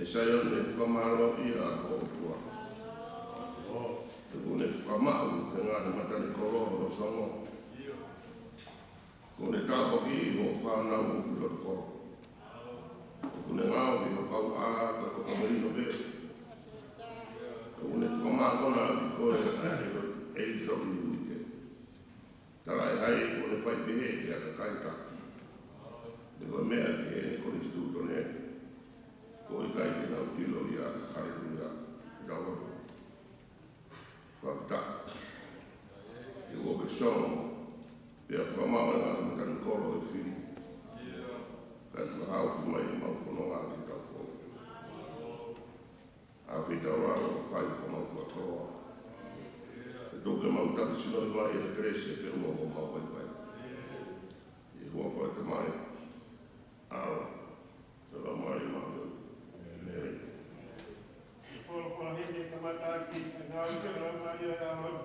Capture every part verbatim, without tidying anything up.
ʻE Saione, fakamālō ʻia ho ʻOtua. ʻOku ne fakamaʻu he ngaahi matanikolo hono songo. ʻOku ne tāpuakiʻi ho fānau ʻi loto kolo. ʻOku ne ngaohi ho kauʻā ko e koko melino pē. ʻOku ne fakamākona ʻaki koe ʻa e ʻEiki ʻi he uike. Talaʻehai kuo ne fai pehē ki he kakai tapu. Pea ko e meʻa ki heʻene konisitūtone, kuo ʻikai te nau ʻilo ia. Haleluia. Tau fakafetaʻi. ʻI he uike songo, pea fakamaʻu e ngaahi matanikolo ʻo e fili. Kae fakahaofi mai ʻemau fononga ki he taʻu foʻou. ʻAfio ʻi hotau lalo, fai homau fakakoloa. Pea tuku ke mau taki sino ʻi he kelesi pea mo homau vaivai. ʻI he huafa ʻo e Tamai, ʻAlo, pea mo e Laumālie Māʻoniʻoni. ʻĒmeni. Folofola himi kamataʻaki, ʻa e ngāue ʻa e Laumālie ʻi he ʻaho ni.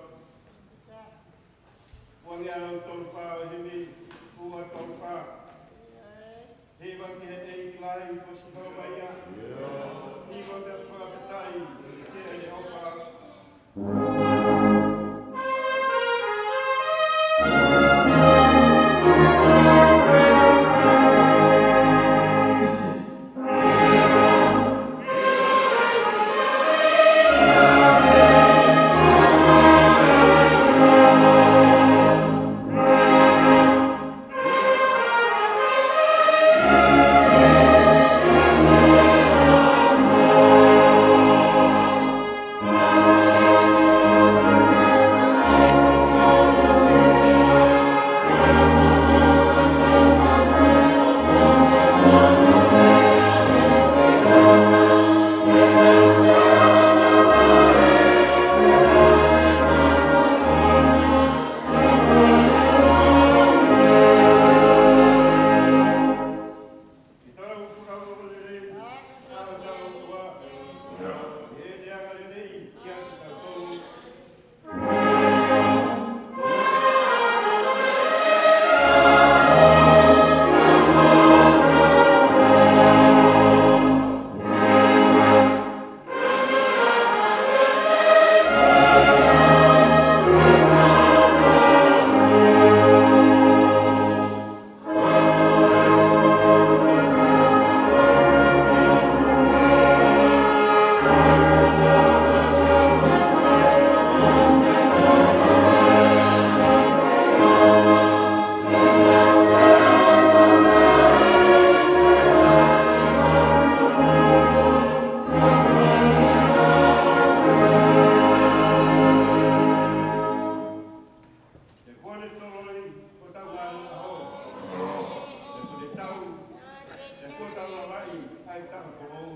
Uangeau tolu fā ʻo e himi, ua tolu fā. Hiva ki he ʻEiki lahi ko Sihova ia. Hiva pea fakafetaʻi ki heʻene ʻofa. Te kuo ne toloi hotau ngaahi ʻaho. Te kuo ne tau, te kuo tau lavaʻi ʻa e taʻu foʻou.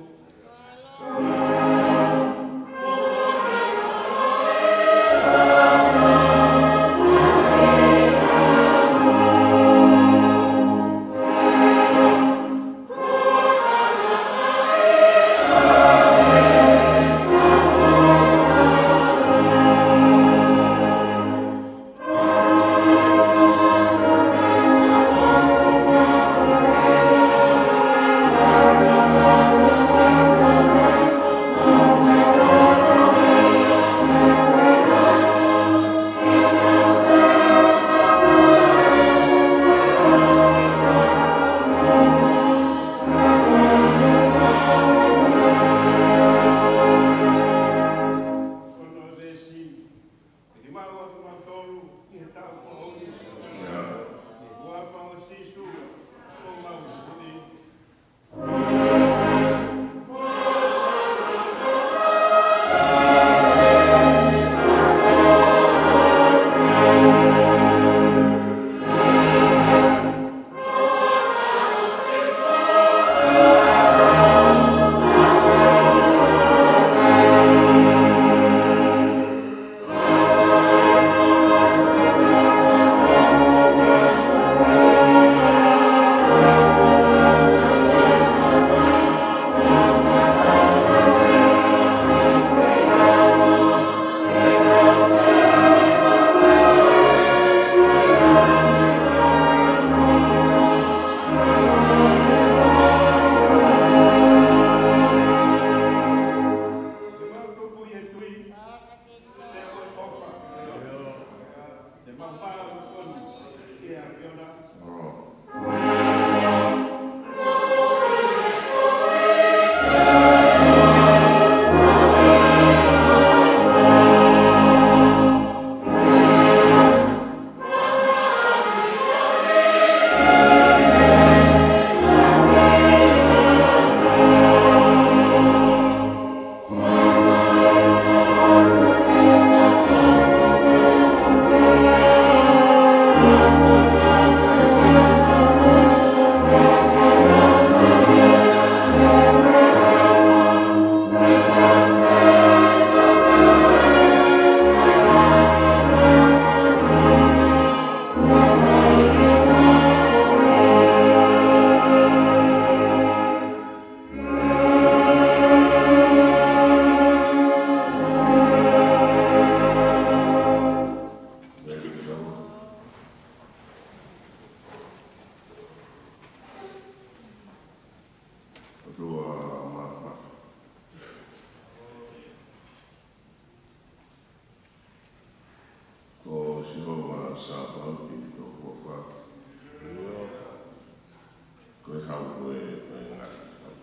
Ko e hau ko ē ʻo e ngaahi hau.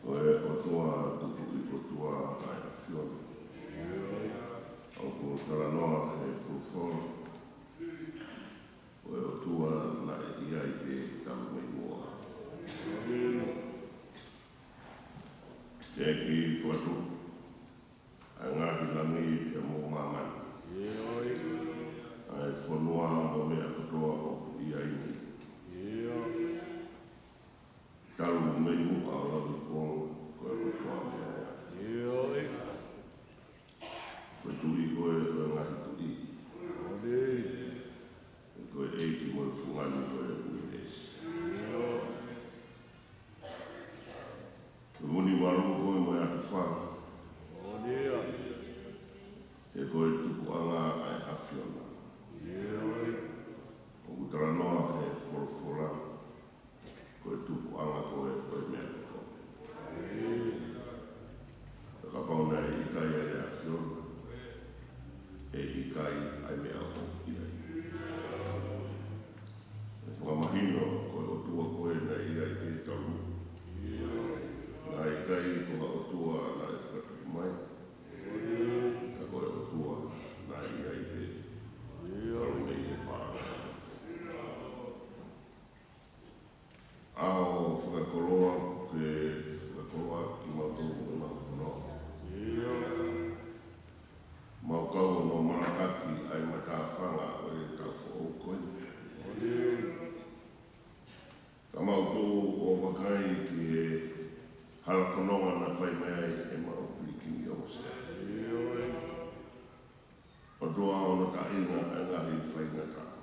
Ko e ʻOtua Tupuʻi, ʻOtua ʻa e ʻAfiona. ʻOku talanoa he folofola, ko e ʻOtua naʻe ʻi ai pē talu mei muʻa. Teʻeki fakatupu ʻa e ngaahi langi pea mo māmani, ʻa e fonua mo e meʻa kotoa ʻoku ʻi ai ni. Talu mei muʻa ʻo lauikuonga, ko e ʻOtua meʻa ia. Ko e Tuʻi koe ʻo e ngaahi tuʻi. Ko e ʻEiki mo e Fungani ko e ʻUnivēsi. Ko e Vunivalu koe mo e Atufanga. He ko e Tupuʻanga ʻa e ʻAfiona. ʻOku talanoa he folofola, ko e Tupuʻanga koe ʻo e meʻa kotoa. Pea kapau naʻe ʻikai ʻa e ʻAfiona, ʻe ʻikai ʻa e meʻa ʻoku ʻi ai. ʻE fakamahino ko e ʻOtua koe naʻe ʻi ai pē talu. Naʻe ʻikai ko ha ʻOtua naʻe fakatupu mai, ka ko e ʻOtua naʻe ʻi ai pē talu mei he paʻanga. ʻAho fakakoloa, ke fakakoloa kimautolu mo e mau fononga. Mau kau ʻo malakaki ʻa e matāfanga ʻo e taʻu foʻou ko eni. Ka mau tuʻu ʻo vakai ki he hala fononga naʻe fai mai ai ʻemau pilikimi ʻo Hōsea. ʻOtua hono taʻinga ʻa e ngaahi faingataʻa.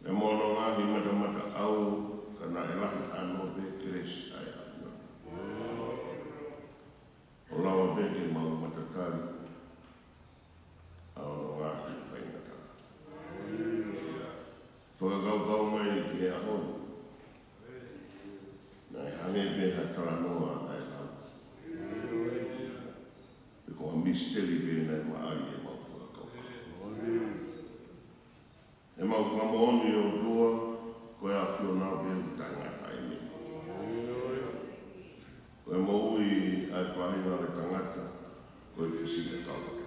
ʻE mo hono ngaahi matamataʻau, ka naʻe lahi ʻānoa pē kelesi ʻa e ʻAfiona. ʻO lava pē ke mau matatali ʻa hono ngaahi faingataʻa. Fakakaukau mai ki he ʻaho ni, naʻe hangē pē ha talanoa naʻe lau, pe ko ha misiteli pē naʻe maʻali ʻemau fakakaukau. ʻE mau fakamoʻoni ʻOtua, ko e ʻAfiona pē ʻoku taʻengata ʻene. Ko e moʻui ʻa e faʻahinga ʻo e tangata, ko e fisika taumata.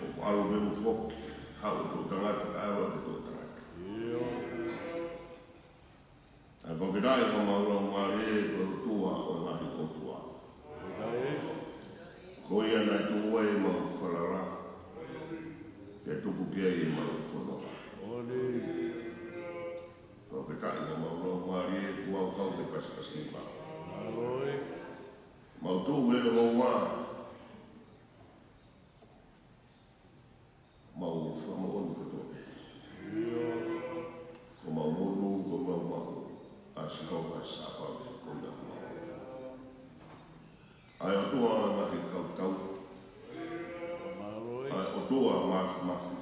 ʻOku ʻalu pē mo foki, haʻu e toʻutangata, kae ʻalu hake e toʻutangata. ʻA e fakafetaʻi ka mau lau mālie ko e ʻOtua ʻo e ngaahi ʻotua. Ko ia naʻe tuku ai ʻemau falala, pea tuku ki ai ʻemau fononga. Fakafetaʻi ka mau lau mālie, mau kau ke pasipasi ni mau. Mau tuʻu he houa, mau fakamoʻoni kotoa pē. Ko mau monū, ko mau maʻu ʻa Sihova ʻa e Sāpaoti ko ia mau. ʻA e ʻOtua ʻa e ngaahi kautau. ʻA e ʻOtua Māfimafi.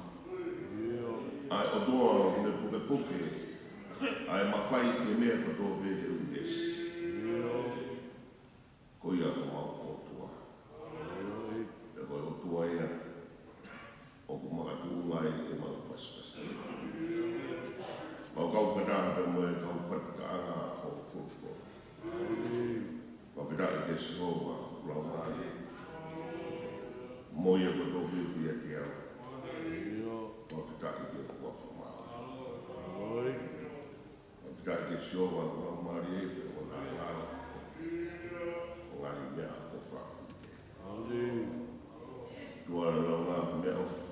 ʻA e ʻOtua ʻoku ne pukepuke ʻa e mafai ki he meʻa kotoa pē he ʻunivēsi. Ko ia ko mau ʻOtua. Pea ko e ʻOtua ia ʻoku makatuʻunga ai ʻemau pasipasi. Mau kau fakataha pea mo e kau fakataha ʻo e folofola. Fakafetaʻi kia Sihova, lau mālie. Mo ia kotoa pē ʻoku ʻiate au. Fakafetaʻi ki he ʻOtua Fakamāu. Fakafetaʻi kia Sihova, lau mālie, pea mo e ngaahi ʻao ʻo e ngaahi meʻaʻofa. ʻOtua ʻa e lau ngaahi meʻaʻofa.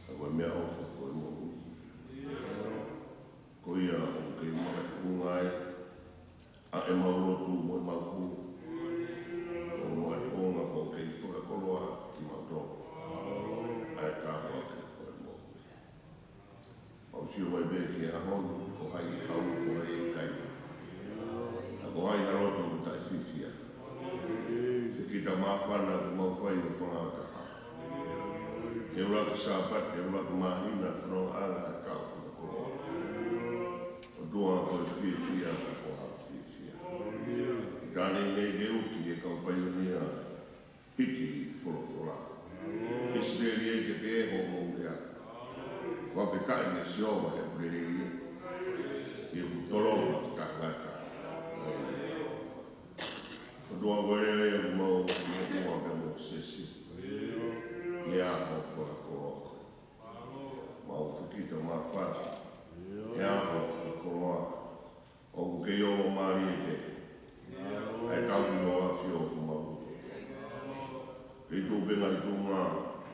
ʻA ko e meʻaʻofa ko e moʻui. Ko ia ʻoku kei makatuʻunga ai ʻa ʻemau lotu mo ʻemau hū. ʻOku makatuʻunga ʻoku kei fakakoloa kimautolu ʻa e tāpuaki ko e moʻui. Mau sio mai pē ki he ʻaho ni, ko hai ʻe kau, ko hai ʻe ʻikai. ʻA ko hai ha loto ʻoku taʻefiefia. Fekita māfana ʻoku mau fai ʻo fakaʻatā. He ʻuluaki Sāpate, he ʻuluaki māhina, fanongoʻanga ʻa e taʻu fakakoloa. ʻOtua ko e fiefia, ko ha fiefia. ʻI he taimi ni ke uki he kau paionia hiki folofola. Seli e ke pē hoʻomou lea. Fakafetaʻi kia Sihova he ʻoku lelei ia. He ʻoku tolonga taʻengata. ʻOtua ko e lelei ʻoku mau moʻua kia Mōsese. ʻI he ʻaho fakakoloa. Mau fekita mafana. ʻI he ʻaho fakakoloa. ʻOku kei ongo mālie pē. ʻA e tauhi ʻo e ʻAfio ʻoku mau. Kei tuʻu pē ngaahi tuʻunga,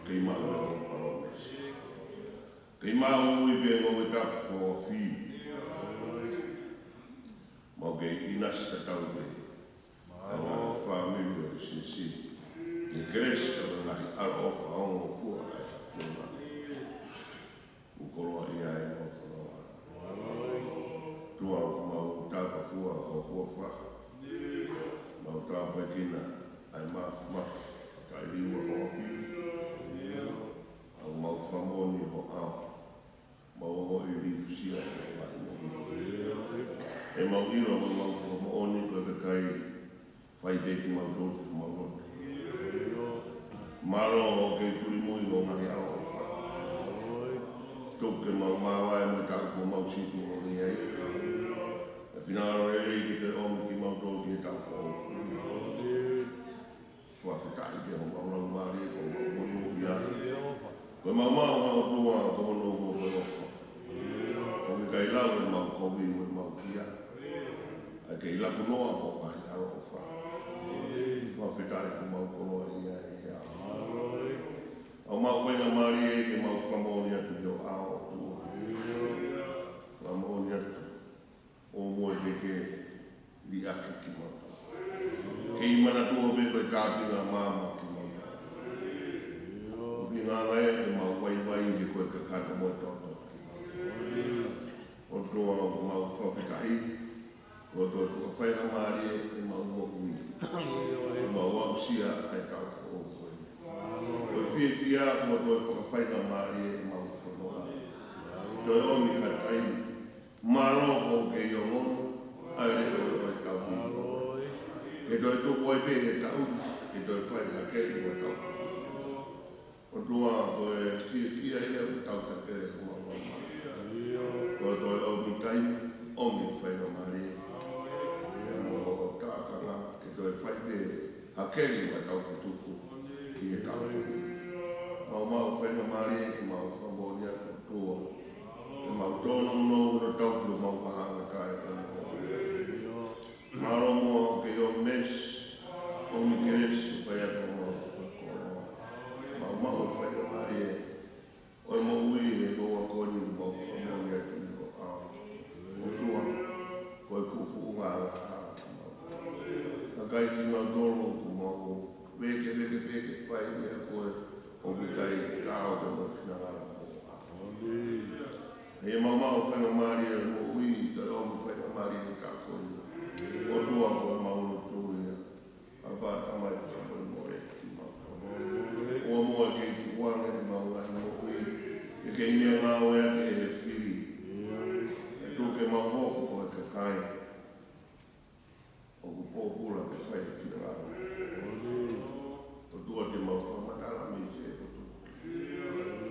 kei maʻu pē hoʻo palōmesi. Kei maʻu ui pē ngoue tapu ko e fili. Mau kei ʻinasi tatau pē. ʻA e ngaahi fāmili ʻo e siasi. ʻI he kelesi ʻo e ngaahi ʻaloʻofa ongofua ʻa e ʻAfiona. ʻOku koloaʻia ai ʻemau fononga. ʻOtua ʻoku mau tāpuekina ho huafa. Mau tāpuekina ʻa e mafimafi, taʻeliua ho ʻapi. ʻOku mau fakamoʻoni ho ʻao. Mau ongoʻi lifusia ʻe ho ngaahi moʻui. ʻOku mau ʻilo ʻoku mau fakamoʻoni ko e kakai fai pē kimautolu ke mau lotu. Mālō ʻoku kei tulimui ho ngaahi ʻaloʻofa. Tuku ke mau māvae mo e taʻu kuo mau siʻi tuʻo ni ai. ʻE finangalo lelei ke toe ʻomi kimautolu ki he taʻu foʻou. Fakafetaʻi ki hoʻomau laumālie ko homau monūʻia. Ko ʻemau maʻu ʻa e ʻOtua ko hono ua ko e ʻofa. ʻOku ʻikai lau ʻemau kovi mo ʻemau hia. ʻA e kei laku noa ho ngaahi ʻaloʻofa. Fakafetaʻi ko homau koloaʻia ʻi he ʻao. ʻOku mau faingamālie ke mau fakamoʻoni atu ʻi ho ʻao ʻOtua. Fakamoʻoni atu. ʻO mo e ke liʻaki kimautolu. Kei manatua pē ko e tāpinga maama kimautolu. ʻOku hinga ange ʻemau vaivai he ko e kakano mo e toto kimautolu. ʻOtua ʻoku mau fakafetaʻi. Ko e toe fakafaingamālie ʻemau moʻui. ʻEmau aʻusia ʻa e taʻu foʻou ko eni. Ko e fiefia ko e toe fakafaingamālie ʻemau fononga. Toe ʻomi ha taimi. Mālō ʻoku kei ongoʻi ʻa e leʻo ʻo e tauhi. Ke toe tuku ai pē he taʻu, ke toe fai ha keli mo e tauhi. ʻOtua ko e fiefia ia ʻoku tau takele homau laumālie. Ko e toe ʻomi taimi, ʻomi faingamālie. Ia mo hoʻo tākanga, ke toe fai pē ha keli mo e tauhi tuku. ʻI he tauhi. Mau mau faingamālie, ke mau fakamoʻoni atu ʻOtua. Ke mau tōnounou ʻo tauhi homau vahanga taʻengata. Mālō muʻa ʻoku kei ʻomi meesi, ʻomi kelesi, fai atu homau koloa. Mau mau faingamālie, ʻo e moʻui he houa ko eni mau fakamoʻoni atu ʻi ho ʻao. ʻOtua, ko e fuʻufuʻunga angahala kimautolu. Kakai kimautolu ʻoku mau vekeveke pē ke fai meʻa ko ē ʻoku ʻikai taau mo e finangalo ho ʻao. ʻI heʻemau maʻu faingamālie ʻo e moʻui, toe ʻomi faingamālie he taʻu ko eni. ʻOtua ko ʻemau lotu ia. ʻApā Tamai fakamolemole kimautolu. ʻOua muʻa ke tukuange ʻemau ngaahi moʻui. ʻE kei meʻangāueʻaki ʻe he fili. ʻE tuku ke mau hoko ko e kakai. ʻOku pōpula ke fai e finangalo. ʻOtua te mau fakamatala mei fē ʻOtua.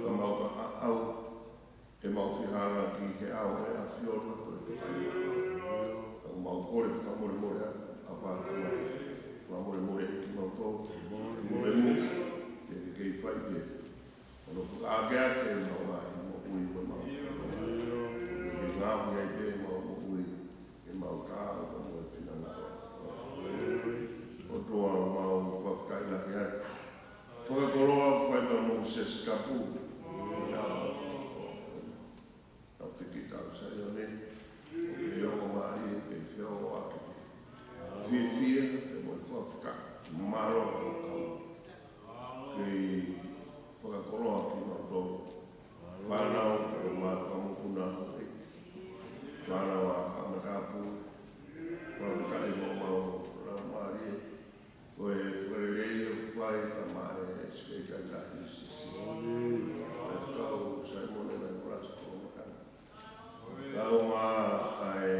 Ka mau ka ʻaʻau. ʻEmau fihanga ki he ʻao ʻo e ʻAfiona ko e tokaimaʻa. ʻOku mau kole fakamolemole atu, ʻApā Tamai. Fakamolemole kimautolu. Molemole. Te ke kei fai pē. Hono fakaakeake ʻemau ngaahi moʻui mo ʻemau. Ke ngaohi ai pē ʻemau moʻui. ʻEmau taau ka mo e finangalo. ʻOtua mau fakafetaʻi lahi atu. Fakakoloa fai pē mo Siasi Tapu. Tau fiki tau Saione. Ke ongo mai, ke fio o ake. Fiefia, ke mo e fakafetaʻi. Mālō ko kau. Kei fakakoloa kimautolu. Fānau, ko e mā fakamokuna. Fānau ʻa Haʻa Matāpule. Fakafetaʻi homau laumālie. Ko e fakalelei ʻoku fai ka mai e Sikeitali Lahi Sisi. Faifekau Saimone Naikolasi Kolomakana. Kau mai ʻa e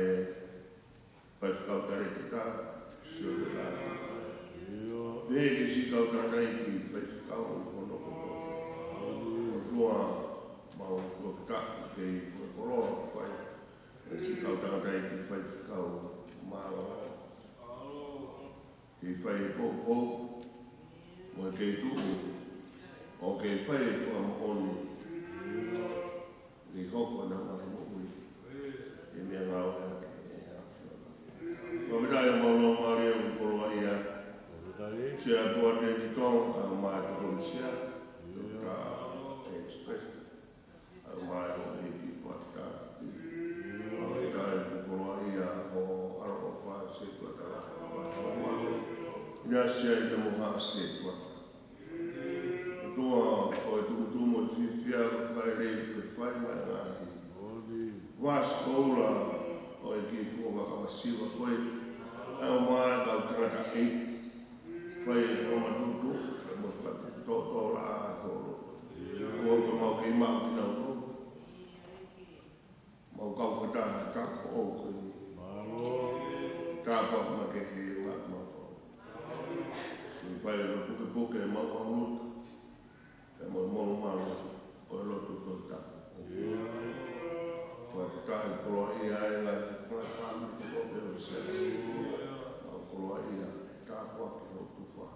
Faifekau Talēkita, Sione Lahi. Pehē ki he Siʻi Kau Tangataʻeiki Faifekau ʻi hono kotoa. Siʻi kau tangataʻeiki faifekau mālōlō. Kei fai e poupou, mo e kei tuʻu, ʻo kei fai e fakamoʻoni. Kei hoko ʻenau ngaahi moʻui ʻi he meʻangāue ʻa e ʻAfiona. Ko e meʻa ia ʻoku mau longoaʻa ai ʻo koloaʻia. Sea Tuʻatāina Tonga, ʻa e Maʻa Tokoni Sea, Doctor James Preston. ʻA e Maʻa Houʻeiki Tuʻatāina. ʻA e meʻa ia ʻoku koloaʻia ʻa e ʻaloʻofa ʻa Sea Tuʻatāina. ʻIna Sea ʻi he moha Sea Tuʻatāina. ʻOtua, ko e tumutumu ʻo e fiefia ʻoku fai lelei ʻoku ke fai mai ngaahi. Vasi koula ʻo e kiʻi fuofua kau masiva ko ē. ʻA e ʻomai ʻa e kau tangataʻeiki. Fai e fakamatutu, mo e fakatōtōlaʻa holo. ʻOtua, ko e mau kei maʻu kinautolu. Mau kau fakataha he taʻu foʻou ko eni. Tāpuaki makehe maʻa kimautolu. Kei fai ʻa e pukepuke ʻemau maʻumaʻuluta. Pea mo e molumalu ʻo e lotu Tohi Tapu. Ko e taʻu koloaʻia ʻa e ngaahi fāmili kotoa pē ʻo e siasi. Mau koloaʻia he tāpuaki hoʻo tufa.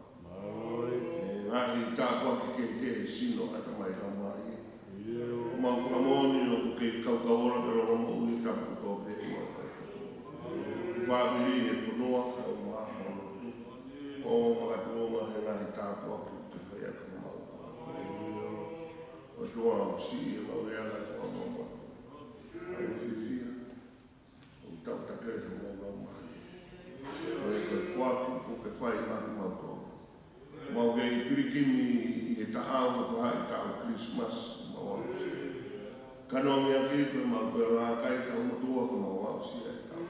He ngaahi tāpuaki kehekehe ʻi he sino, ʻatamai, laumālie. ʻOku mau fakamoʻoni ʻoku kei kaukau ola pē ʻa e longomoʻui tapu kotoa pē ʻi he mau fai. He fāmili, he fonua, kae ʻumaʻā hoʻo lotu. ʻO makatuʻunga he ngaahi tāpuaki ʻoku ke fai ʻaki homau. ʻOtua, ʻosi ʻemau ea la tua mau mau. ʻA e fiefia. ʻOku tau takele homau laumālie. Ko e, ko e foaki ʻoku ke fai maʻa kimautolu. Mau kei pilikimi ʻi he taʻu ʻoku faʻa ʻi he taʻu Kilisimasi, mau aʻusia. Ka nongi ake ko e mau toe lākai taʻu motuʻa ko mau aʻusia e taʻu.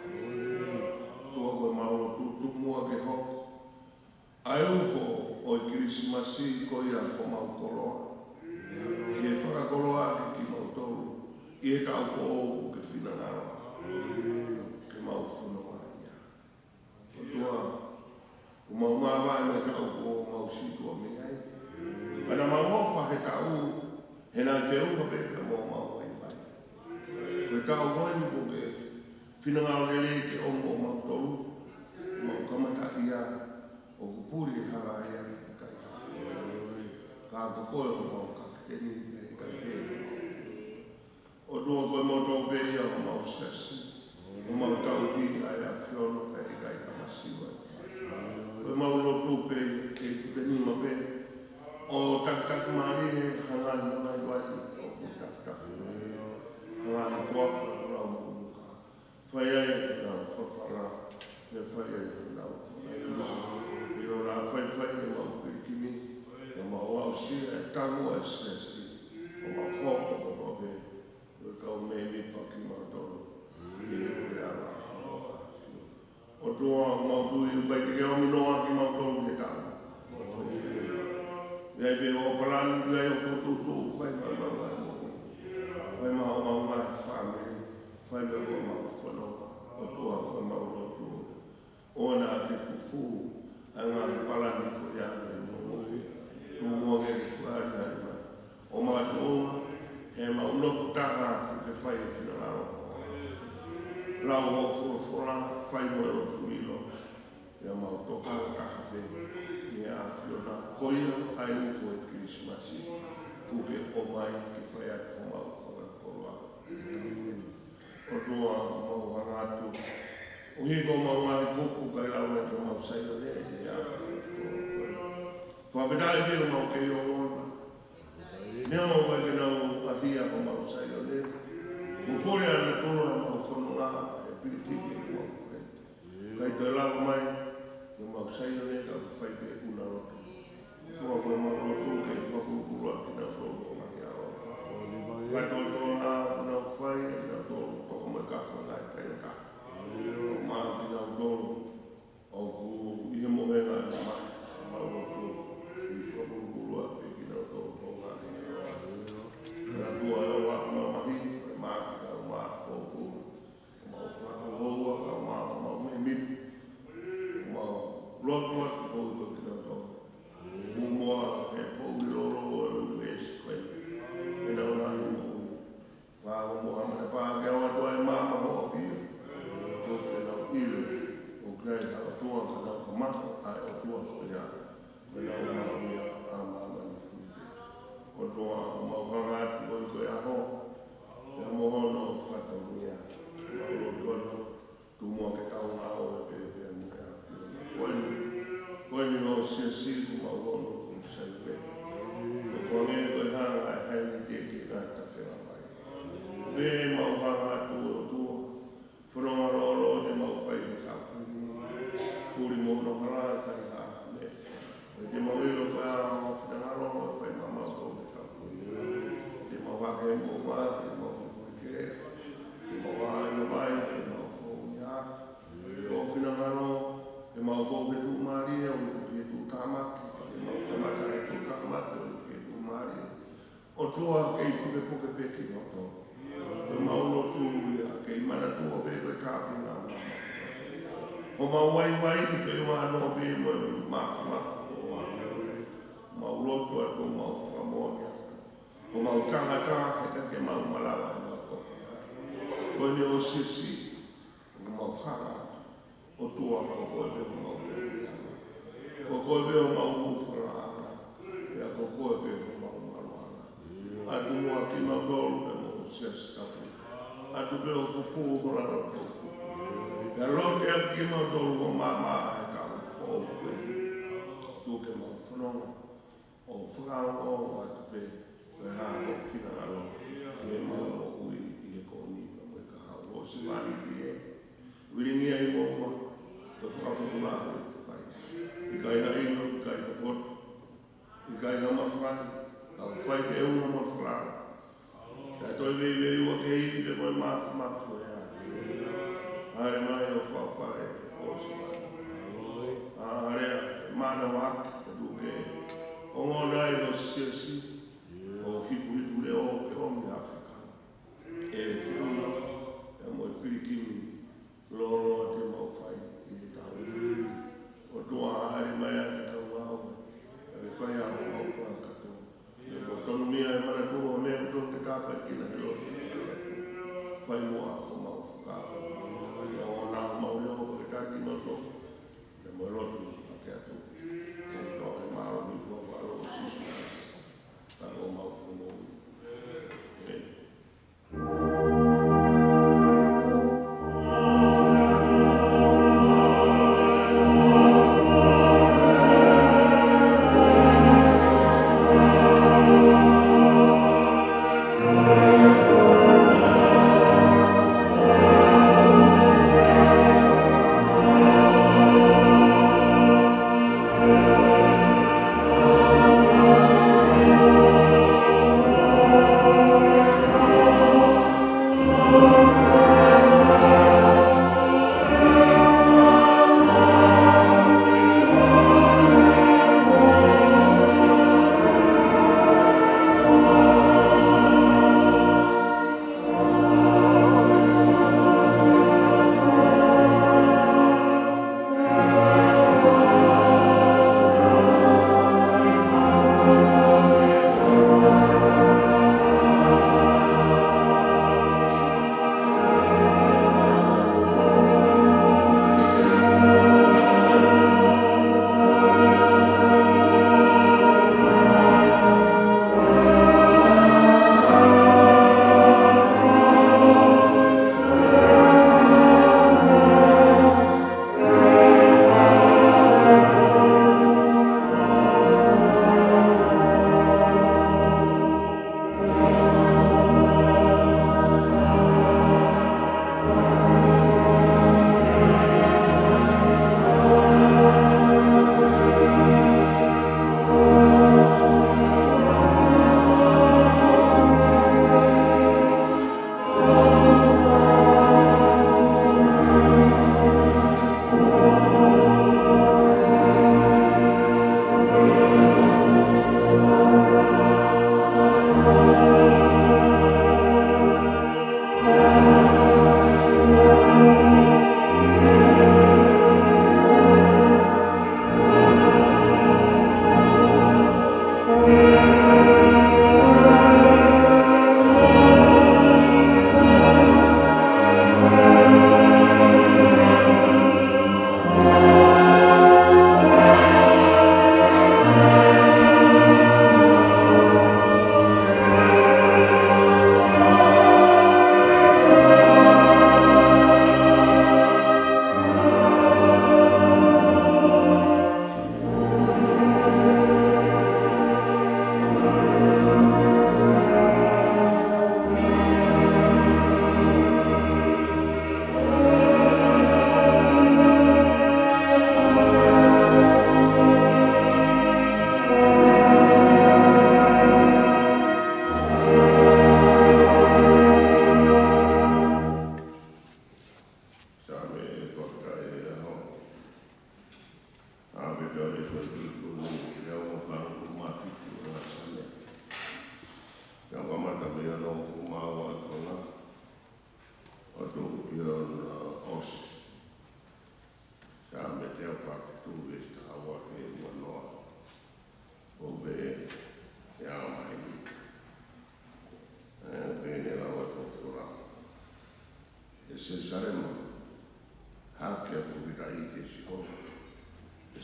ʻOtua, ko e mau lotu tuku muʻa ke hoko ʻa e uho ʻo e Kilisimasi ko ia homau koloa. Ke fakakoloa ʻaki kimautolu ʻi he taʻu foʻou ʻoku ke finangalo ke mau fononga ai. ʻOtua, ʻoku mau māvae mo e taʻu kuo mau situʻa mei ai. Ka naʻa mau ʻofa he taʻu, he naʻe feʻunga pē pea mo homau vaivai. Ko e taʻu ko eni ʻoku ke finangalo lelei ke ʻomi maʻa kimautolu, mau kamata ia, ʻoku puli e hala ia ʻikai ha. Ka ko koe ʻoku mau kapiteni, ʻikai ha. ʻOtua, ko e moutolu pē ia homau siasi, homau tauhi ʻa e ʻAfiona, pea ʻikai ha masiva. Ko e mau lotu pē, kei tuku ke nima pē ʻo takitaki mālie, hangē ha ngaahi vai ʻoku tafitafi, hangē ha toafa ʻoku lau muʻomuʻa. Fai ai ʻenau fafala, mo fai ai ʻenau fakaʻilo. ʻIlo naʻa faifai ʻemau pilikimi, ʻemau aʻusia e taumuʻa ʻo e siasi, ʻo mau hoko kotoa pē ko e kau mēmipa kimautolu ʻi he puleʻanga ʻo e ʻAfiona. ʻOtua, ʻoku mau tui ʻoku ʻikai te ke ʻomi noa kimautolu he taʻu. ʻI ai pē hoʻo palani, ʻi ai hoʻo tuʻutuʻu, fai maʻa kimautolu. Fai maʻa homau ngaahi fāmili, fai maʻa homau fononga. ʻOtua, ko homau lotu ʻoku ke fufū ʻa e ngaahi palani ko ia ʻoku ke moʻui. Tuku muʻa ke ke fakahalihali mai ʻo makatuʻunga ʻemau nofo taha ʻoku ke fai e finangalo. Lau hoʻo folofola, fai mo e lotu ʻilo. Pea mau tokanga taha pē ki he ʻAfiona, ko ia ʻa e uho ʻo e Kilisimasi ʻoku ke ʻomai ke fai ʻaki homau fakakoloa. ʻOtua, mau hanga atu, ʻuhi ko homau ngaahi kupu kae lava ki homau Saione, ʻi he ʻaho ko eni. Fakafetaʻi pē ʻoku mau kei ongona. Neongo ʻoku ʻikai ke nau ʻahia homau Saione, kuo pule ʻa nautolu ʻi homau fononga, he pilikimi ʻoku mau fai. ʻIkai toe lava mai, ʻi homau Saione ka ʻoku fai pē ʻena lotu. ʻOtua, ko homau lotu ke fakapulupulu ʻaki kinautolu ʻo ngaahi ʻaloʻofa. Fakatōtōlaʻa ʻoku nau fai, ʻa kinautolu toko mo e kapu ngaahi faingataʻa. ʻO maʻa kinautolu ʻoku ʻi he mohenga ʻa e mamahi, ʻa homau lotu ke fakapulupulu ʻaki kinautolu ʻo ngaahi ʻaloʻofa. Ko e ʻOtua ʻo e mamahi, ko e maʻa kinautolu ʻoku mau fakatōhoua, ʻa homau, homau mēmipa. Mau lotu atu koeʻuhi ko kinautolu. Pumua he poʻuli lōlō ʻo e ʻunivēsi ko eni. ʻEnau ngaahi moʻui. ʻOtua, ʻoku mau hanga atu ko e ʻaho, pea mo hono fatongia. Mau lotu atu, tuku muʻa ke tau ngāue pē pea mo e ʻAfiona. Ko eni, ko eni ho siasi ʻoku mau ʻono ʻoku sai pē. ʻOku ʻikai ko e hanga ʻe hai ni ke ke ngata fela mai. Pea mau hanga atu ʻOtua, fononga lōloa te mau fai he taʻu ko eni. Puli mo hono hala ʻe kani ha meʻa. ʻOku mau ʻilo ko e ʻaho finangalo ʻe fai maʻamautolu ko e taʻu ko eni. Te mau hake mo ma, te mau hake. Te mau ʻai ʻo mai, te mau fou ia. Ko e finangalo, te mau fou he tuʻumālie, ʻo ʻikai ke tuʻutāmaki. Te mau kamata he tuʻutāmaki, ʻo ʻikai ke tuʻumālie. ʻOtua, kei pukepuke pē kinautolu. Ko ʻemau lotu ia, kei manatua pē ko e tāpinga ʻa e maama. Ko homau vaivai, kei ʻumaʻā pē mo e mafafa. Mau lotu atu, mau fakamoʻoni atu. Ko homau tangata, he ʻikai ke mau malava ʻi he mau tō. Ko eni ho siasi, ʻoku mau hanga atu. ʻOtua, ko koe pē homau moʻuiʻanga. Ko koe pē homau hūfangaʻanga. Pea ko koe pē homau maluʻanga. ʻAtu muʻa kimautolu pea mo ho siasi tapu. ʻAtu pē ʻo fufū ho lalo tō. Pea lotu ʻaki kimautolu ho maama he taʻu foʻou ko eni. Tuku ke mau fononga ʻo fakaongo atu pē, ko e hā ho finangalo, ke mau moʻui ʻi he ko eni pea mo e kahaʻu. ʻOsi mani pē, vilingia ʻi muʻa, ko e fakafeʻiloaki ʻoku fai. ʻIkai ha ʻilo, ʻikai ha poto, ʻikai ha mafai, ka ʻoku fai pē ʻuhinga mo e falala. Ka toe veiveiua ke ivi pē mo e mafimafi ʻo e ʻAfiona. Hāʻele mai ʻo fafale ʻosi mai. Hāʻele ʻa e mānava ʻaki ka tuku ke ongona ai ho siasi, ʻo hikuhiku leʻo ke ʻomi ha fekau. ʻE feʻunga, ʻe mo e pilikimi lōloa te mau fai ʻi he taʻu. ʻOtua, hāʻele mai ʻa e tau ngāue, ʻa e fai ʻa homau fakakātoa. Ke mau tonu mei ai ʻa e manatua ʻo e meʻa ʻoku tonu ke tāpuekina he lotu. Fai muʻa homau fakakātoa. Ke ʻoua naʻa mau leʻo pea ke taki kimautolu. Ke mau lotu ʻa e ʻAfiona. Ko e mālō ni ko e ʻAlo ʻo Sīsū Kalaisi. Ka ko homau fakamoʻui. ʻĒmeni.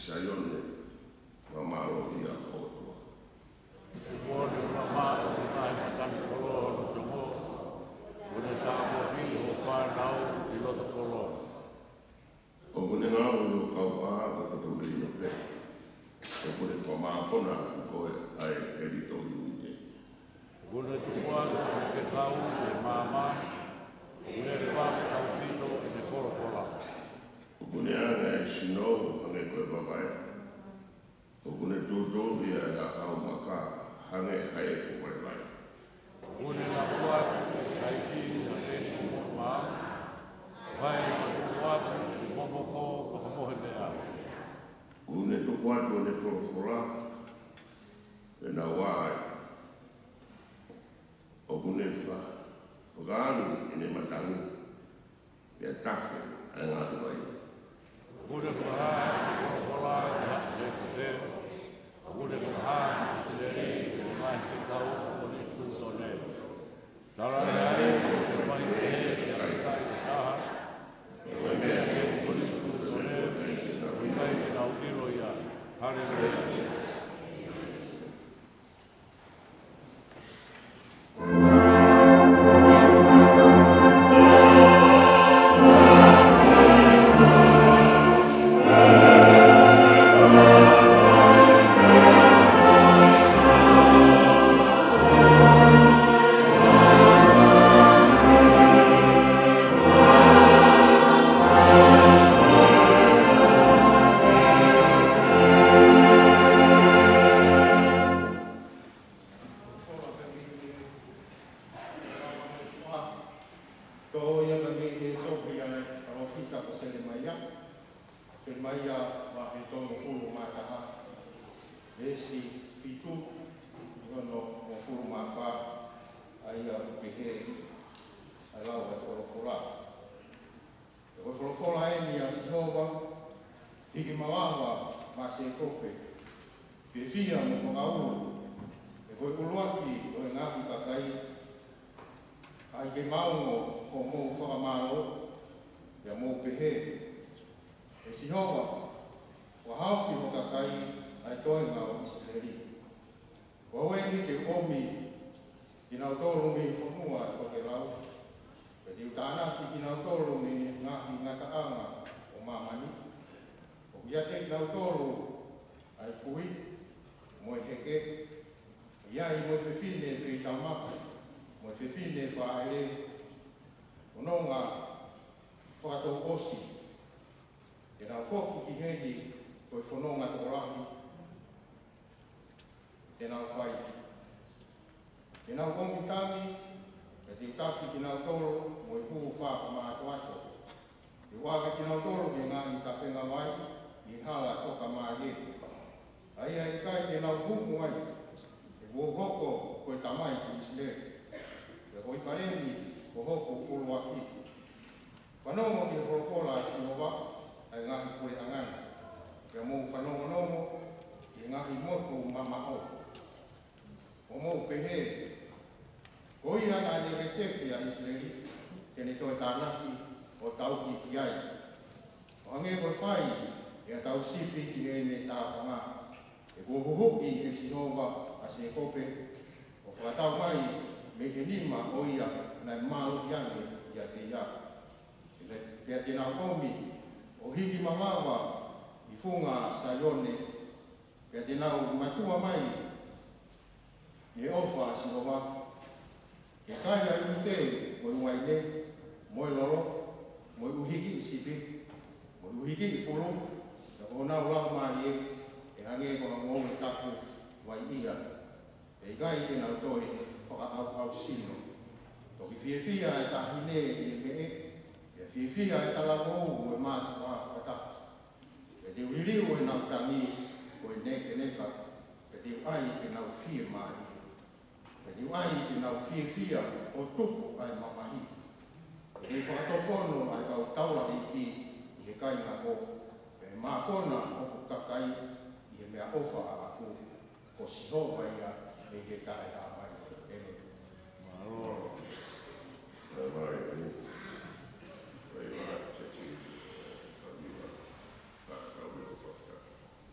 Saione, fakamālō ia ʻOtua. Kuo ne fakamālō ʻi he ngaahi matangi koloa ʻo hono tongo, kuo ne tāpuakiʻi ho fānau ʻi loto koloa. ʻOku ne ngaohi ho kauʻā ko e koto melino pē. ʻOku ne fakamākona ʻaki koe ʻa e heli tohi uite. ʻOku ne tuku atu ʻene fekau ʻi he maama, ʻoku lele vave ʻaupito ʻene folofola. ʻOku ne anga ʻene sino hangē ko e vavae. ʻOku ne tūtuuʻi ʻa e haʻau maka hangē ha efu vaivai. ʻOku ne laku atu ʻi he taimi ʻa e peni mo e mā, ʻo hangē ko e tuku atu ʻi he momoko fakamohe meʻa. ʻOku ne tuku atu ʻene folofola, pea nau ʻā ai. ʻOku ne faka-, fakaangi ʻene matangi, pea tafe ʻa e ngaahi vai. ʻOku ne fakahā ʻene folofola ki he haʻa Sēkope, ʻoku ne fakahā ki ʻIsileli ʻene ngaahi fekau ʻo e konisitūtone. Talaʻehai ʻene fai pehē ki ha kakai ʻe taha, ko e meʻa ki he konisitūtone, ʻoku ʻikai te nau ʻilo ia. Haleluia. Tō ia mei he tohi ʻa e palōfita ko Selemaia. Selemaia vahe tolungofulu mā taha, veesi fitu ki hono hongofulu mā fā, ʻa ia ʻoku pehē ʻa e lau ʻa e folofola. He ko e folofola eni ʻa Sihova, hiki malava maʻa Sēkope, fiefia mo fakaulu, he ko e ʻuluaki ʻo e ngaahi kakai, ʻai ke maʻu hoʻomou fakamālō, pea mou pehē, ʻE Sihova, ʻoua haofi ho kakai ʻa e toenga ʻo ʻIsileli. Ko au eni te u ʻomi kinautolu mei he fonua tokelau, pea te u tānaki kinautolu mei he ngaahi ngataʻanga ʻo māmani. ʻOku ʻiate kinautolu ʻa e kui, mo e heke, ʻi ai mo e fefine feitama, mo e fefine fāʻele, fononga fakatouʻosi. Te nau foki ki heni ko e fononga tokolahi te nau fai. Te nau ʻomi tangi, pea te u taki kinautolu mo e hū fakamātoato. Te u ʻave kinautolu ki he ngaahi tafenga vai, ʻi he hala tokamālie. ʻA ia ʻe ʻikai te nau humu ai, he kuo u hoko ko e tamai ki ʻIsileli, pea ko ʻIfalemi ko hoku ʻuluaki. Fanongo ki he folofola ʻa Sihova, ʻa e ngaahi puleʻanga ni, pea mou fanongonongo ki he ngaahi motu mamaʻo. ʻO mou pehē, ko ia naʻa ne veteki ʻa ʻIsileli, te ne toe tānaki ʻo tauhi ki ai. ʻO hangē ko e fai ʻe ha tauhi sipi ki heʻene tāpanga. He kuo huhuʻi ʻe Sihova ʻa Sēkope, ʻo fakatau mai mei he nima ʻo ia naʻe mālohi ange ʻiate ia. Pea te nau ʻomi ʻo hiki malava ʻi funga ʻo Saione, pea te nau mātuʻa mai ʻi he ʻofa ʻa Sihova, ke kai ʻa e uite mo e uaine, mo e lolo, mo e ʻuhikiʻi sipi, mo e ʻuhikiʻi pulu, pea ko honau laumālie ʻe hangē ko ha ngoue tapu vai ia, pea ʻikai te nau toe fakaʻauʻau sino. Toki fiefia ʻa e taʻahine ʻi he meʻe, pea fiefia ʻa e talavou mo e mātuʻa fakataha. Pea te u liliu ʻenau tangi ko e nekeneka, pea te u ʻai ke nau fiemālie. Pea te u ʻai ke nau fiefia ʻo tupu ʻa e mamahi. Pea te u fakatokoni ʻa e kau taulaʻeiki ʻi he kāingako, pea ʻe mākona hoku kakai ʻi he meʻaʻofa ʻaʻaku. Ko Sihova ia mei he Taʻehāmai. ʻĒmeni. Mālō. Bye bye, ʻeni. Bye bye, Jackie. Bye bye. Bye bye.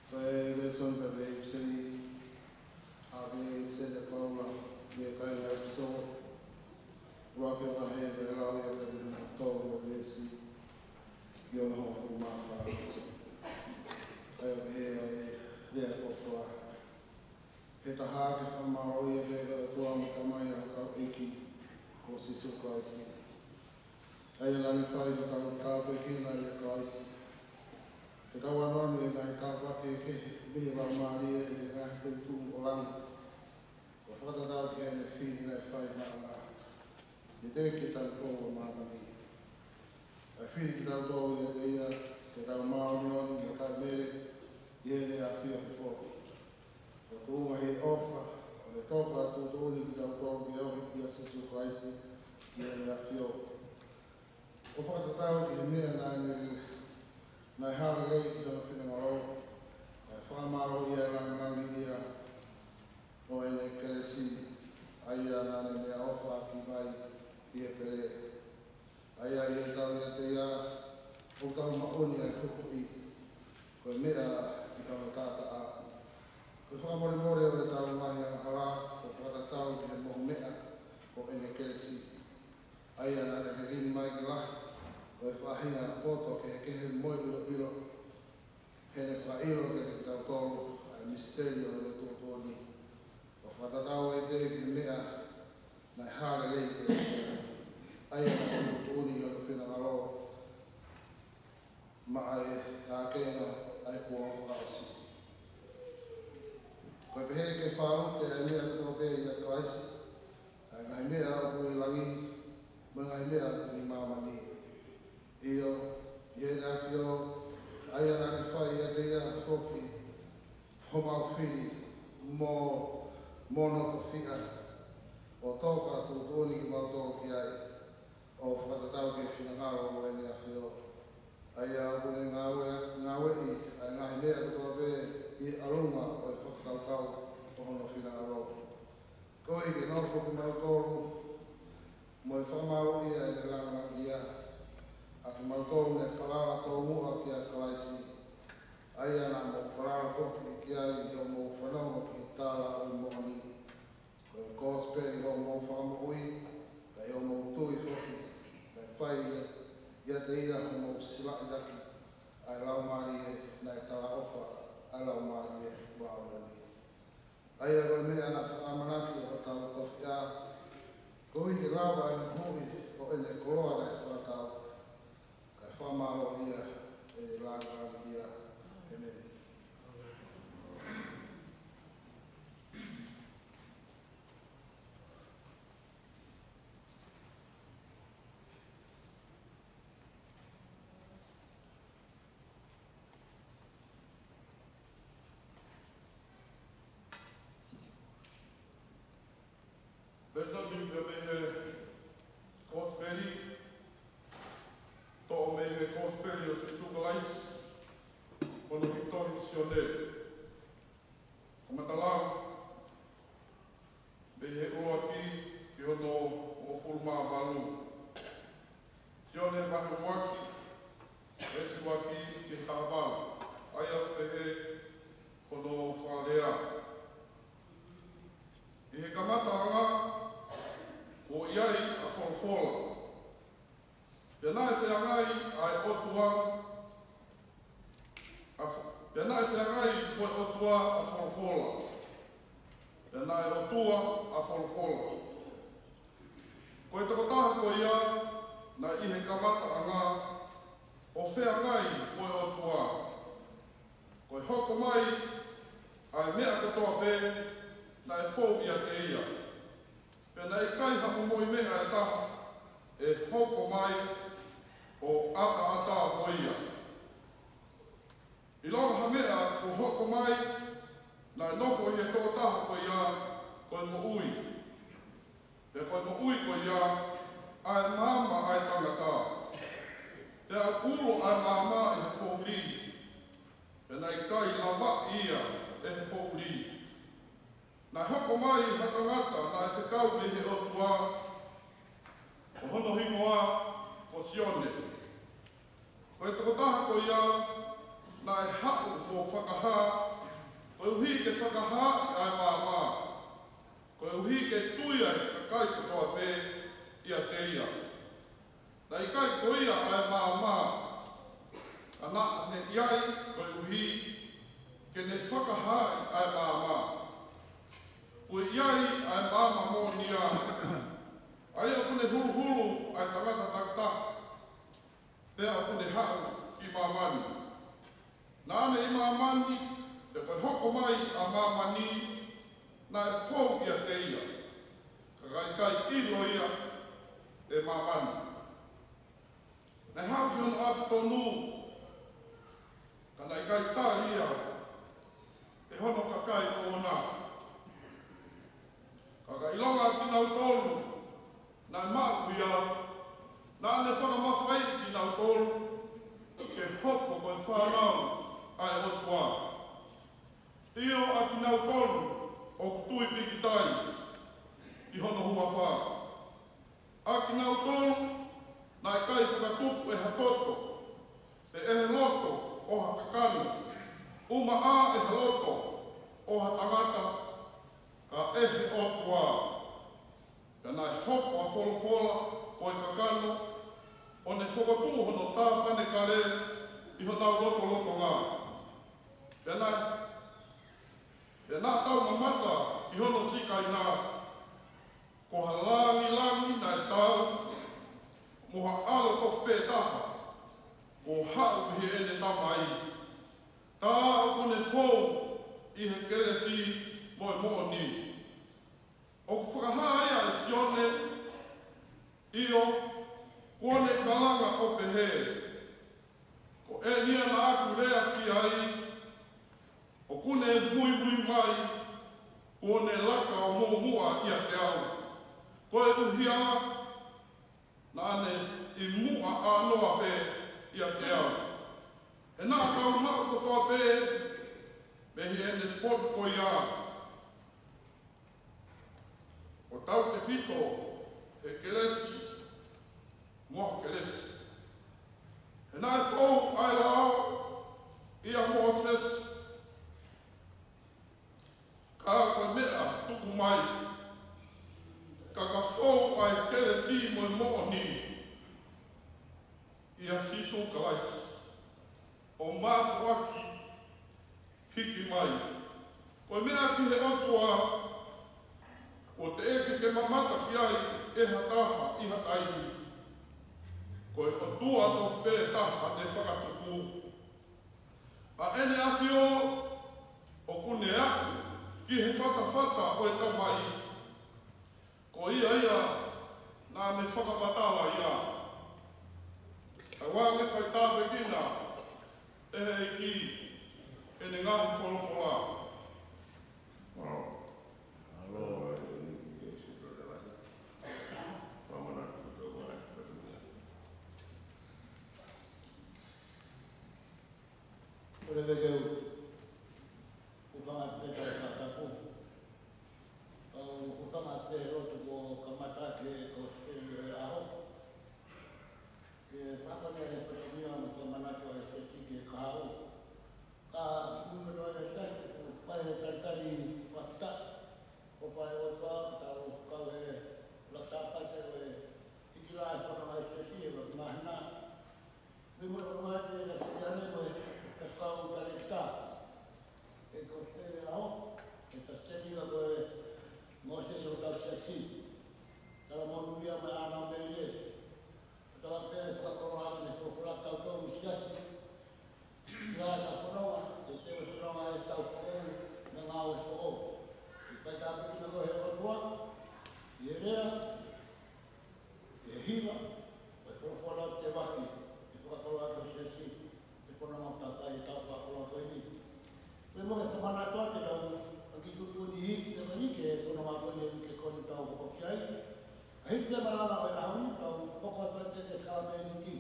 Ko e lēsoni pē mei he ʻipiseli, ʻa e ʻipiseli ʻa Paula ki he kāinga ʻEfesō, ʻuluaki vahe, pea lau ia pē mei he tolu ʻo e veesi ki hono hongofulu mā fā. Kae pehē ʻa e lea ʻa e folofola: He taha ke fakamālōʻia pē ki he ʻOtua mo e Tamai ʻa hotau ʻEiki ko Sīsū Kalaisi. ʻA ia naʻa ne fai hotau tāpuekina ʻia Kalaisi, ke tau ʻalu ʻi he ngaahi tāpuaki kehekehe mei he Laumālie ʻi he ngaahi feituʻu ʻo langi, ʻo fakatatau ki heʻene fili naʻe fai maʻana, ʻi he teʻeki ke tau tō ʻa māmani. ʻA e fili kitautolu ʻiate ia ke tau māʻoniʻoni mo taʻemele ʻi heʻene ʻafio hifo, ʻo tuʻunga ʻi he ʻofa, ʻo ne tō pea tuʻutuʻuni kitautolu ke ohi ʻia Sīsū Kalaisi ki heʻene ʻafio. ʻO fakatatau ki he meʻa naʻa ne, naʻe hā lelei ki hono finangalo, ʻa e fakamālōʻia ʻa e langilangiʻia ʻo ʻene kelesi, ʻa ia naʻa ne meʻaʻofa ʻaki mai ʻi he pele. ʻA ia ʻi heʻetau ʻiate ia, ʻoku tau maʻu ʻa e huhuʻi, ko e meʻa ʻi hono taʻataʻa. Ko e fakamolemole ʻo ʻetau ngaahi angahala, ʻo fakatatau ki he mohu meʻa ʻo ʻene kelesi, ʻa ia naʻa ne lelei mai ke lahi, ʻo e faʻahinga poto kehekehe mo e ʻiloʻilo, heʻene fakaʻilo kiate kitautolu ʻa e misiteli ʻo ʻene tuʻutuʻuni, ʻo fakatatau ai pē ki he meʻa naʻe hā lelei kiate ia, ʻa ia naʻa ne tuʻutuʻuni ʻi hono finangalo maʻa e ʻākenga ʻa e kuonga fakaʻosi. Ko e pehē ke fāʻute ʻa e meʻa kotoa pē ʻia Kalaisi, ʻa e ngaahi meʻa ʻoku ʻi langi, mo e ngaahi meʻa ʻoku ʻi māmani. ʻIo, ʻi heʻene ʻafio, ʻa ia naʻa ne fai ʻiate ia foki homau fili mo, mo hono tofiʻa, ʻo tō pea tuʻutuʻuni kimautolu ki ai, ʻo fakatatau ki he finangalo ʻo ʻene ʻafio. ʻA ia ʻoku ne ngāue, ngāueʻi ʻa e ngaahi meʻa kotoa pē ʻi he ʻalunga ʻo e fakakaukau ʻo hono finangalo, koeʻuhi ke nofo kimautolu mo e fakamālōʻia ʻene langilangiʻia, ʻa kimautolu ne falala tomuʻa kia Kalaisi, ʻa ia naʻa mou falala foki ki ai ʻi hoʻomou fanongo ki he tala ʻo e moʻoni, ko e kosipeli ʻo hoʻomou fakamoʻui, kae fai ʻiate ia hoʻomou silaʻi ʻaki ʻa e Laumālie naʻe talaʻofa ʻa e Laumālie Māʻoniʻoni. ʻA ia ko e meʻa naʻa faʻa ʻamanaki ʻo hotau tofiʻa, koeʻuhi ke lava ʻa e moʻui ʻo ʻene koloa naʻe fakatau, kae fakamālōʻia ʻene lāngilangiʻia. ʻĒmeni. Lēsoni pē mei he Kosipeli, toʻo mei he Kosipeli ʻo Sīsū Kalaisi, hono hiki tohi ʻe Sione. Kamata lau mei he ʻuluaki ki hono hongofulu mā valu. Sione vahe ʻuluaki, veesi ʻuluaki ki he taha valu. ʻA ia ʻoku pehē hono fakalea: ʻI he kamataʻanga kuo ʻi ai ʻa Folofola. Pea naʻe feangai ʻa e ʻOtua, ʻa Fo-, pea naʻe feangai mo e ʻOtua ʻa Folofola. Pea naʻe ʻOtua ʻa Folofola. Ko e tokotaha ko ia naʻe ʻi he kamataʻanga ʻo feangai mo e ʻOtua. Ko e hoko mai ʻa e meʻa kotoa pē naʻe fou ʻiate ia. Pea naʻe ʻikai ha momoi meʻa ʻe taha ʻe hoko mai ʻo ʻataʻatā mo ia. ʻIlonga ha meʻa kuo hoko mai, naʻe nofo ʻi he tokotaha ko ia ko e moʻui. Pea ko e moʻui ko ia ʻa e maama ʻa e tangata. Pea ʻoku ulo ʻa e maama ʻi he poʻuli, pea naʻe ʻikai lavaʻi ia ʻe he poʻuli. Naʻe hoko mai ha tangata naʻe fekau mei he ʻOtua, ko hono hingoa ko Sione. Ko e tokotaha ko ia naʻe haʻu ʻo fakahā, koeʻuhi ke fakahā ʻa e maama, koeʻuhi ke tui ʻa e kakai kotoa pē ʻiate ia. Naʻe ʻikai ko ia ʻa e maama, ka naʻa ne ʻi ai koeʻuhi ke ne fakahā ʻa e maama. Kuo ʻi ai ʻa e maama moʻonia, ʻa ia ʻoku ne huluhulu ʻa e tangata takitaha, pea ʻoku ne haʻu ki māmani. Naʻa ne ʻi māmani, pea ko e hoko mai ʻa māmani naʻe fou ʻiate ia, ka naʻe ʻikai ʻilo ia ʻe māmani. Naʻe haʻu ki hono ʻApi tonu, ka naʻe ʻikai tali ia ʻe hono kakai ʻoʻona. Ka ka ʻilonga ʻa kinautolu naʻe maʻu ia, naʻa ne fakamafaiʻi kinautolu ke hoko ko e fānau ʻa e ʻOtua, ʻio, ʻa kinautolu ʻoku tui pīkitai ʻi hono huafa. ʻA kinautolu naʻe ʻikai fakatupu ʻe ha toto, pe ʻe he loto ʻo ha kakano, ʻumaʻā ʻe he loto ʻo ha tangata, ka ʻe he ʻOtua. Pea naʻe hoko ʻa Folofola ko e kakano, ʻo ne fokotuʻu hono tāpanekale ʻi honau lotolotonga. Pea naʻe, pea naʻa tau mamata ʻi hono sikaina, ko ha langilangi naʻe tau, mo ha ʻAlo tofu pē taha, kuo haʻu mei heʻene Tamai, tā ʻoku ne fou ʻi he kelesi mo e moʻoni. ʻOku fakahā ia ʻe Sione, ʻio, kuo ne kalanga ʻo pehē, ko eni ia naʻa ku lea ki ai, ʻoku ne muimui mai, kuo ne laka ʻo muʻomuʻa ʻiate au. Koeʻuhi naʻa ne ʻi muʻa ʻānoa pē ʻiate au. He naʻa tau maʻu kotoa pē mei heʻene fotu ko ia. ʻO tautefito he kelesi mo ha kelesi. He naʻe fou ʻa e lao ʻia Mōsese, ka ko e meʻa tuku mai, ka ka fou ʻa e kelesi mo e moʻoni. Sīsū Kalaisi, ʻo mātuʻaki hiki mai. Ko e meʻa ki he ʻOtua, kuo teʻeki ke mamata ki ai ʻe ha taha ʻi ha taimi. Ko e ʻOtua tofu pē taha ne fakatupu. ʻA ʻEne ʻAfio ʻoku ne aʻu ki he fatafata ʻo e Tamai. Ko ia ia naʻa ne fakamatala ia. Kae ʻoua ke fai tāpuekina ʻe he ʻEiki ʻene ngaahi folofola. Ko e vekeu, ʻoku panga pē tala fakatapu. Kau ʻoku panga pē lotu kuo kamata ki he kosipeli ʻo e ʻaho. Ke fakone he pētania mo fakamanatu ʻa e siasi ki he kahaʻu. Ka ʻi muʻa ʻo e siasi ʻoku fai e talitali fakatapu. ʻOku fai ʻOtua, tau kau he ʻuluaki Sāpate ʻo e hiki lā e fononga ʻa e siasi he ʻuluaki māhina. Pea mo e ʻuluaki ʻa e siasi ʻanenai ko e kau talēkita. ʻE kau pele lao, ʻe palesiteni ka ko e Mōsese ʻo hotau siasi. Tala monūʻia mo e ʻānau melie. Tala pē ʻe fakakoloa ʻaki ʻene folofola kiate kitautolu siasi. Ki he ʻa e fononga, ʻe teu e fononga ʻetau foʻou, mo e ngāue foʻou. ʻE fai tāpuekina koe ʻe he ʻOtua, ʻi he lea, ʻi he hiva, ʻo e folofola ʻo e tevaki, ʻe fakakoloa ʻaki ho siasi, ʻi he fononga ʻoku tau fai ʻi he taʻu fakakoloa ko eni. Pea mo e fakamanatu atu ʻetau ʻuluaki tuʻutuʻuni ʻi he ʻaho ni ki he fononga ko eni ʻe hiki ko eni tau hoko ki ai. Ka hili pē malanga ʻo e ʻaho ni, tau hoko atu ai ki he sākalamēniti.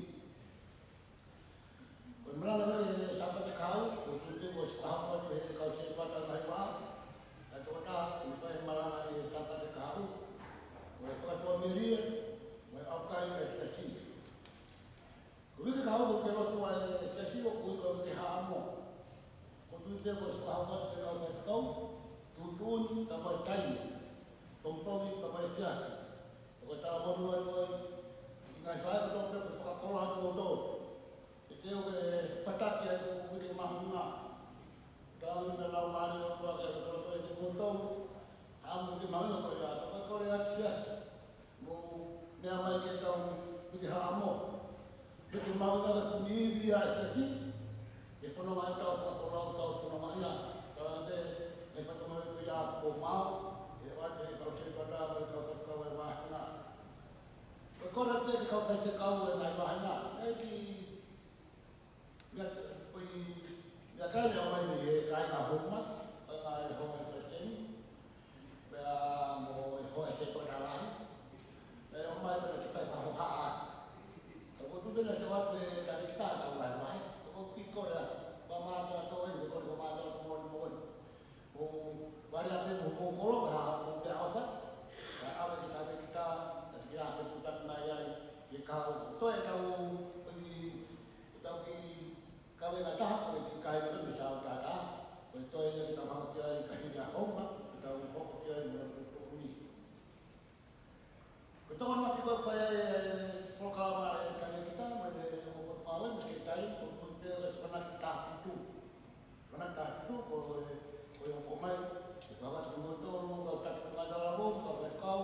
Ko e malanga ʻi he Sāpate Kahaʻu, ʻoku ou tui pē kuo ʻosi fakahoko atu ʻe he kau sētuata ʻi he vahevahe. Kae tokotaha, ʻoku fai e malanga ʻi he Sāpate Kahaʻu, ko e fakatuʻamelie, mo e ʻaukai ʻa e siasi. Ko e uike kahaʻu ko e lotu ʻa e siasi ʻoku ui ko e uike Haʻamo. ʻOku ou tui pē kuo ʻosi fakahoko atu ʻe he kau faifekau, tuʻutuʻuni, ka mo e taimi, pongipongi, ka mo e efiafi. Ko e tala monū atu ai, siʻi ngaahi faifekau kotoa pē kuo fakakoloa atu kimoutolu. ʻE teu ke pataki ai ko e uike mahuʻinga. Tau ʻi he Laumālie ʻo e ʻOtua ke lotoloto ʻiate kimoutolu. Haʻamo uike mahuʻinga ko ia, ko e kole atu siasi. Mou meʻa mai ke tau uike Haʻamo. Uike mahuʻinga ka tau ʻi he ivi ʻa e siasi. Ke fononga ʻi he taʻu fakakoloa ʻoku tau fononga ai. Tala pē, ʻe fatongia ʻa e ʻOtua ʻoku mau maʻu. ʻE ʻoatu ʻe he kau sētuata mo e kau faifekau ʻa e vāhenga. Ko e kole atu ki he kau faifekau ʻa e ngaahi vāhenga. ʻE ki Meʻa, ko e meʻakai naʻe ʻomai mei he kāinga Houma, kāinga ʻe he hoa ʻo e palesiteni, pea mo e hoa ʻo e sētuata lahi, naʻe ʻomai pea naʻe fai ha hohaʻa. Ka ʻoku ou tui pē naʻe sio atu e talēkita ʻetau vahevahe, ka ʻoku ou kiʻi kole atu, ʻoua mātā tō eni, kole ʻoua mātā tō eni mo eni. Mou vale atu mo hoʻomou kolo, ka mou pea ʻofa. Ka ʻave ki he talēkita, ka te ke ʻave putaki mai ai, ke kau, toe tau, ʻi, tau ki kave ngataha, ko e ki kai ngataha, mei Sautata. Ko e toe ia ke tau hanga ki ai, ka hili ʻa Houma, ke tau hoko ki ai, mo e tuʻutuʻuni. Ko e tokonaki ko ē ʻoku fai ai e polokalama ʻa e talēkita, mo e ʻo ko e pau eni, sekelitali, ko e pau pē ko e tokonaki taha fitu. Tokonaki taha fitu, ko e, ko e ʻomai, ke fakahoko atu kimoutolu, kau taki ko ngata lavo, kau faifekau,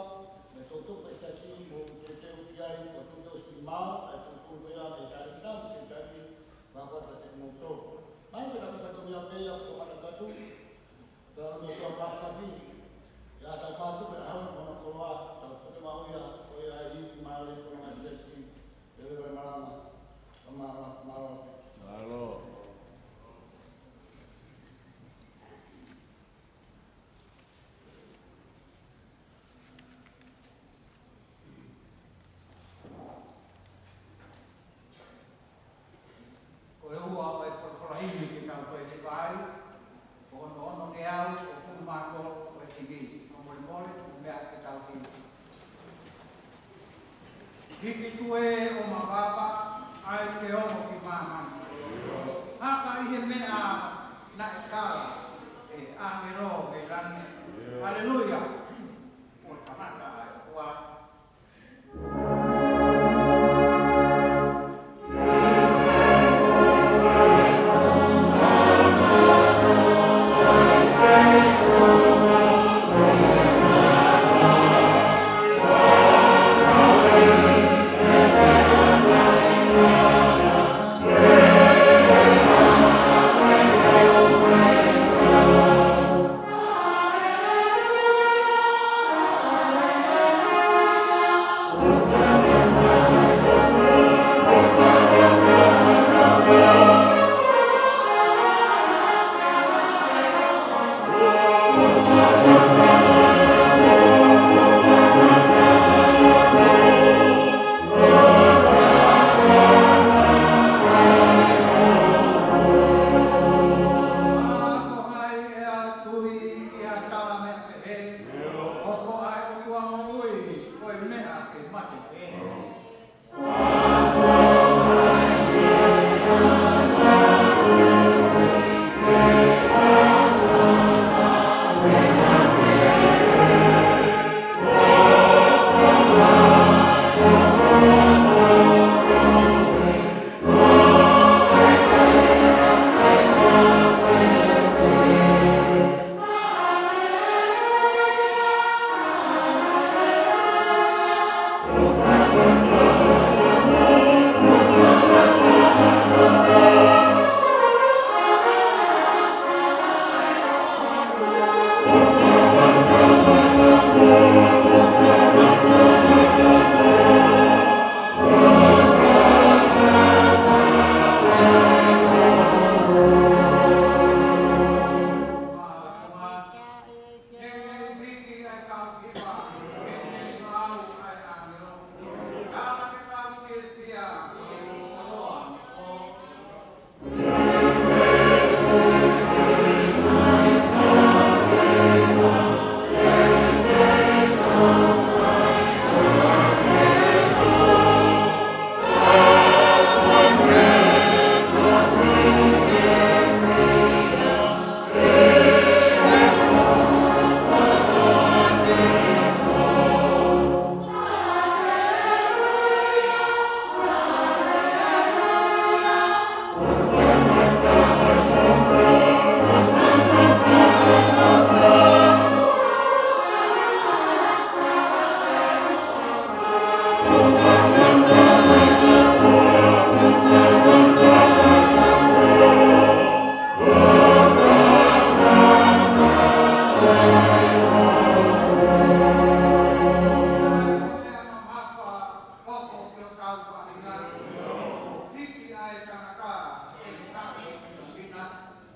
mo e toutou ko e siasi, mo e teuteu ki ai, ko e toutou siʻi maau, ʻa e toutou ko ia, ʻa e talēkita, mo e sekelitali, fakahoko atu kiate kimoutolu. Mai ke tau fatongia pē ia, ko e mana patu, Tau me tau pātaki, ʻi heʻetau pātaki ʻi he ʻaho ni mo hono koloa, tau poke maʻu ia, ko ia ʻi he mālō ʻi he konga siasi, ʻi he leva e malanga, ka mālō, mālō. Mālō. Ko e ua ʻo e folofola himi ke tau toe hiva ai, ko hono ono teau ʻo fulu mā tolu ʻo e himi, ʻo molemole, tuku meʻa ke tau himi. Hiki tuʻe ʻo mavava, ʻai ke ongo ki māmani. Haka ʻi he meʻa naʻe tala ʻe he ʻāngelo mei langi. Haleluia. Kuo kamata ʻa e ʻOtua.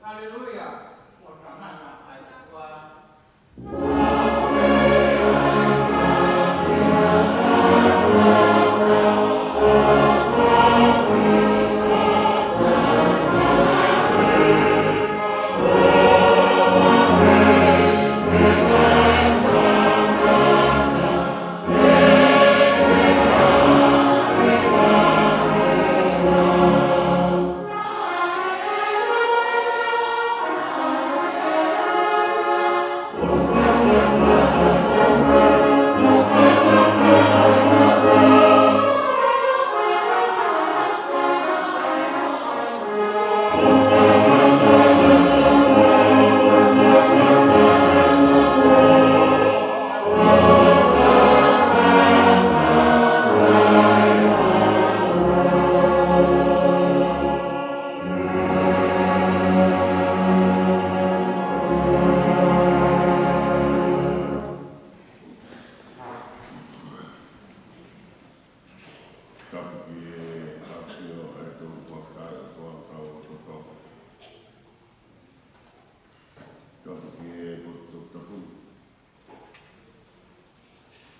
Haleluia. Ko e tangata ʻa e ʻOtua. Tapu ki he ʻAfio ʻa e Tolu Kuakatai ʻo Toa Tau ʻo Totongi. Tapu ki he Potu Tapu.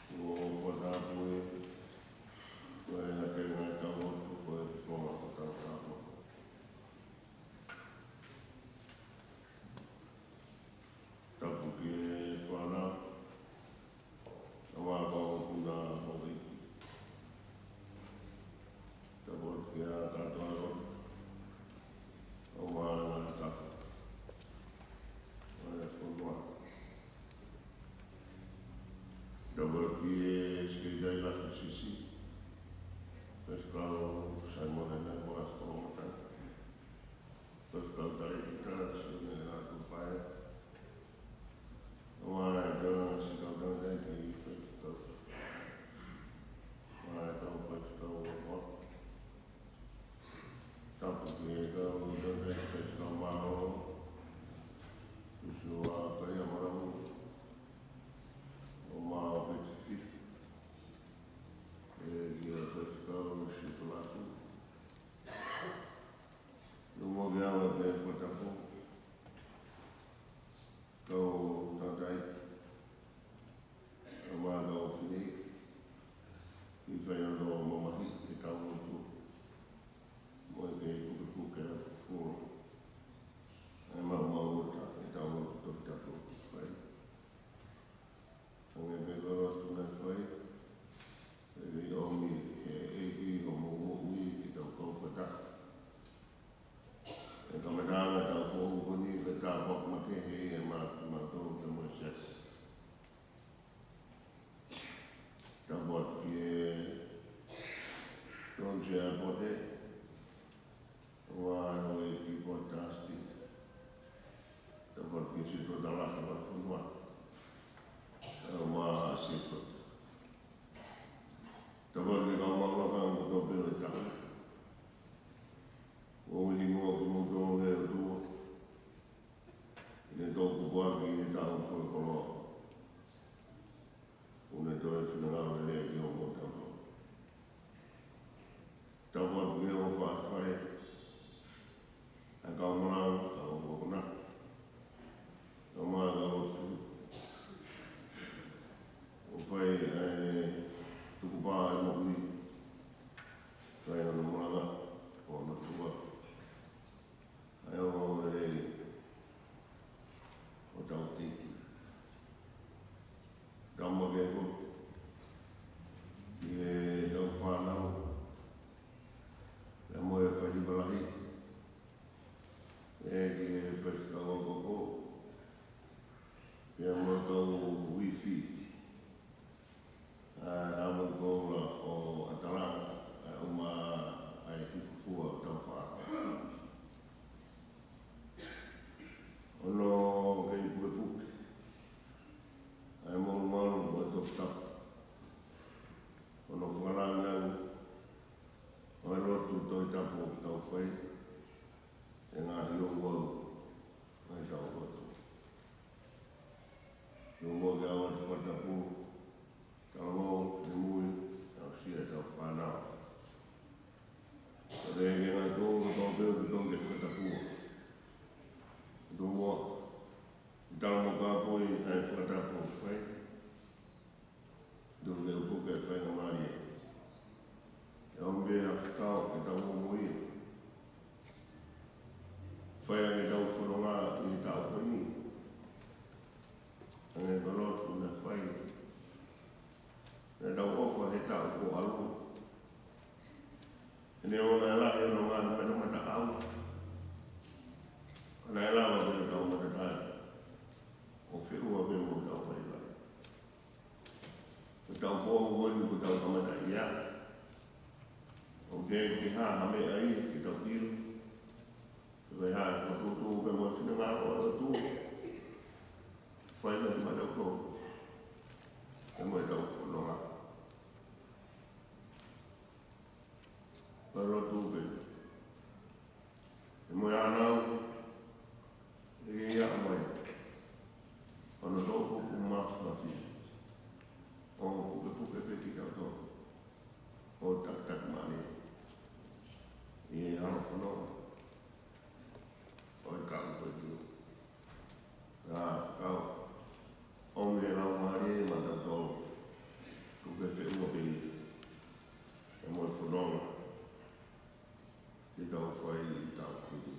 Ko e fakatāpui, ko e hake ngaahi tau atu, ko e fonga ko tau tau. Tapu ki he fānau, ʻa e kau ʻōpuna ʻo e ʻEiki. Tapu ki he kātoa lotu, ʻa e ngaahi tafa ʻo e fonua. Tapu ki he Sekelitali Lahi ʻo e S C C, Faifekau Saimone Naivola Sokolomatai. Faifekau Talēkita Sione Lātūpaea. ʻA e tangataʻeiki faifekau. ʻA e kau faifekau ʻo e ʻOtua. Tapu ki he kau tangataʻeiki faifekau mālōlō. Usu a kai a maramu. ʻO Mao Peti Fifi. ʻE ki he faifekau Siutulafu. Nō mo ke awa pē fatapo. Kau tangataʻeiki. ʻA e kau fefine. ʻI he fai ʻo e mamahi ʻetau lotu. Mo e pē pukepuke ʻa e fua. ʻA e maumau ʻo e tau lotu Tohi Tapu ʻoku fai. Hangē pē ko e lotu naʻe fai, ʻe ʻomi ʻe he ʻEiki hoʻomou moʻui ke tau kau fakataha. ʻE kamata ʻetau foʻou ko eni, ke tāpuaki makehe ʻe he ʻOtua kimautolu pea mo e Siasi. Tapu atu ki he Tokoni Sea Pote, ʻa e ʻEiki Pote Trustee. Tapu atu ki he Sētuata Lahi ʻo e fonua. ʻA e Sētuata. Tapu atu ki he kau maʻu lakanga kotoa pē ʻo e taha. Finangalo lelei ki homou tauhi. Tau atu ki he ʻofa fale ʻa e kau malanga, kau akonaki, kau malanga ʻo fai ʻa e tukupā ʻa e moʻui, fai hono malanga ʻo hono tuʻa. ʻA e ongoongolelei ʻo hotau ʻEiki. Tau maʻu pē ki heʻetau fānau, pea mo e faihiva lahi, pea ki he faifekau ako, pea mo e kau uifi, ʻa e Haʻamotu Koula ʻo ʻAtalanga, ʻa e ʻuma ʻa e hifo fua ʻo hotau fānau. Hono kei pukepuke ʻa e monumanu ʻo e Toputapu. Hono fakalāngilangi ʻo e lotu Tohitapu ʻoku tau fai, ʻi he ngaahi ouau ʻo ʻetau lotu. Tau moʻui ʻa e fakatapu, talavou, finemui, aʻusia ʻetau fānau. Ka te ke ngai tō, ka tō pē ʻo tō ke fakatapua. Tō mua, tau mo ka poi ʻa e fakatapu fai. Tō ke upu ke fai ngā mālie. ʻE ʻomi pē ha fekau ke tau moʻui. Fai ange ʻetau fononga ʻi he taʻu ko eni. Hangē ko e lotu naʻe fai. Naʻa tau ʻofa he taʻu kuo ʻalu. ʻE ne ʻoua naʻe lahi hono ngaahi matamata ʻau. Ka naʻe lava pē ʻetau matatali. ʻO feʻunga pē mo ʻetau vaivai. Ko ʻetau foʻou ko eni kuo tau kamata ia. ʻOku ʻikai ke hā ha meʻa ia ke tau ʻilo. Ke fai ha fakatūtū pē mo e finangalo ʻo e ʻOtua. Fai mai maʻatautolu. Pea mo ʻetau fononga. Pea lotu pē. Pea mo e ʻānau. ʻE ia mai. Hono tō ko ku mafimafi. ʻO pukepuke pē kitautolu. ʻO takitaki mālie. ʻI he hala fononga. ʻO e kaʻu ko e tio. Ka kau ʻomi e laumālie maʻatautolu, tuku ke feʻunga pē ia, pea mo e fononga ke tau fai ʻi he taʻu ko eni.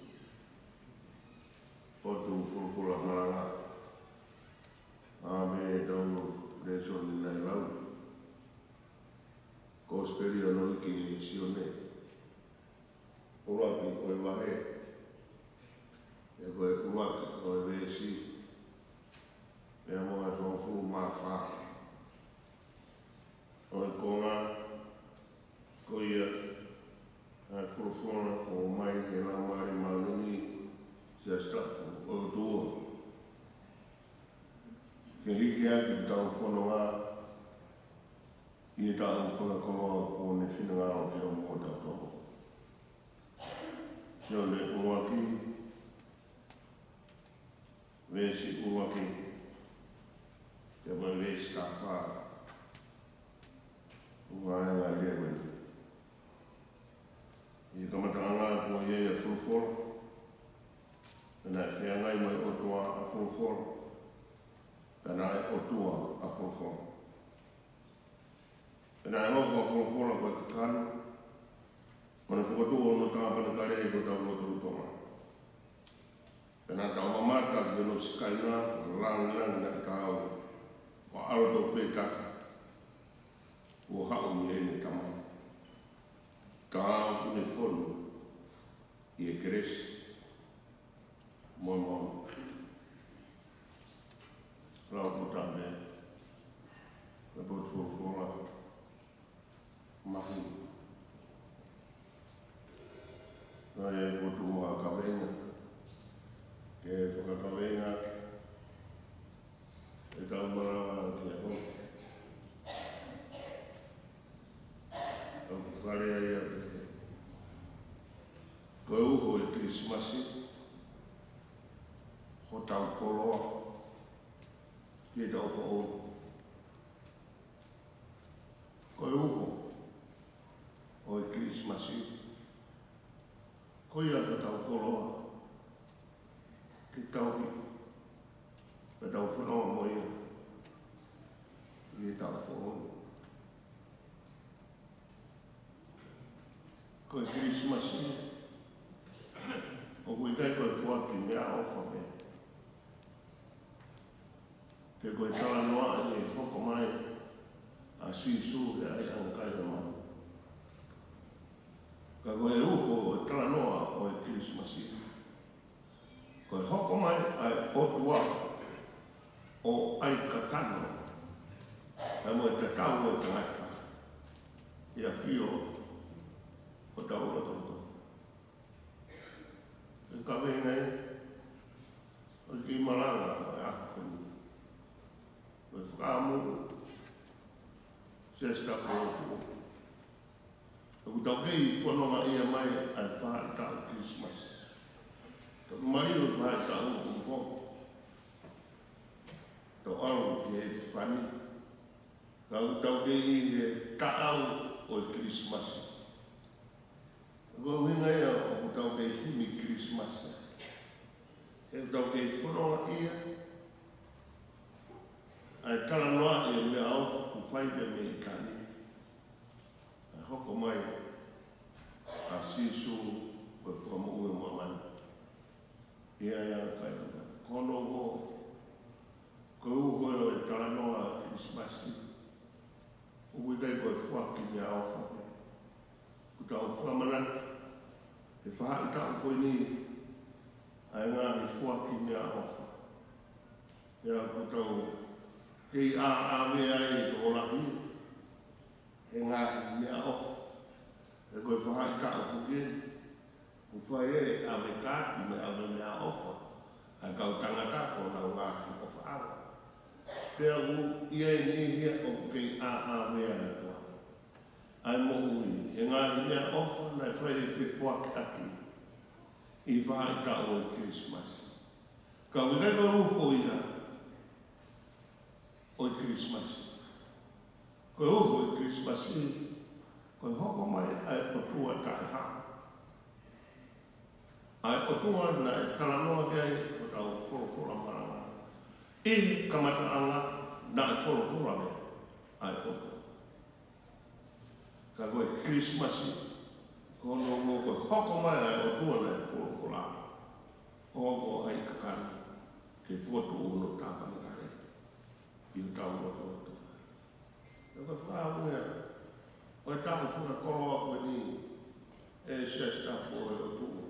Potu folofola malanga, ʻa e meʻa ʻetau lēsoni naʻe lau. Kosipeli ʻo e ʻEiki ʻe Sione. ʻUluaki ʻo e vahe, ʻa ia ko e ʻuluaki ʻo e veesi, pea mo e hongofulu mā fā. ʻO e konga ko ia ʻa e folofola kuo ʻomai ʻe he Laumālie Māʻoniʻoni, Siasi Tapu ʻo e ʻOtua. Ke hiki hake ʻetau fononga ʻi he taʻu fakakoloa kuo ne finangalo ke ʻomi moʻotautolu. Sione ʻuluaki, veesi ʻuluaki, pea mo e veesi taha fā. ʻUluaki ʻa e lea ko eni. ʻI he kamataʻanga kuo ʻi ai ʻa Folofola, pea naʻe feangai mo e ʻOtua ʻa Folofola, pea naʻe ʻOtua ʻa Folofola. Pea naʻe hoko ʻa Folofola ko e kakano, ʻo ne fokotuʻu hono tāpanekale ʻi hotau lotolotonga. Pea naʻa tau mamata ki hono sikaina, ko e lāngilangi naʻe taau, ʻo ʻAlo tofu pē taha, kuo haʻu mei heʻene Tamai. Ka ʻoku ne fonu ʻi he kelesi mo e maama. Lau pota me, me potu folofola. Mahi. Naʻe potu ʻa e kaveinga. Ke fakakaveinga ʻetau malanga ki he ʻaho ni. ʻOku fakalea ia pehē. Ko e uho ʻi he Kilisimasi, hotau koloa ki heʻetau foʻou. Ko e uho ʻo e Kilisimasi, ko ia ko ʻetau koloa ke tauhi, ke tau fononga mo ia ʻi heʻetau fono. Ko e Kilisimasi, ʻoku ʻikai ko e foaki meʻaʻofa pē, pe ko e talanoaʻi e hoko mai ʻa Sīsū he ʻaiʻanga kai ʻo e manu. Ka ko e uho ʻo e talanoa ʻo e Kilisimasi, ko e hoko mai ʻa e ʻOtua ʻo ʻai kakano, ʻa e mo e tatau ʻo e tangata, ʻi he ʻafio ʻo hotau lotolotonga. ʻE kaveinga ʻo e kiʻi malanga ʻo e ʻaho ko eni, ko e fakaʻamu, Siasi Tapu ʻo e ʻOtua, ʻoku tau kei fononga ia mai ʻa e faʻahitaʻu Kilisimasi. Tau mali ʻo e faʻahitaʻu ʻo e mō, tau ʻalu ki he Epifani, ka ʻoku tau kei ʻi he taʻau ʻo e Kilisimasi. Ko e ʻuhinga ia ʻoku tau kei himi Kilisimasi, he ʻoku tau kei fononga ia ʻa e talanoaʻi e meʻaʻofa kuo fai pē mei ʻitāniti, ʻa e hoko mai ʻa Sīsū ko e Fakamoʻui ʻo māmani ʻi he ʻaiʻanga kai ʻo e manu. Ko hono uho, ko e uho ʻo e talanoa Kilisimasi, ʻoku ʻikai ko e foaki meʻaʻofa pē. ʻOku tau fakamanatu he faʻahitaʻu ko eni ʻa e ngaahi foaki meʻaʻofa, pea ʻoku tau kei ʻaʻave ai e tokolahi he ngaahi meʻaʻofa. He ko e faʻahitaʻu foki eni, ʻoku fai e ʻave kaati mo e ʻave meʻaʻofa ʻa e kau tangata ko honau ngaahi ʻofaʻanga. Pea ʻoku ʻi ai e niʻihi ia ʻoku kei ʻaʻave ai ʻa e moʻui he ngaahi meʻaʻofa naʻe fai e fefoakiʻaki ʻi he faʻahitaʻu ʻo e Kilisimasi. Ka ʻoku ʻikai ko e uho ia ʻo e Kilisimasi. Ko e uho ʻo e Kilisimasi, ko e hoko mai ʻa e ʻOtua taʻehao, ʻa e ʻOtua naʻe talanoa ki ai hotau folofola malanga ʻi he kamataʻanga. Naʻe folofola mai ʻa e ʻOtua. Ka ko e Kilisimasi, ko hono uho ko e hoko mai ʻa e ʻOtua naʻe folofola, ʻo hoko ʻo ʻai kakano ke fokotuʻu hono tāpanekale ʻi hotau lotolotonga. Ka ko e fakaʻamu ia ʻo e taʻu fakakoloa ko eni ʻa e Siasi Tapu ʻo e ʻOtua.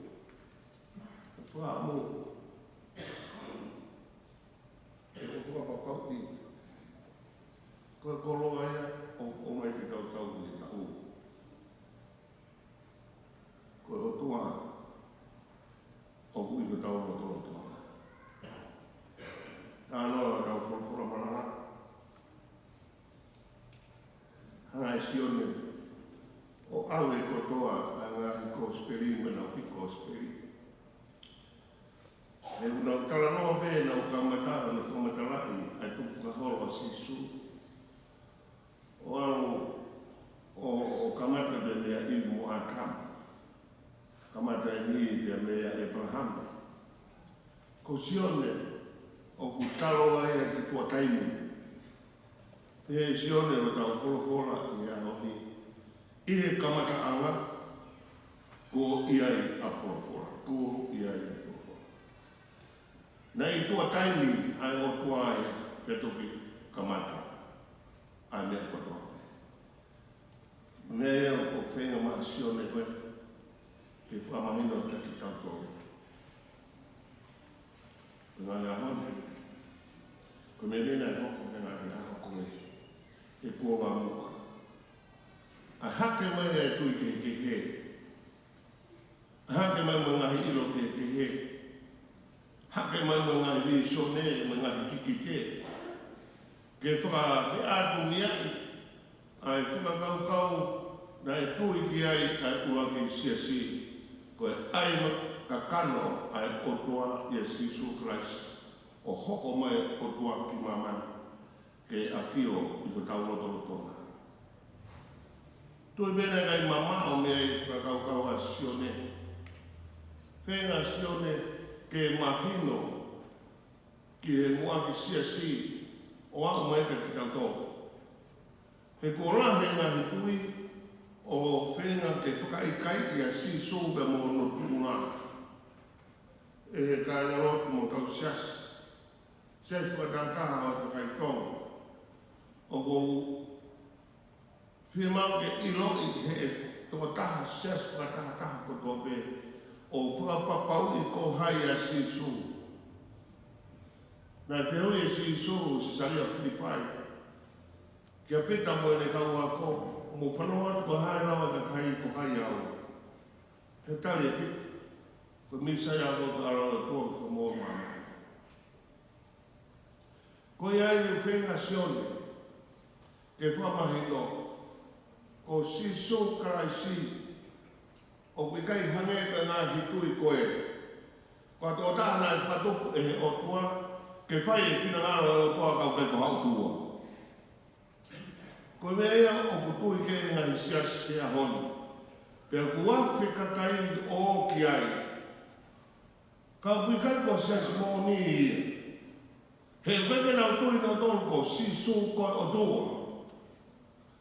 Ko e fakaʻamu ʻe ʻOtua Papau ʻi, ko e koloa ia ʻoku ʻomai ke tau tauhi he taʻu. Ko e ʻOtua ʻoku ʻi hotau lotolotonga. Talanoa hotau folofola malanga, hanga ʻe Sione ʻo ʻave kotoa ʻa e ngaahi kosipeli mo ʻenau kiʻi kosipeli. He ʻoku nau talanoa pē ʻenau kamata, ʻenau fakamatalaʻi ʻa e tukufakaholo ʻa Sīsū, ʻo ʻalu ʻo, ʻo kamata pē meia ʻIvi mo ʻĀtama, kamata eni pē meia ʻĒpalahame. Ko Sione ʻoku talanoa ia ki tuʻa taimi. Pehē ʻe Sione ʻi hotau folofola ʻi he ʻaho ni, ʻi he kamataʻanga kuo ʻi ai ʻa e folofola, kuo ʻi ai ʻa e folofola. Naʻe ʻi tuʻa taimi ʻa e ʻOtua ia pea toki kamata ʻa e meʻa kotoa pē. Meʻa ia ʻoku feinga mai ʻa Sione ko ē ke fakamahino kiate kitautolu. Ko e ngaahi ʻaho ni, ko e meʻa naʻe hoko he ngaahi ʻaho ko ē he kuonga muʻa, ʻa e hake mai ʻa e tui kehekehe, hake mai mo e ngaahi ʻilo kehekehe, hake mai mo e ngaahi vīsone, mo e ngaahi kikite, ke fakafeʻātungiaʻi ʻa e fakakaukau naʻe tui ki ai ʻa e ʻuluaki siasi, ko e ʻai kakano ʻa e ʻOtua ʻia Sīsū Kalaisi ʻo hoko mai ʻOtua ki māmani ke ʻafio ʻi hotau lotolotonga. Tui pē naʻe ʻikai mamaʻo mei ai e fakakaukau ʻa Sione. Feinga ʻa Sione ke mahino ki he muʻaki siasi ʻo aʻu mai kia kitautolu. He kuo lahi e ngaahi tui ʻo feinga ke fakaʻikaiʻi ʻa Sīsū pea mo hono tuʻunga. ʻE kāinga lotu mo e kau siasi, siasi fakatātā ʻo e kakai Tonga, ʻoku ou fiemaʻu ke ʻiloʻi ʻe he tokotaha siasi fakatātā kotoa pē ʻo fakapapauʻi ko hai ʻa Sīsū. Naʻe fehuʻi ʻe Sīsū ʻi Sesalia Filipai kia Pita mo ʻene kau ako, mou fanongo atu ko hai lau ʻe he kakai ko hai au. Pea tali ʻe Pita, ko e Mīsaia koe, ko e ʻAlo ʻo e ʻOtua, ko e Fakamoʻui ʻo māmani. Ko ia ai ʻoku feinga ʻa Sione ke fakamahino ko Sīsū Kalaisi ʻoku ʻikai hangē ko e ngaahi tui ko ē. Ko e tokotaha naʻe fakatupu ʻe he ʻOtua ke fai e finangalo ʻo e ʻOtua, ka ʻoku ʻikai ko ha ʻOtua. Ko e meʻa ia ʻoku tui ki ai e ngaahi siasi he ʻaho ni. Pea ʻoku afe kakai ʻoku ʻi ai. Ka ʻoku ʻikai ko e siasi moʻoni ia. He ʻoku ʻikai ke nau tui nautolu ko Sīsū ko e ʻOtua.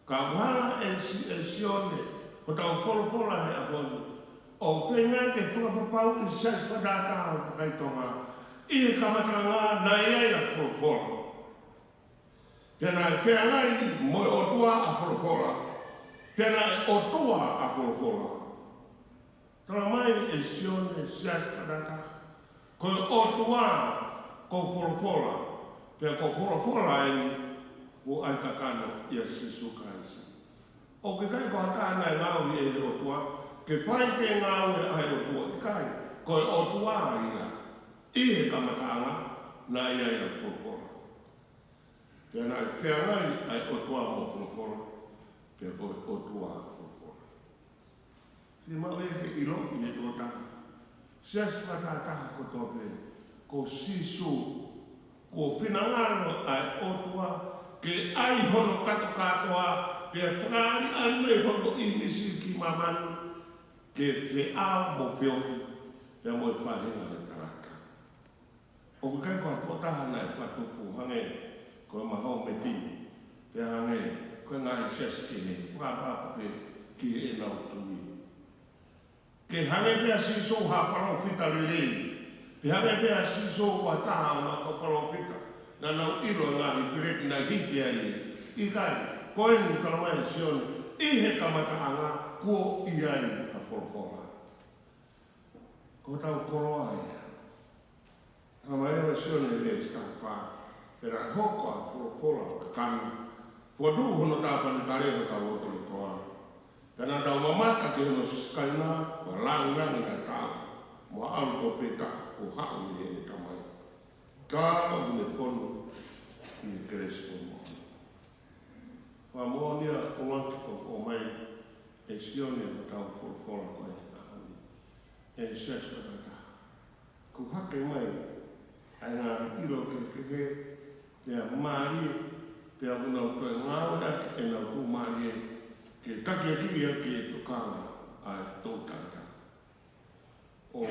Ka ʻoku hanga ʻe Si-, ʻe Sione hotau folofola he ʻaho ni ʻo feinga ke fakapapauʻi e siasi fakatātā ʻo e kakai Tonga ʻi he kamataʻanga naʻe ʻi ai ʻa e folofola. Pea naʻe feangai mo e ʻOtua ʻa e folofola. Pea naʻe ʻOtua ʻa e folofola. Tala mai ʻe Sione, siasi fakatātā, ko e ʻOtua ko e folofola, pea ko e folofola eni kuo ʻai kakano ʻia Sīsū Kalaisi. ʻOku ʻikai ko ha taha naʻe ngaohi ʻe he ʻOtua ke fai pē e ngāue ʻa e ʻOtua, ʻikai, ko e ʻOtua ia. ʻI he kamataʻanga naʻe ʻi ai ʻa e folofola. Pea naʻe feangai ʻa e ʻOtua mo e folofola, pea ko e ʻOtua ʻa e folofola. Fiemaʻu ia ke ʻiloʻi ʻe he tokotaha siasi fakatātā kotoa pē ko Sīsū, kuo finangalo ʻa e ʻOtua ke ʻai hono kātoa kātoa, pea fakaʻaliʻali mai hono ʻīmisi ki māmani ke feʻao mo feohi pea mo e faʻahinga ʻo e tangata. ʻOku ʻikai ko ha tokotaha naʻe fakatupu hangē ko e Mahometi, pea hangē ko e ngaahi siasi kehe, fakaʻapaʻapa pē ki heʻenau tui. Ke hangē pē ʻa Sīsū ha palōfita lelei, pe hangē pē ʻa Sīsū ha taha ʻo ʻenau kau palōfita naʻa nau ʻilo e ngaahi peleti naʻe hiki ai. ʻIkai, ko eni tala mai ʻe Sione, ʻi he kamataʻanga kuo ʻi ai ʻa e folofola. Ko hotau koloa ia. Tala mai leva ʻe Sione he veesi taha fā: Pea naʻe hoko ʻa e folofola ʻo kakano, fokotuʻu hono tāpanekale ʻi hotau lotolotonga. Pea naʻa tau mamata ki hono sikaina, ko e lāngilangi naʻe taau, mo e ʻAlo tofu pē taha kuo haʻu mei heʻene Tamai, ka ʻoku ne fonu ʻi he kelesi mo e moʻoni. Fakamoʻoni ʻa e ʻuhinga ʻoku ʻomai ʻe Sione hotau folofola ko e ʻaho ni. ʻE Siasi fakatātā, ʻoku hake mai ʻa e ngaahi ʻilo kehekehe, pea mālie, pea ʻoku nau toe ngāueʻaki ʻenau tuʻumālie ke takiekina ʻaki e tokanga ʻa e toʻutangata. ʻO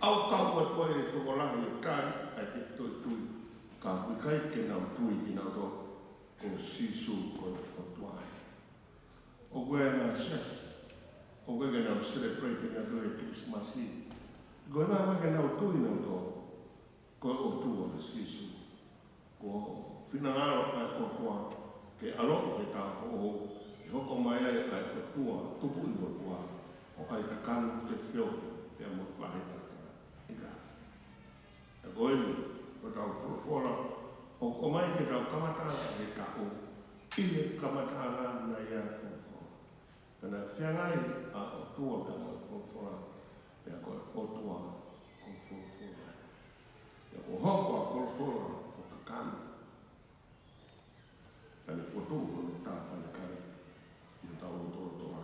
ʻaukai atu ai e tokolahi ʻo tali ʻa e tefitoʻi tui, ka ʻoku ʻikai ke nau tui kinautolu ko Sīsū ko e ʻOtua ia. ʻOku ʻi ai e ngaahi siasi ʻoku ʻikai ke nau celebrate pē nautolu e Kilisimasi, koeʻuhi he ʻoku ʻikai ke nau tui nautolu ko e ʻOtua ʻa Sīsū. Kuo finangalo ʻa e ʻOtua ke ʻaloʻi he tāupoʻou, ke hoko mai ai ʻa e ʻOtua, Tupuʻi ʻOtua, ʻo ʻai kakano ke feohi pea mo e faʻahinga ʻo e tangata. ʻIkai. Pea ko eni hotau folofola ʻoku ʻomai ke tau kamata ʻaki he taʻu, ʻi he kamataʻanga naʻe ʻi ai ʻa e folofola. Pea naʻe feangai ʻa e ʻOtua pea mo e folofola, pea ko e ʻOtua ko e folofola. Pea kuo hoko ʻa e folofola ko e kakano, pea ne fokotuʻu hono tāpanekale ʻi hotau lotolotonga.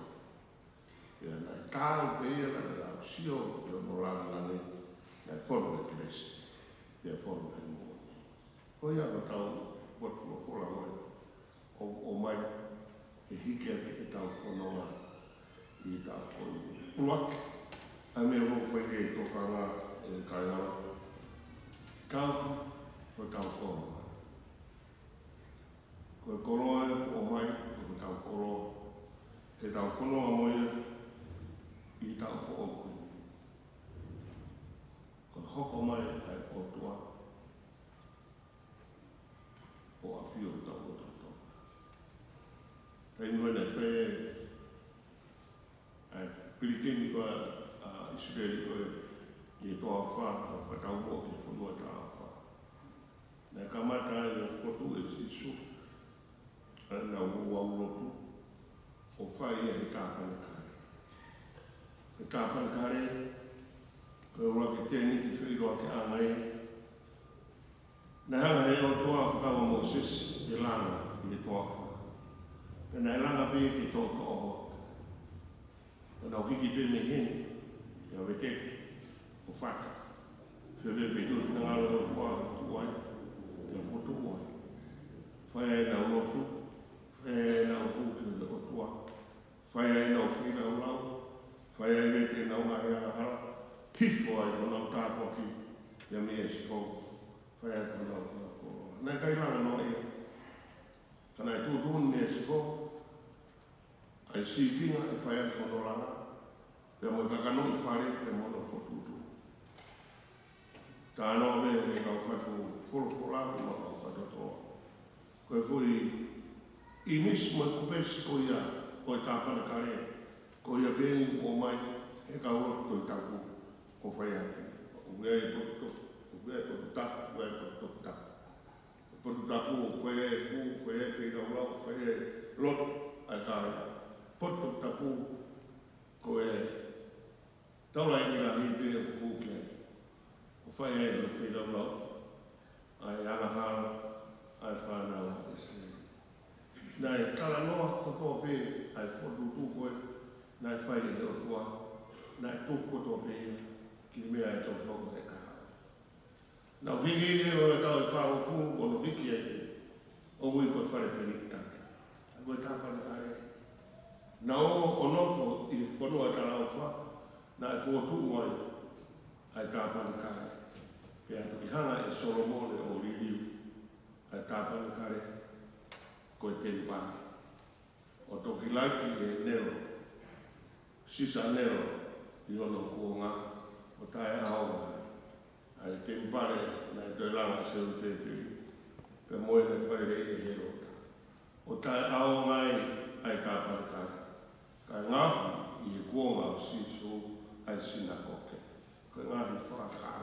Pea naʻe taau pē ia, naʻa tau sio ki hono lāngilangi, naʻe fonu he kelesi, pea fonu he moʻoni. Ko ia hotau potu folofola ko ē ʻoku ʻomai ke hiki ʻaki ʻetau fononga ʻi he taʻu ko eni. ʻUluaki, ʻa e meʻa ʻoku fai ke tokanga e kāinga. Tau, ko tau koloa. Ko e koloa ʻoku ʻomai, ko tau koloa. Ke tau fononga mo ia ʻi he taʻu foʻou ko eni. Ko e hoko mai ʻa e ʻOtua ʻo ʻafio ʻi hotau lotolotonga. Taimi naʻe fai ʻa e pilikimi ko ia ʻa ʻIsileli ko ē ʻi he toafa, ʻo fakataumuʻa ki he fonua talaʻofa. Naʻe kamata ai ʻo fokotuʻu ʻe Sīsū ʻa ʻenau ouau lotu ʻo fai ia he tāpanekale. He tāpanekale, ko e ʻuluaki tēniti feʻiloakiʻanga ia. Naʻe hanga ʻe he ʻOtua ʻo fekau ʻa Mōsese ke langa ʻi he toafa. Pea naʻe langa pē ke toʻotoʻo holo. Pea nau hiki pē mei heni, pea veteki ʻo fata. Fēfē feituʻu e finangalo ʻo e ʻOtua ʻo tuʻu ai, pea fokotuʻu ai. Fai ai ʻenau lotu, fai ai ʻenau hū ki he ʻOtua. Fai ai ʻenau feilaulau, fai ai e vete ʻenau ngaahi angahala, hifo ai honau tāpuaki ia meia Sihova, fai ai honau fakakoloa. Naʻe ʻikai langa noa ia, ka naʻe tuʻutuʻuni meia Sihova ʻa e sīpinga ʻe fai ʻaki hono langa, pea mo e kakanoʻi fale, pea mo hono fokotuʻutuʻu. Talanoa mai he kau fatu folofola, mo e kau fatu toa. Ko e foʻi ʻīmisi mo e kupesi ko ia ʻo e tāpanekale, ko ia pē eni ʻoku ʻomai ʻe he kau lotu Tohi Tapu ʻo fai ʻaki. ʻOku ʻi ai e potu topu, ʻoku ʻi ai e potu tapu, ʻoku ʻi ai e potu topu tapu. Potu tapu ʻoku fai ai e hū, ʻoku fai ai e feilaulau, ʻoku fai ai e lotu ʻa e kāinga. Potu topu tapu ko e taulaʻeiki lahi pē ʻoku hū ki ai ʻo fai ai hono feilaulau ʻa e angahala ʻa e fānau ʻa ʻIsileli. Naʻe talanoa kotoa pē ʻa e fokotuʻutuʻu ko ē naʻe fai ʻe he ʻOtua, naʻe tuku kotoa pē ia ki he meʻa ʻe toki hoko he kahaʻu. Naʻa nau hiki ʻi he ʻo e taʻu ʻe fāngofulu ʻo nau hiki ai, ʻo ui ko e fale fehikitaki. ʻA ia ko e tāpanekale. Naʻa nau ō ʻo nofo ʻi he fonua talaʻofa, naʻe fokotuʻu ai ʻa e tāpanekale. Pea toki hanga ʻe Solomone ʻo liliu ʻa e tāpanekale ko e temipale. ʻO toki laiki ʻe Nelo, Sisa Nelo, ʻi hono kuonga, ʻo taʻeʻaonga ʻa e temipale naʻe toe langa ʻe Selupesiteli, pea mo ia naʻe fai lelei ʻe Hēlota. ʻO taʻeʻaonga ai ʻa e tāpanekale, kae ngaohi ʻi he kuonga ʻo Sīsū ʻa e sinakoke. Ko e ngaahi fakataha.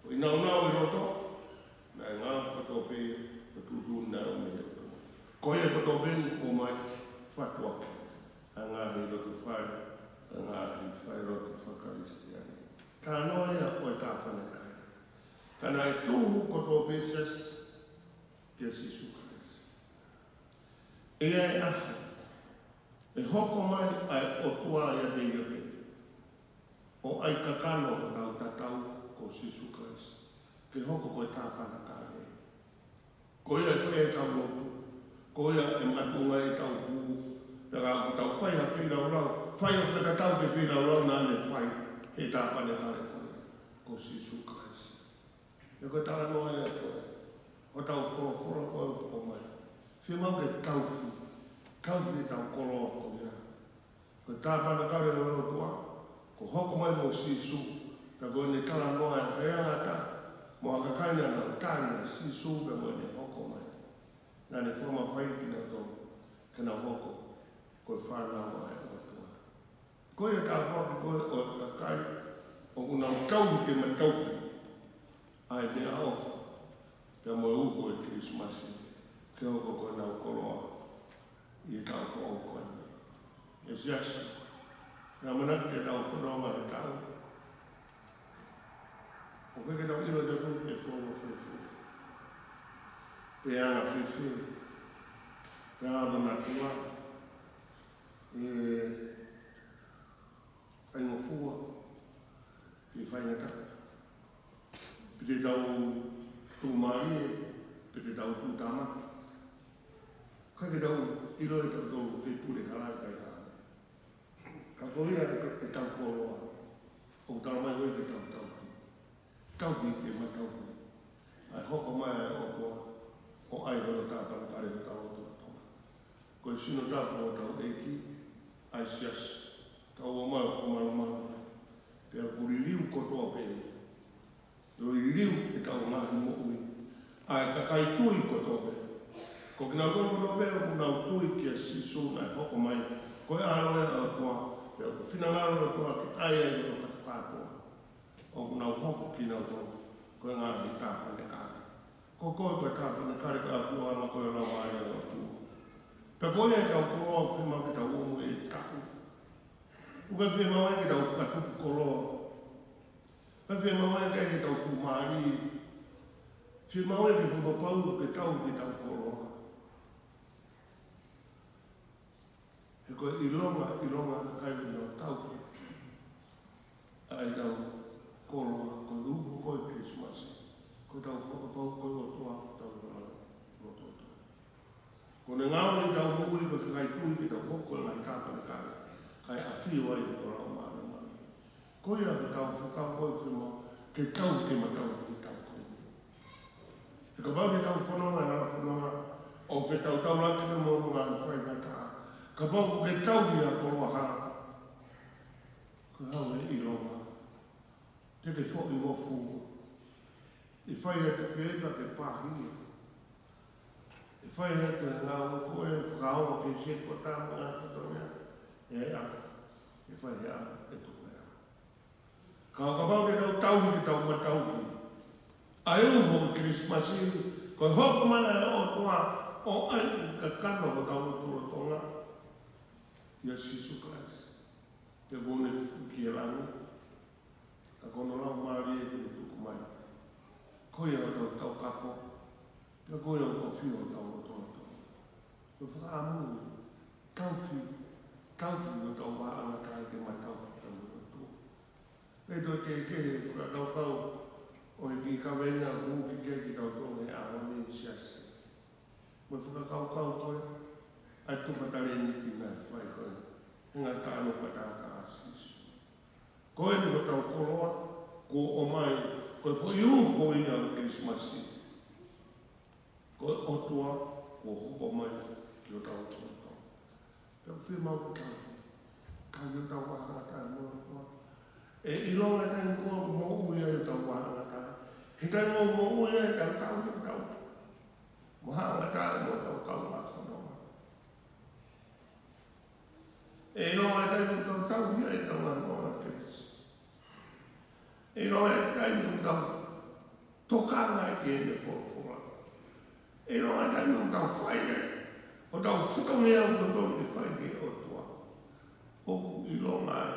Ko e nāunau ʻi loto, naʻe ngāue kotoa pē, ko e tuʻutuʻuni naʻe ʻomai ʻe he ʻOtua. Ko ia kotoa pē ʻoku ʻomai fatuʻaki ʻa e ngaahi lotu fale, ʻa e ngaahi falelotu faka-Kalisitiane. Talanoa ia ʻo e tāpanekale. Ka naʻe tuhu kotoa pē siasi kia Sīsū Kalaisi. ʻI he ʻaho ʻe hoko mai ʻa e ʻOtua ʻiate ia pē ʻo ʻai kakano hotau tatau ko Sīsū Kalaisi, ke hoko ko e tāpanekale. Ko ia ʻe fai ai ʻetau lotu, ko ia ʻe makatuʻunga ai ʻetau hū, pea ka ʻoku tau fai ha feilaulau, fai ʻo fakatatau ki he feilaulau naʻa ne fai he tāpanekale ko ia, ko Sīsū Kalaisi. Pea ko e talanoa ia ko ē ʻo hotau folofola ko ē ʻoku ʻomai. Fiemaʻu ke tauhi, tauhi ʻetau koloa ko ia. Ko e tāpanekale ʻo e ʻOtua, kuo hoko mai mo Sīsū, pea ko ʻene talanoa ʻa e anga ʻatā, mo ha kakai naʻa nau tali ʻa Sīsū pea mo ʻene hoko mai. Naʻa ne fakamafaiʻi kinautolu, ke nau hoko ko e fānau ʻa e ʻOtua. Ko ia tāpuaki ko ē ʻo e kakai ʻoku nau tauhi ke matauhi ʻa e meʻaʻofa, pea mo e uho ʻo e Kilisimasi, ke hoko ko ʻenau koloa ʻi he taʻu foʻou ko eni. ʻE siasi, ʻe ʻamanaki ke tau fononga he taʻu, ʻoku ʻikai ke tau ʻilo ʻe tautolu pe fononga fēfē, pe anga fēfē, pe anga natura, ʻe faingofua, pe faingataʻa. Pe te tau tuʻumālie, pe te tau tuʻutāmaki. ʻIkai ke tau ʻilo ʻe tautolu pe pule hala ʻe kai hala. Ka ko ia ʻe, ʻetau koloa, ʻoku talamai ko e ke tau tauhi. Tauhi ke matauhi ʻa e hoko mai ʻa e ʻOtua ʻo ʻai hono tāpanekale ʻi hotau lotolotonga. Ko e sino tapu ʻo hotau ʻEiki, ʻa e siasi, tau ō mai ʻo fakamalumalu ai. Pea ʻoku liliu kotoa pē, liliu ʻetau ngaahi moʻui ʻa e kakai tui kotoa pē. Ko kinautolu kotoa pē ʻoku nau tui kia Sīsū naʻe hoko mai ko e ʻAlo ia ʻo e ʻOtua, pea ʻoku finangalo ʻOtua ke ʻai ai hono kātoa kātoa, ʻoku nau hoko kinautolu ko e ngaahi tāpanekale. Ko koe ko e tāpanekale, ko e ʻafioʻanga ko e Laumālie ʻo e ʻOtua. Pea ko ia ʻetau koloa ʻoku fiemaʻu ke tau ʻomi ʻe taʻu. ʻOku ʻikai fiemaʻu ia ke tau fakatupu koloa. ʻIkai fiemaʻu ia ke tau tuʻumālie. Fiemaʻu ia ke fakapapauʻi ke tau, ke tau koloa. He ko e ʻilonga, ʻilonga kakai ʻoku nau tauhi ʻa ʻetau koloa, ko e uho ko e Kilisimasi, ko ʻetau fakapapau ko e ʻOtua ʻoku tau lau loto. Ko ʻene ngāue ʻi heʻetau moʻui ko e kakai tui ke tau hoko ko e ngaahi tāpanekale, kae ʻafio ai hono Laumālie Māʻoniʻoni. Ko ia ʻoku tau fakapapau ko e fiemaʻu ke tau, ke matauhi ʻetau ko eni. He kapau te tau fononga he hala fononga ʻo fetautaulaki mo e ngaahi faingataʻa, kapau ʻoku ke tauhi ʻa e koloa hala, ko e hā e ʻilonga? Te ke foʻi ngofu. ʻE fai atu pē pea ke pāhia. ʻE fai atu e ngāue ko e fakaʻauha ke se ko tama ngā totongia. ʻE ʻa, ʻe fai ʻa, ʻe tuku ʻe ʻa. Ka ʻo kapau te tau tauhi, ke tau matauhi ʻa e uho ʻo e Kilisimasi, ko e hoko mai ʻa e ʻOtua ʻo ʻai ʻa e kakano ʻo hotau lotolotonga ʻia Sīsū Kalaisi. Pea kuo ne fuʻu ki he langi, ka ko hono Laumālie kuo ne tuku mai. Ko ia hotau taukapo, pea ko ia ʻoku ʻafio hotau lotolotonga. Ko e fakaʻamu, tauhi, tauhi hotau vahaʻangataʻa ke matauhi hotau ʻOtua. Pea ʻoku toe kehekehe e fakakaukau ʻo e kiʻi kaveinga ʻoku hū ki ai kitautolu he ʻaho ni, siasi. Mo e fakakaukau ko e, ʻa e tufa talēniti naʻe fai ko e, he ngaahi taʻanu fakatātā ʻa Sīsū. Ko eni ko hotau koloa kuo ʻomai, ko e foʻi uho ia ʻo e Kilisimasi. Ko e ʻOtua kuo hoko mai ki hotau lotolotonga. Pea ʻoku fiemaʻu ke tau, tau ʻi hotau vahaʻangataʻa mo e ʻOtua. ʻE ʻilonga e taimi ko ē ʻoku moʻui ai hotau vahaʻangataʻa. He taimi ʻoku moʻui ai ʻetau tauhi hotau vahaʻangataʻa mo hotau kaungā fononga. ʻE ʻilonga e taimi ʻoku tau tauhi ai ʻetau ngaahi moʻunga kelesi. ʻE ʻilonga e taimi ʻoku tau tokanga ai ki heʻene folofola. ʻE ʻilonga e taimi ʻoku tau fai ai hotau fatongia ʻoku totonu ke fai ki he ʻOtua. ʻOku ʻilonga ai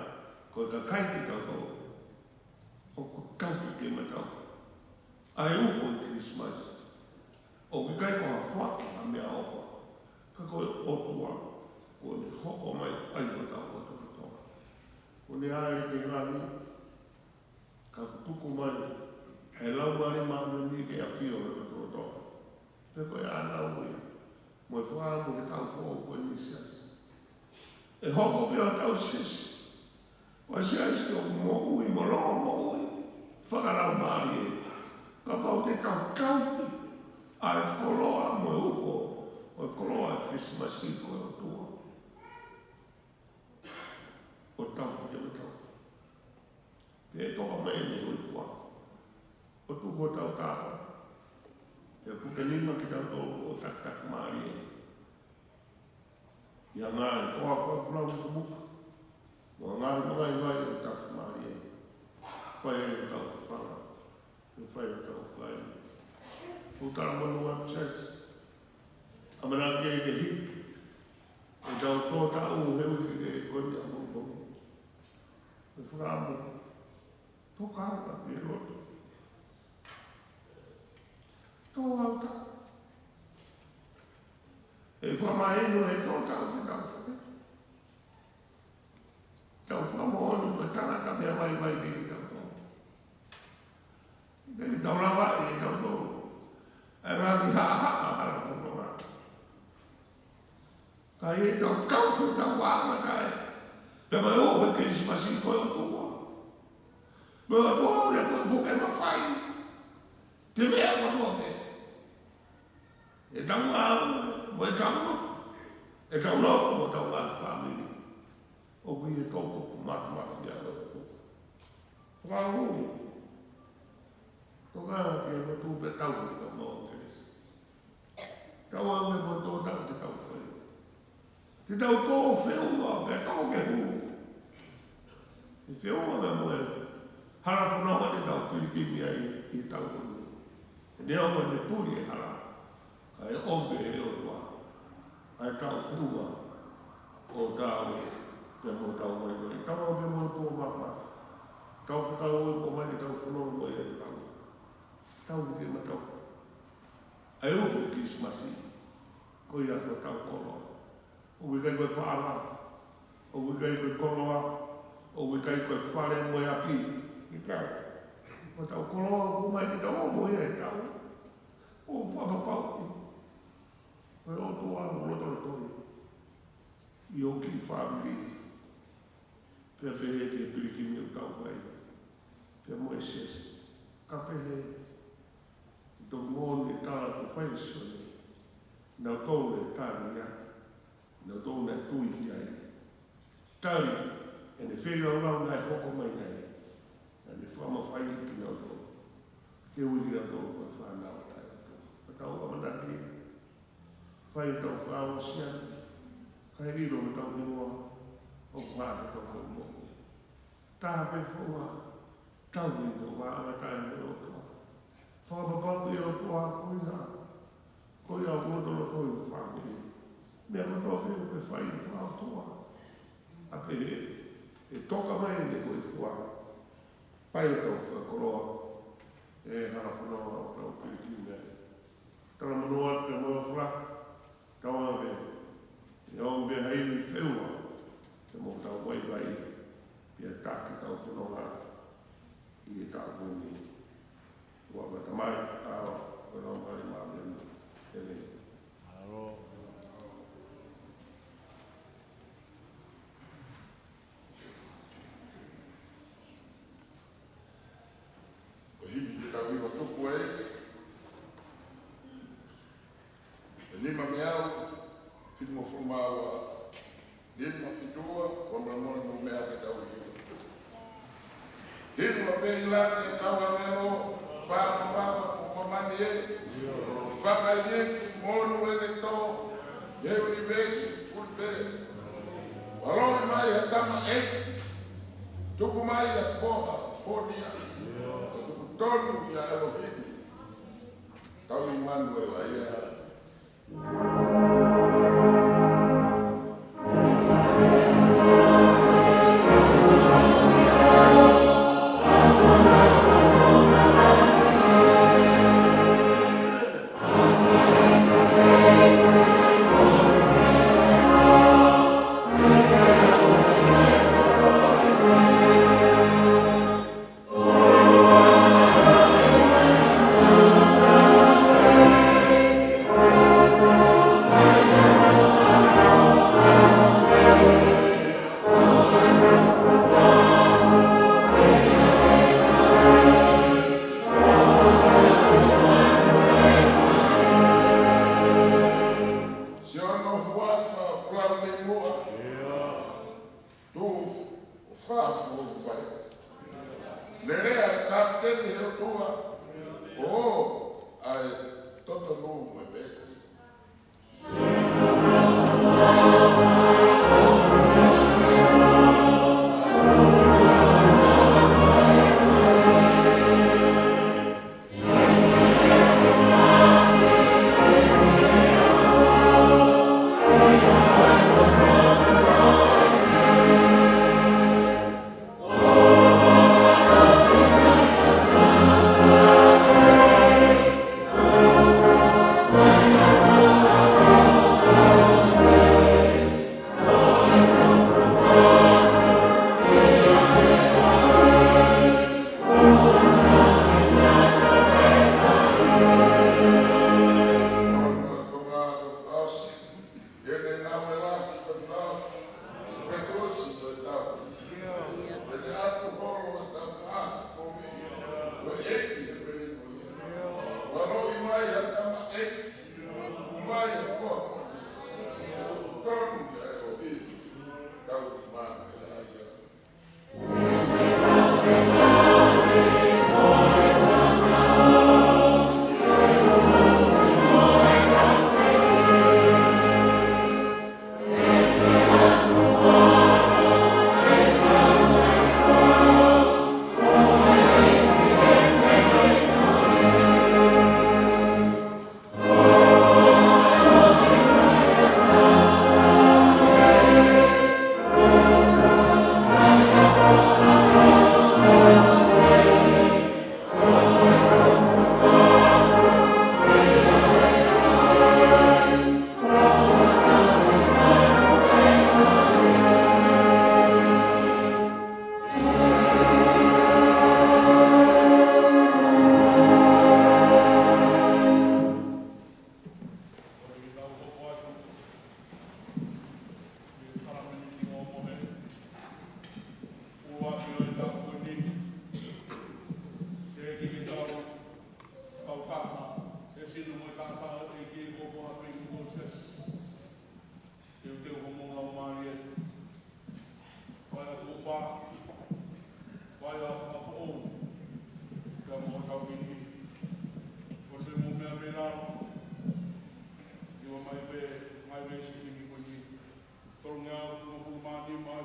ko e kakai kitautolu ʻoku tauhi ke matauhi ʻa e uho ʻo e Kilisimasi. ʻOku ʻikai ko ha foaki ha meʻaʻofa, ka ko e ʻOtua kuo ne hoko mai ʻo ʻai hotau lotolotonga. Kuo ne ʻalu ki he langi, ka kuo tuku mai ʻe he Laumālie Māʻoniʻoni ke ʻafio ʻi he lotolotonga. Pea ko e ʻānaua ia mo e fakaʻamu ʻo e taʻu foʻou ko eni, siasi. ʻE hoko pē hotau siasi ko e siasi ʻoku moʻui mo longomoʻui fakalaumālie. Kapau te tau tauhi ʻa e koloa mo e uho ʻo e koloa ʻo e Kilisimasi, ko e ʻOtua ʻoku tauhi ke matauhi. Pea toka mai eni hoi fua ʻo tuku hotau tāpapa. Pea puke nima kitautolu ʻo takitaki mālie ʻi he ngaahi toafa ʻo e pulau mukamuka, mo e ngaahi mangaʻi vai ʻo e tafi mālie. Fai ai hotau fanga, mo fai hotau fakaʻilo. ʻOku talamonū atu, siasi, ʻamanaki ke hiki ʻetau tō taʻu he uike ko eni ʻapongipongi. Mo e fakaʻamu, tokanga ki he lotu. Tō ʻetau taʻu. ʻE fakamahino ʻe he tō taʻu ke tau fai. Tau fakamoʻoni ko e tangata meʻa vaivai pē kitautolu. ʻIkai ke tau lava ʻe tautolu ʻa e ngaahi haʻahaʻa hala fononga. Ka ʻi heʻetau tauhi hotau vahaʻangataʻa, Pea mo e ʻuhinga ʻo e Kilisimasi ko e ʻOtua. Ko e ʻOtua ʻoku ne puke mafai. Ke meʻa kotoa pē. ʻEtau ngāue, mo ʻetau nofo. ʻEtau nofo, mo ʻetau ngāue fāmili. ʻOku ʻi he toko mafimafi ʻa e ʻOtua. Fakaʻuhi. Toka ke mo tu pē tau ke tau mau Kelesi. Tau ʻave mo tō tau ke tau fai. Te tau tō feʻunga pea tō ke hū. Te feʻunga pea mo e hala fononga te tau pilikimi ai ki he tau koni. ʻE neongo ʻene puli e hala, ka ʻe ʻomi ʻe he ʻOtua ʻa e tau feʻunga ʻo tau pea mo tau vaivai. Tau ʻave pea mo e pō mama. Tau fekau ʻo pō mai ke tau fononga mo e tau. Tau ke matau. ʻA e ʻuhinga ʻo e Kilisimasi, ko ia ko e tau koloa. ʻOku ʻikai ko e paʻanga, ʻoku ʻikai ko e koloa, ʻoku ʻikai ko e fale mo e ʻapi. ʻIkai. Ko e tau koloa, ʻoku mai ke tau ō mo ia ʻe tau. ʻO fakapapauʻi ko e ʻOtua ʻoku lotolotoi ʻi ho kiʻi fāmili. Pea pehē ki he pilikimi ʻoku tau fai. Pea mo e siasi. Ka pehē, ʻi he tō moʻoni e tala ʻoku fai ʻe Sione. Naʻa tau ne tali ia. Naʻa tau ne tui ki ai. Tali, ʻene feilaulau naʻe hoko mai ai. Naʻa ne fakamafaiʻi kinautolu. Ke ui kinautolu ko e fānau ʻa e ʻOtua. Ka tau ʻamanaki. Fai tau fakaʻosi atu, kae ʻilo ʻetau hingoa, ʻoku hā he tau hau moʻui. Taha pē foʻi tau ʻi he vā ʻataʻatā ʻa e ʻOtua. Fakapapauʻi ʻe he ʻOtua ko ia, ko ia ʻoku lotolotoi ho fāmili. Meʻa kotoa pē ʻoku ke fai fakaʻotua. ʻA pehē, ʻe toka mai ʻene hōifua. Fai ʻetau fakakoloa, ʻe hala fononga ʻo tau pilikimi ai. Talamonū atu pea mo e ʻofa, tau ʻave, ʻe ʻomi pē ha ivi feʻunga, pea mo tau vaivai, pea taki tau fononga, ʻi he tau koni, ʻofa Tamai, ʻAlo, mo e Laumālie Māʻoniʻoni. ʻĒmeni. Ko e himi te tau hiva tuku ai. ʻE nima mei au, fitungofulu mā ua, nima fitu ua, ua mā mā nō mea ke tau hiva. Hiva pē ʻi langi ʻa e kau ʻāngelo, pāpā, pāpā, ʻo māmani ē. Fakaikiiki mo ʻene tō, ʻi he ʻunivēsi, ʻuli pē. Valoʻi mai ha tama ē. Tuku mai ha foha, fonia. Tuku tonu ʻia ʻElohimi. Tau ʻImanuela ia. Siʻono huafa, pulau nei muʻa. Tu, ʻo fāfō fai. Lelea kapiteni he ʻOtua. ʻO, ʻa e totonu mo e pesi.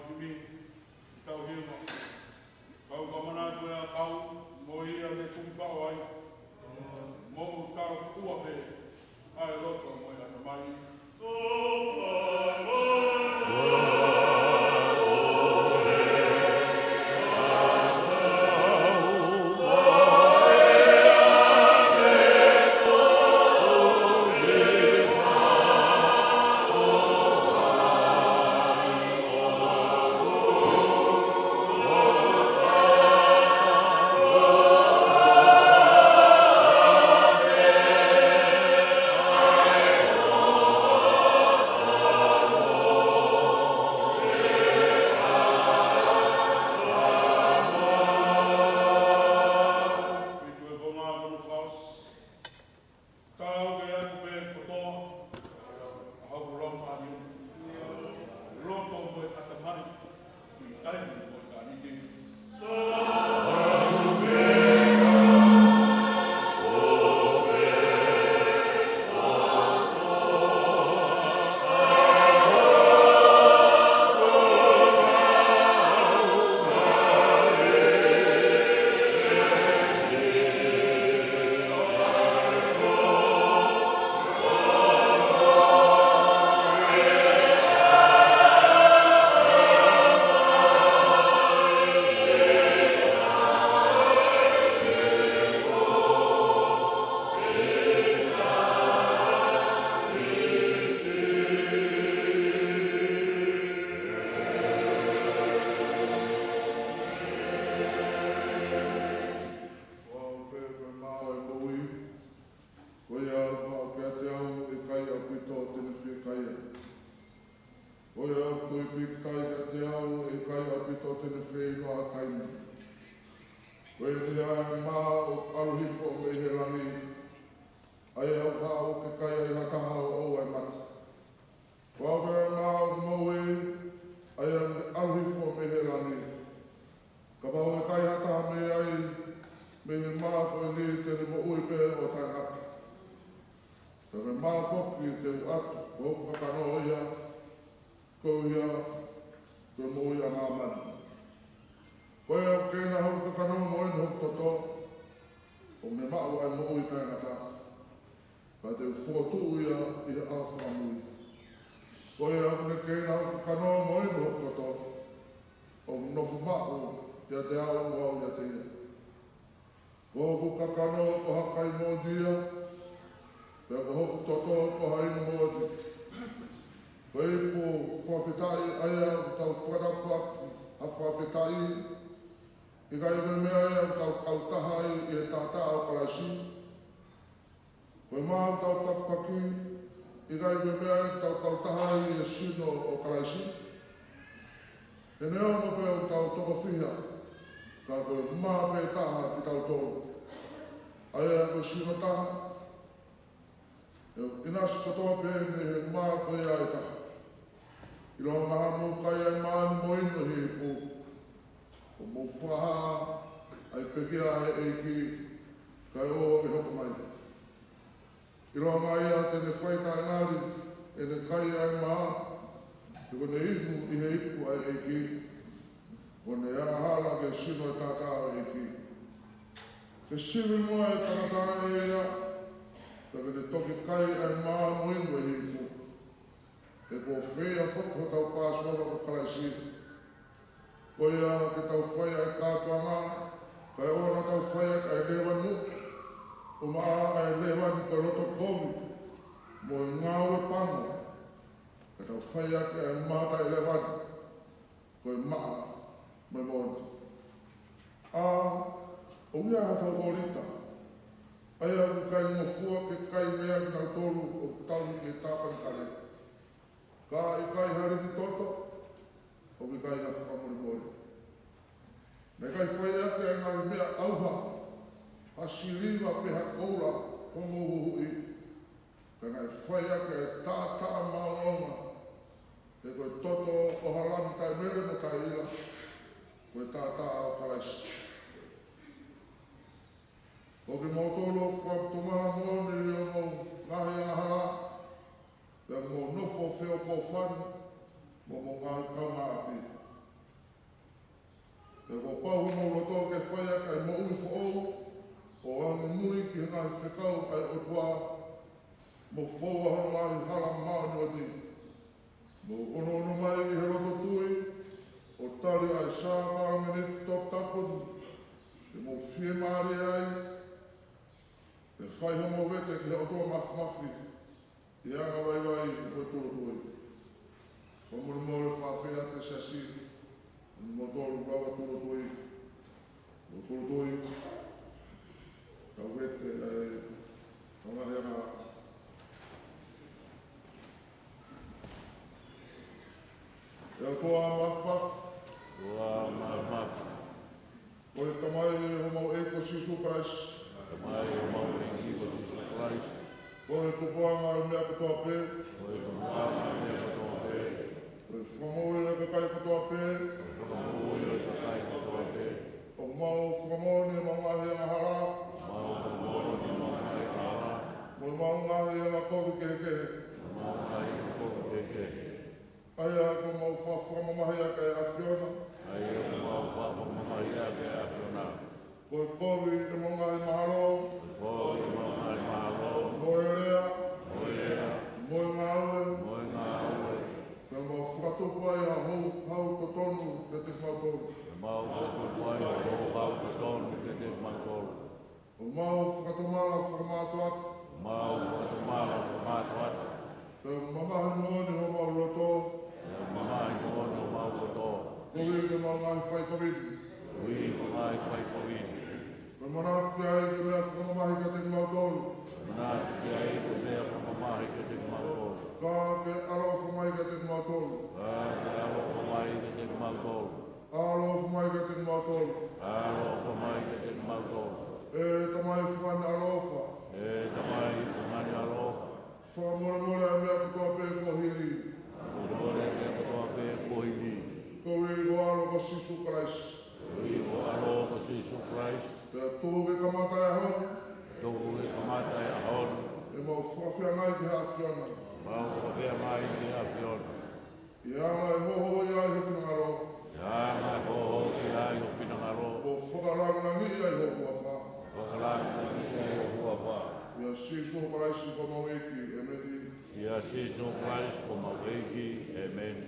Kimi, tau hima. Kau ka manatu e ʻakau, mo ia ne kumi faʻo ai. Mo tau fua pē, ʻa e loto mo e ʻatamai. Tau ke atu pē kotoa, ʻa hoku laumālie, loto mo e ʻatamai, ʻi taimi mo ʻitāniti. Ko au pē ko e mā ʻo e moʻui, ko ia ʻoku haʻu kiate au ʻe kai ʻaupito te ne fiekaia. Ko ia ʻoku tui pīkitai kiate au ʻe kai ʻaupito te ne feʻiloa ha taimi. Ko eni ʻa e mā ʻoku ʻalu hifo mei he langi, ʻa ia ʻoku haʻu ke kai ai ha taha ʻo ʻoua ʻe mate. Ko au pē mā ʻoku moʻui, ʻa ia ʻoku ʻalu hifo mei he langi. Kapau ʻe kai ha taha mei ai, mei he mā ko eni te ne moʻui pē ʻo taʻengata. Ka ko e mā foki te u ʻatu, ko hoku kakano ia, ko ia, ko e moʻui ʻa māmani. Ko ia ʻoku keina hoku kakano mo eni hoku toto, ʻoku ne maʻu ʻa e moʻui taʻengata. Pea te u fokotuʻu ia ʻi he ʻao fakamui. Ko ia ʻoku ne keina hoku kakano mo eni hoku toto, ʻoku nofo maʻu ʻiate au mo au ʻiate ia. Ko hoku kakano ko ha kai moʻoni ia, pea ko hoku toto ko ha inu moʻoni. Ko e ipu fakafetaʻi ʻa ia ʻoku tau fakatapu ʻaki ha fakafetaʻi, ʻikai ko e meʻa ia ʻoku tau kautaha ai ʻi he taʻataʻa ʻo Kalaisi. Ko e mā ʻoku tau pakipaki, ʻikai ko e meʻa ia ʻoku tau kautaha ai ʻi he sino ʻo Kalaisi. He neongo pē ʻoku tau toko fiha, ka ko e mā pē taha kitautolu. ʻA ia ko e sino taha, ʻe ʻinasi kotoa pē mei he mā ko ia ʻe taha. ʻIlonga ha mou kai ʻa e mā ni mo inu ʻi he ipu, ʻoku mou fakahā ʻa e pekia ʻa e ʻEiki, kae ʻoua ke hoko mai. ʻIlonga ia te ne fai taʻengali ʻene kai ʻa e mā, pe ko ʻene inu ʻi he ipu ʻa e ʻEiki, ko ʻene angahala ki he sino ʻo e taʻataʻa ʻo e ʻEiki. Ke sivi muʻa ʻe he tangata ʻa ia, pea ke ne toki kai ʻa e mā mo inu ʻi he ipu. He kuo feia foki hotau Pāsova ko Kalaisi. Ko ia ke tau fai ʻa e kātoanga, kae ʻoua naʻa tau fai ʻaki ʻa e lēvani, ʻumaʻā ʻa e lēvani ko e loto kovi, mo e ngāue pango, ka tau fai ʻaki ʻa e mā taʻelēvani, ko e maʻa mo e moʻoni. ʻA, ʻoku ʻi ai haʻatau ʻōlita, ʻa ia ʻoku ʻikai ngofua ke kai mei ai kinautolu ʻoku tauhi ki he tāpanekale. Ka ʻikai ha liki toto, ʻoku ʻikai ha fakamolemole. Naʻe ʻikai fai ʻaki ʻa e ngaahi meʻa ʻauha, ha siliva pe ha koula, homou huhuʻi. Ka naʻe fai ʻaki ʻa e taʻataʻa maʻongoʻonga, he ko e toto ʻo ha lami taʻemele mo taʻeila, ko e taʻataʻa ʻo Kalaisi. Ko kimoutolu ʻoku fakatomala moʻoni ʻi hoʻomou ngaahi angahala, pea mou nofo feʻofoʻofani mo hoʻomou ngaahi kaungāʻapi. Pea kuo pau homou loto ke fai ʻaki ʻa e moʻui foʻou, ʻo angimui ki he ngaahi fekau ʻa e ʻOtua, mo fou ʻa hono ngaahi hala māʻoniʻoni. Mou ʻunuʻunu mai ʻi he loto tui, ʻo tali ʻa e sākalamēniti toputapu ni, ke mou fiemālie ai, pea fai homou vete ki he ʻOtua Māfimafi, ʻi he anga vaivai mo e tūʻulutui. Fakamolemole fakaafeʻi atu e siasi, mo e tolu lava tūʻulutui, mo e tūʻulutui, kau vete ʻa e ngaahi angahala. ʻE ʻOtua Māfimafi. ʻOtua Māfimafi. Ko e Tamai ʻo homau ʻEiki ko Sīsū Kalaisi. Tamai ʻo homau ʻEiki ko Sīsū Kalaisi. Ko e Tupuʻanga ʻo e meʻa kotoa pē. Ko e Tupuʻanga ʻo e meʻa kotoa pē. Ko e Fakamoʻui ʻo e kakai kotoa pē. Ko e Fakamoʻui ʻo e kakai kotoa pē. ʻOku mau fakamoʻoni ʻemau ngaahi angahala. Mau fakamoʻoni ʻemau ngaahi angahala. Mo ʻemau ngaahi angakovi kehekehe. Mo ʻemau ngaahi angakovi kehekehe. ʻA ia kuo mau fakamamahi ʻaki ʻe he ʻAfiona. ʻA ia kuo mau fakamamahi ʻaki ʻe he ʻAfiona. Ko e kovi ʻemau ngaahi mahalo. Ko e kovi ʻemau ngaahi mahalo. Mo e lea. Mo e lea. Mo e ngāue. Mo e ngāue. Pea mau fakatupu ai ʻa e houhau totonu kiate kimautolu. Pea mau fakatupu ai ʻa e houhau totonu kiate kimautolu. ʻOku mau fakatomala fakamātoato. Mau fakatomala fakamātoato. Pea mamahi moʻoni homau loto. Pea mamahi moʻoni homau loto. Koeʻuhi ko ʻemau ngaahi faikovi ni. Koeʻuhi ko e ngaahi faikovi ni. Pea manatu ki ai ko e meʻa fakamamahi kiate kimautolu. Manatu ki ai ko e meʻa fakamamahi kiate kimautolu. Ka ke ʻaloʻofa mai kiate kimautolu. Ka ke ʻaloʻofa mai kiate kimautolu. ʻAloʻofa mai kiate kimautolu. ʻAloʻofa mai kiate kimautolu. ʻE Tamai fungani ʻaloʻofa. ʻE Tamai fungani ʻaloʻofa. Fakamolemole ʻa e meʻa kotoa pē kuo hili. Fakamolemole ʻa e meʻa kotoa pē kuo hili. Koeʻuhi ko ho ʻAlo ko Sīsū Kalaisi. Koeʻuhi ko ho ʻAlo ko Sīsū Kalaisi. Pea tuku ke kamata e ʻaho ni. Tuku ke kamata e ʻaho ni. ʻEmau fakafeangai ki he ʻAfiona. Mau fakafeangai ki he ʻAfiona. ʻI he anga ʻe hōhōʻia ai ho finangalo. ʻI he anga ʻe hōhōʻia ai ho finangalo. Mo fakalāngilangiʻi ai ho huafa. Mo fakalāngilangiʻi ai ho huafa. ʻIa Sīsū Kalaisi ko homau ʻEiki, ʻēmeni. ʻIa Sīsū Kalaisi ko homau ʻEiki, ʻēmeni.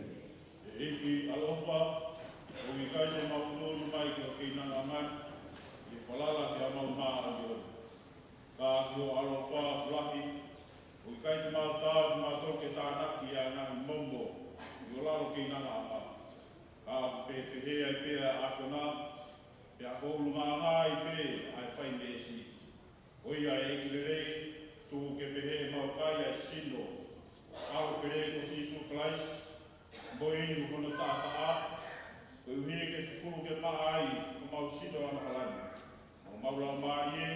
ʻE ʻEiki ʻaloʻofa, ʻoku ʻikai te mau ʻunuʻunu mai ki ho keinanga ʻamanaki, ʻi he falala ki haʻamau māʻoniʻoni. Ka ki ho ʻaloʻofa ʻoku lahi, ʻoku ʻikai te mau taau kimautolu ke tānaki ʻa e ngaahi momo ʻi ho lalo keinanga ʻamanaki. Ka ʻoku pehē ai pē ʻa e ʻAfiona, pea ʻoku ʻulungaanga ai pē ʻa e fai meesi. Ko ia ʻe ʻEiki lelei, tuku ke pehē ʻemau kai ʻa e sino ʻo ho ʻAlo pele ko Sīsū Kalaisi, mo inu hono taʻataʻa, koeʻuhi ke fufulu ke maʻa ai homau sino angahala ni, mo homau laumālie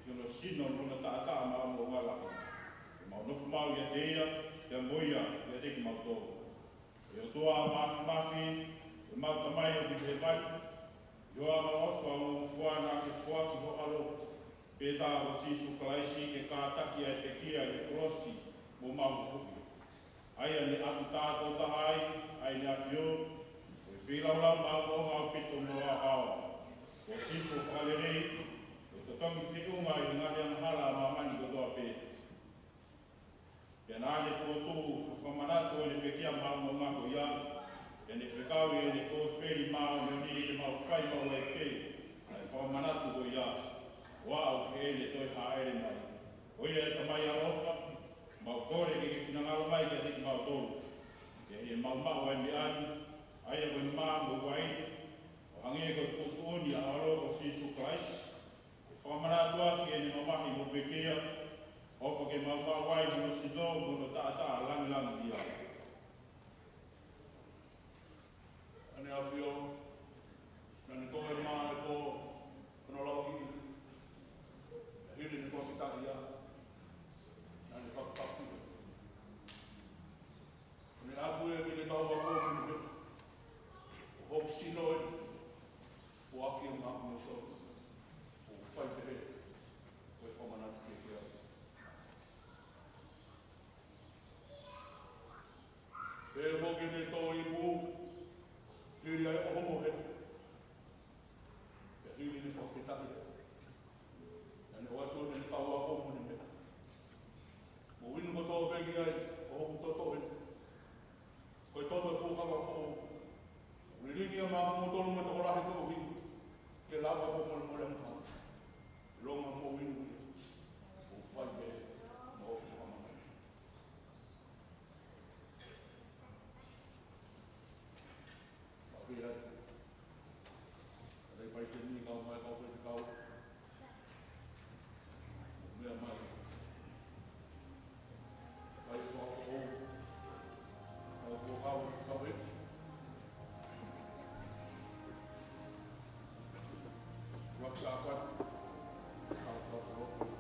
ʻi hono sino mo hono taʻataʻa maʻongoʻonga lahi. Ke mau nofo maʻu ʻiate ia, pea mo ia ʻiate kimautolu. ʻE ʻOtua Māfimafi, ʻemau Tamai ʻoku ʻi hēvani, ʻi ho angaʻofa ongongofua naʻa ke foaki ho ʻAlo pē taha ko Sīsū Kalaisi ke kātaki ʻa e pekia ʻi he kolosi mo mau huhuʻi. ʻA ia ne ʻatu tātōtaha ai ʻa ʻEne ʻAfio, ko e feilaulau maʻongoʻonga ʻaupito mo haohaoa, ko e hifo fakalelei, ko e totongi feʻunga ʻi he ngaahi angahala ʻa māmani kotoa pē. Pea naʻa ne fokotuʻu ha fakamanatu ʻo ʻene pekia maʻongoʻonga ko ia, pea ne fekau ʻi heʻene kosipeli māʻoniʻoni ke mau fai maʻu ai pē ʻa e fakamanatu ko ia, ʻo aʻu ki heʻene toe hāʻele mai. Ko ia ʻe Tamai ʻaloʻofa, mau kole ke ke finangalo mai kiate kimautolu, ke ʻi heʻemau maʻu ʻa e meʻa ni, ʻa ia ko e mā mo e uaine, ʻo hangē ko e tuʻutuʻuni ʻa ho ʻAlo ko Sīsū Kalaisi, ke fakamanatu ʻaki ʻene mamahi mo pekia, ʻofa ke mau maʻu ai hono sino mo hono taʻataʻa langilangiʻia. ʻEne ʻAfio, naʻa ne toʻo e mā ʻi he pō hono lavakiʻi, pea hili ʻene fakafetaʻi ia, naʻa ne fakapapitaiso. Naʻa ne ʻalu ia ki he taʻu ako mo ne Pea, ʻa e palesiteni kae ʻumaʻā e kau faifekau. Meʻa mai. Fai fakafoʻou. Kau fuakava, kau ʻeiki. Ua Sāpate. Kau fakafoʻou.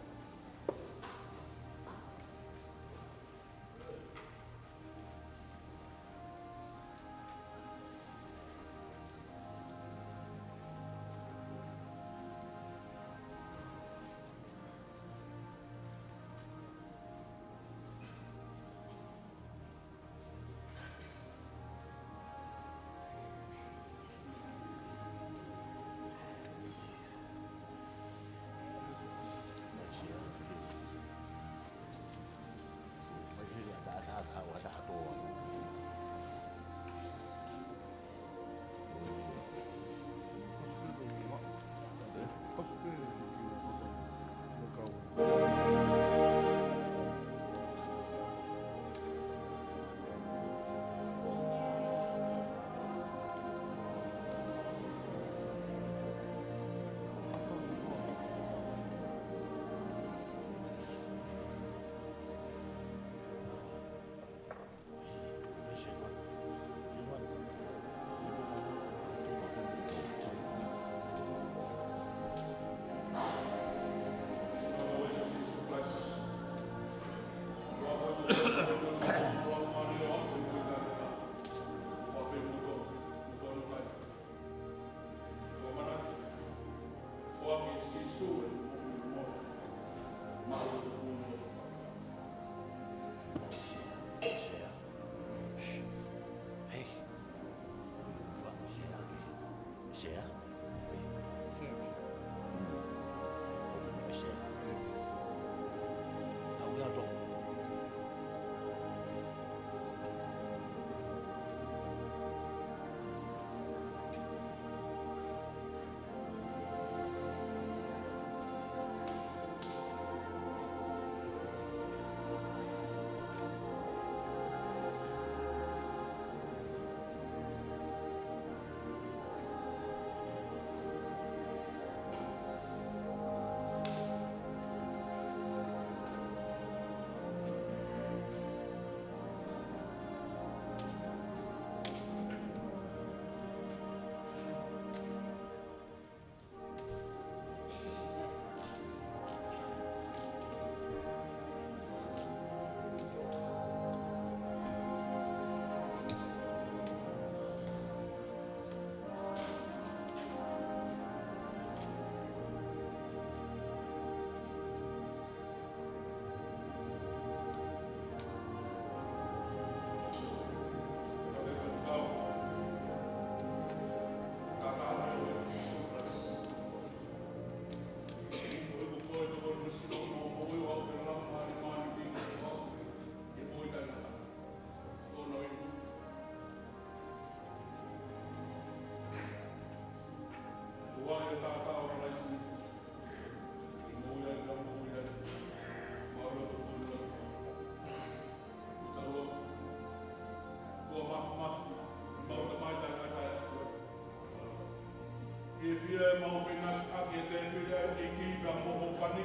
Fiefia ʻemau feinasi ʻaki e tēpile ʻa e ʻEiki pea mo hoʻo pani.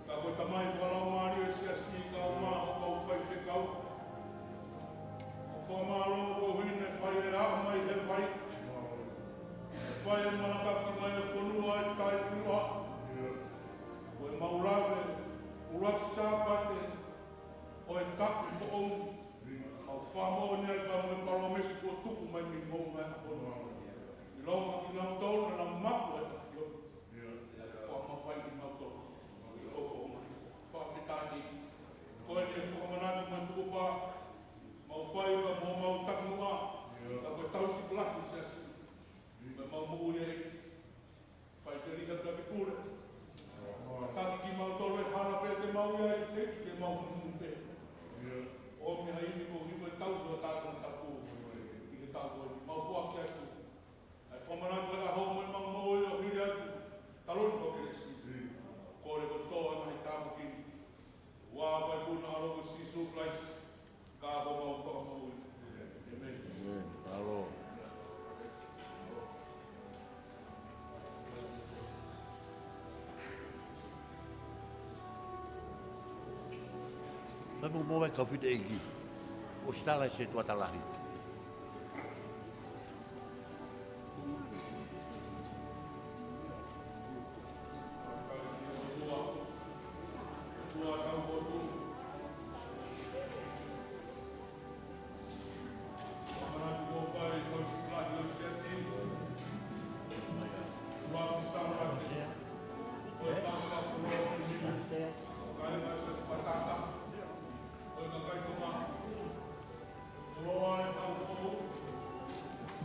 Ka ko e tamai fakalaumālie ʻo e siasi kae ʻumaʻā hoʻo kau faifekau. ʻOku fakamālō koeʻuhi ne fai e aʻu mai he vai. Fai e malakaki mai e fonua ʻi he taʻeʻiloa. Ko ʻemau lave ʻuluaki Sāpate ʻo e taʻu foʻou. Mau fakamoʻoni ai ka mo e palōmesi kuo tuku mai mei he moʻunga ʻo e ʻaho ni. ʻIlonga kinautolu naʻa nau maʻu e ʻAfiona. Pea fakamafai kimautolu. ʻI hoʻo ʻomai. Fakafetaʻi. Ko eni e fakamanatu mai tukupā. Mau fai ka mo mau takimuʻa. Ka ko e tauhi sikulaki siasi. Mo ʻemau moʻui ē. Fai ke liha ka ke pule. Taki kimautolu he hala pē te mau ʻi ai, ʻEiki, ke mau hū pē. ʻOmi ha ivi ko e ivi ʻo e tauhi ʻo e tangata tapu. ʻI he tauhi ko eni mau foaki atu ʻa e fakamanatu ʻo e ʻaho mo ʻemau moʻui ʻo hili atu. Taloni ko Kelesi. Kole kotoa ʻa e ngaahi tāpuaki. ʻOfa pē ʻi he huafa ʻo ho ʻAlo ko Sīsū Kalaisi. Ka ko homau Fakamoʻui. ʻĒmeni. Mo mo e kau fita ʻEiki. ʻOsi tala ʻe he ʻOtua talahi. Ko e kakai Tonga, ko e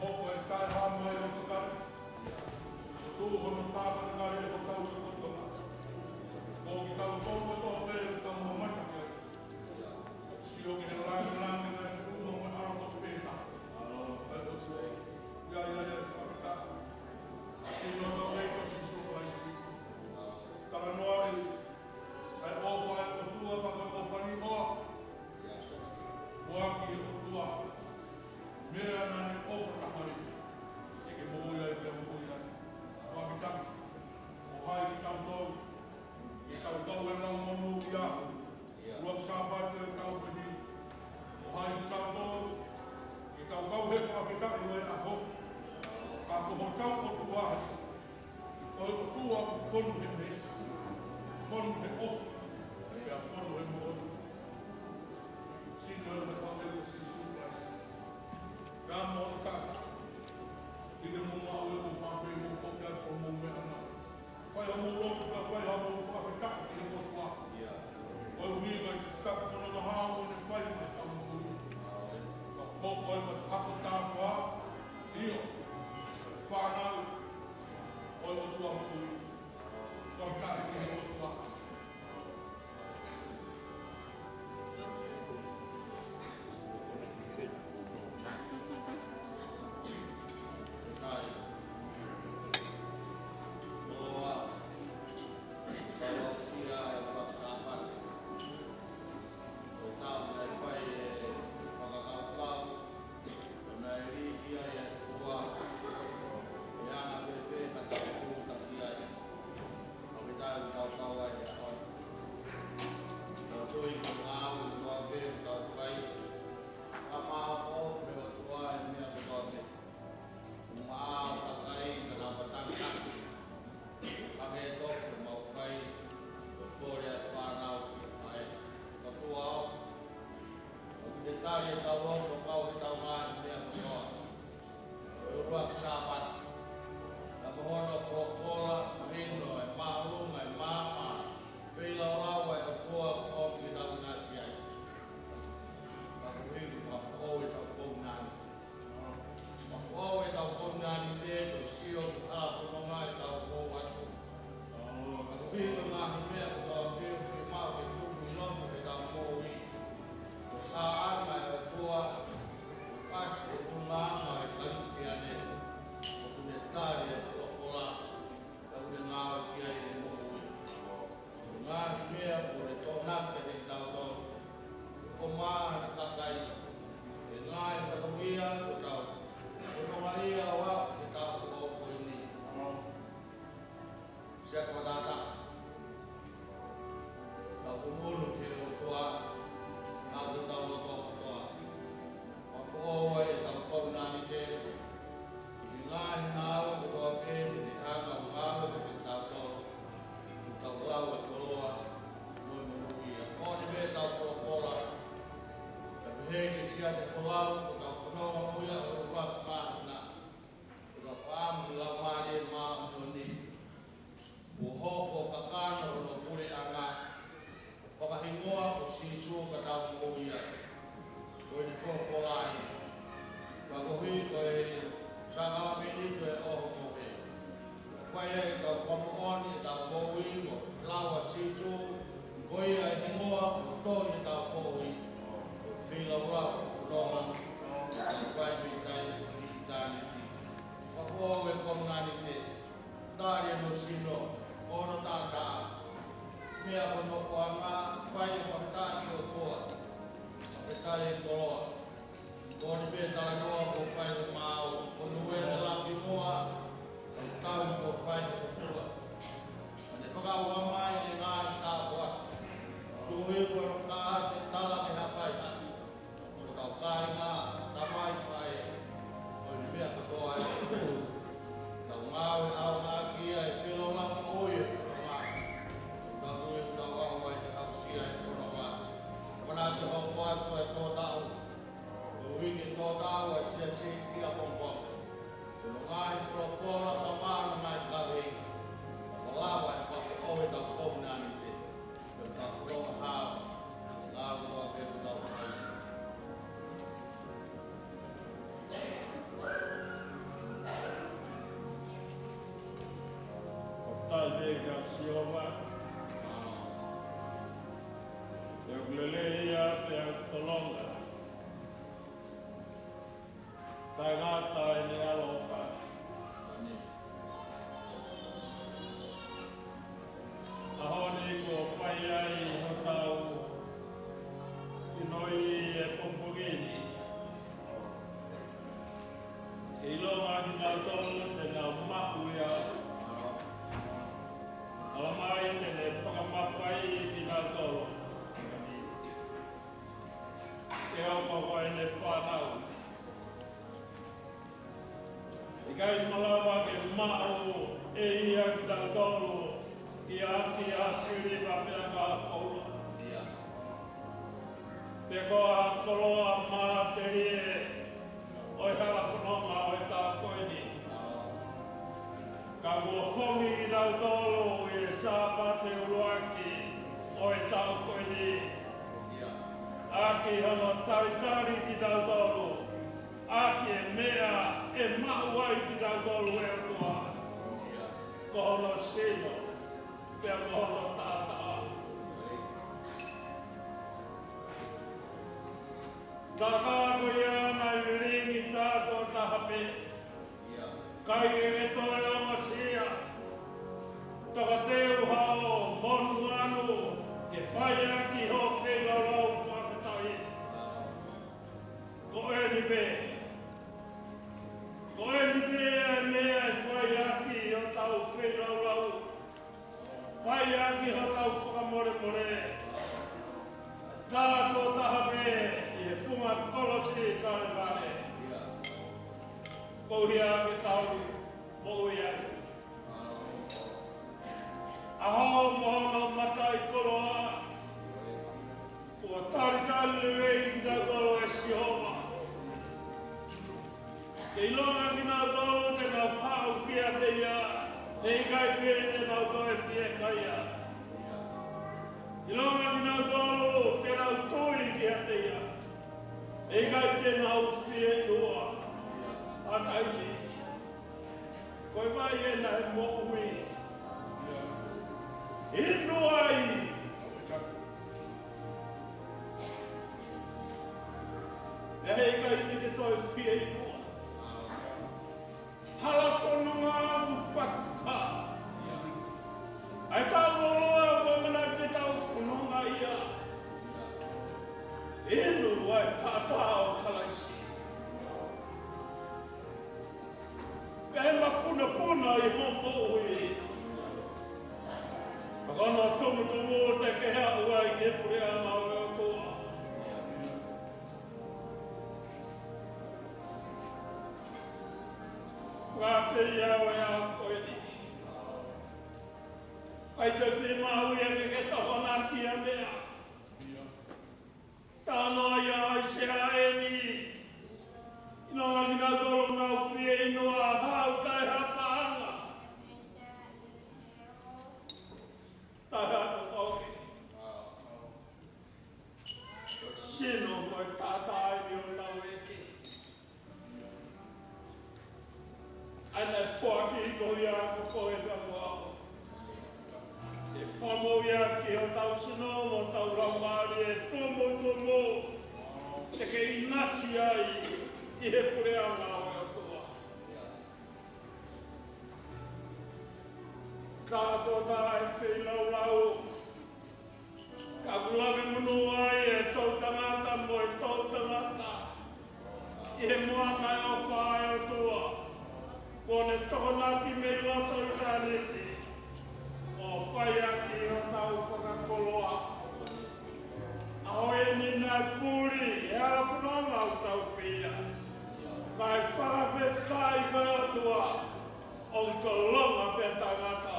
ʻaho ʻe taha mai ʻo kakai, ʻo tuʻu hono tāpanekale ʻo tau ʻi Tonga. Ko kitautolu kotoa pē ʻoku tau mamata ki ai. Sio ki he langilangi naʻe feʻunga mo e ʻAlo tofu pē taha. ʻA e ʻOtua. ʻIo, ʻio, ʻio, fakafetaʻi. Sino tau ʻEiki ko Sīsū Kalaisi. Talanoaʻi ʻa e ʻofa ʻa e ʻOtua ka ko e ʻofa ni ʻoku foaki ʻe he ʻOtua. Meʻa naʻa ne ʻofa taha ai, ke ke moʻui ai pea moʻui ai. Fakafetaʻi. Ko hai kitautolu ke tau kau he lau monūʻia, ʻuluaki Sāpate ʻo e taʻu pē ni? Ko hai kitautolu ke tau kau he fakafetaʻi ʻo e ʻaho? Ka ko hotau ʻOtua, ko e ʻOtua ʻoku fonu he meesi, fonu he ʻofa, pea fonu he moʻoni. Sino ʻa e ʻOtua ko Sīsū Kalaisi. Ka mo ta, ʻi he mo maʻu e mo fafei mo foki atu ko mo meʻa na. Fai ha mo lotu ka fai ha mo fakafetaʻi ki he ʻOtua. Ko e ʻuhi ka ka kono na hao mo ne fai mai ka mo. Ka hoko ai ka hako tāpua, ʻio, fānau ʻo e ʻOtua mo. Fakafetaʻi ki he ʻOtua. Ko hono ngaahi folofola pea mo hono ngaahi kaveinga, kuo lava ʻo fakaʻosi ʻetau kovinānite, pea mo ʻetau ʻaho, ʻa e ngaahi ʻofa pea mo ʻetau ʻaho. Fakafetaʻi pē kia Sihova, he ʻoku lelei ia pea tolonga. Taʻengata ʻene ʻaloʻofa. ʻAho ni kuo fai ai hotau ʻinoi ʻi he pongipongi ni. Ke ʻilonga kinautolu te nau maʻu ia. Talamai te ne fakamafaiʻi kinautolu. Ke hoko ko ʻene fānau. ʻIkai malava ke maʻu ʻe ia kitautolu ʻi he ʻaʻake ʻa e siliva pea mo e koula. Pe ko ha koloa matelie ʻo e hala fononga ʻo e taʻu ko eni. Ka kuo fongi kitautolu ʻi he Sāpate ʻuluaki ʻo e taʻu ko eni. ʻAki hono talitali kitautolu ʻaki e meʻa ʻe maʻu ai kitautolu ʻe he ʻOtua. Ko hono sino, pea mo hono taʻataʻa. Ka ko ia naʻe lilingi tātuʻo taha pē. ʻIkai ke ke toe ongosia. Tokateu haʻo monumanu ke fai ʻaki hoʻo feilaulau fakafetaʻi. Ko eni pē. Ko eni pē ʻa e meʻa ʻe fai ʻaki hotau feilaulau. Fai ʻaki hotau fakamolemole. Tātuʻo taha pē ʻi he funga kolosi Kalevale. Koeʻuhi ke tau moʻui ai. ʻAho mo hono mataʻikoloa. Kuo talitali lelei kitautolu ʻe Sihova. Ke ʻilonga kinautolu te nau haʻu kiate ia, heʻikai pē te nau toe fiekaia. ʻIlonga kinautolu te nau tui kiate ia, heʻikai te nau fie inu. ʻA taimi ko e vai ena he moʻui. Inu ai. Pea heʻikai te ke toe fie inu. Hala fononga ʻoku pakuka. ʻA e tau loloa ʻoku ʻamanaki ke tau fononga ia. Inu ʻa e taʻataʻa ʻo Kalaisi. Pea ʻe mapunopuna ʻi hoʻo moʻui. Ka ko hono tumutumu te ke aʻu ai ki he puleʻanga ʻo e ʻOtua. Fakafeʻao ʻa e ʻaho ko eni. ʻIkai toe fiemaʻu ia ke ke tokonaki ha meʻa. Talanoa ia ʻa ʻAisea eni. ʻIlonga kinautolu ʻoku nau fie inu ʻa e haʻu taʻe ha paʻanga. Taʻe ha tokoke. Sino mo e taʻataʻa ʻeni ʻo hotau ʻEiki. ʻA ia naʻe foaki ko ia ko koe pea mo au. ʻE fakamoʻui ʻaki hotau sino mo hotau laumālie tumutumu. Te ke ʻinasi ai ʻi he puleʻanga ʻo e ʻOtua. Ka ko e taha e feilaulau. Ka ʻoku lave monū ai e toʻutangata mo e toʻutangata ʻi he moana ʻo e ʻofa ʻa e ʻOtua. Kuo ne tokonaki mei loto ʻitāniti ʻo fai ʻaki hotau fakakoloa. ʻAho eni naʻe puli e hala fononga ʻoku tau fai. Kae fakafetaʻi ko e ʻOtua ʻoku tolonga pē tangata.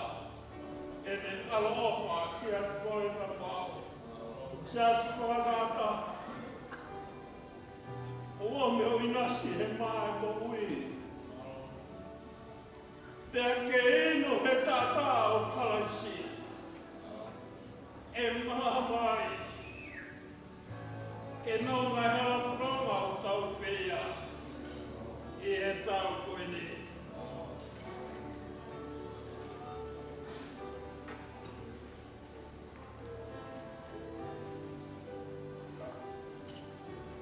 ʻEne ʻaloʻofa kiate koe pea mo au. Siasi fakataha. ʻOua ʻe ʻinasi he maʻa e moʻui. Siasi, ʻe maha mai ke nau ngaahi hala fononga ʻoku tau fai ʻi he taʻu ko eni.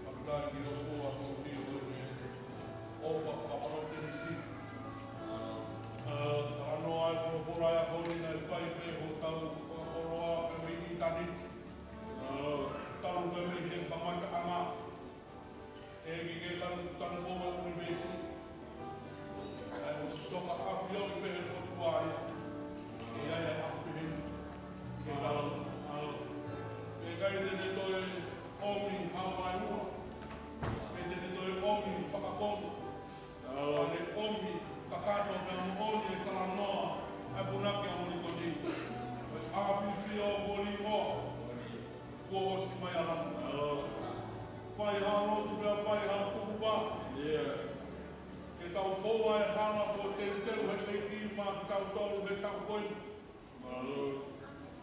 Fakafetaʻi ki he ʻOtua koeʻuhi ko ʻene ʻofa fakapalōmesi. Talanoa e folofola ʻo e ʻaho ni naʻe fai pē hotau fakakoloa pē mei ʻitāniti. Talu pē mei he kamataʻanga. ʻEiki ke tanu, tanu ʻo e ʻunivēsi. ʻA ia ʻoku ʻosi toka ʻafioʻi pē ʻe he ʻOtua ia. ʻE ʻi ai ʻa e ʻaho pehē ni. ʻE lalo. ʻE ʻikai te ne toe ʻomi haohaoa. ʻE ʻikai te ne toe ʻomi fakakonga. Ka ne ʻomi kakato pea moʻoni e talanoa ʻa e punake ʻa Molikoni. ʻOku ʻafioʻi ʻoku lī ʻo kuo ʻosi mai ʻa langi. Fai ha lotu pea fai ha tukupā. Ke tau foua e hala kuo teuteu he ʻEiki maʻa kitautolu he taʻu ko eni.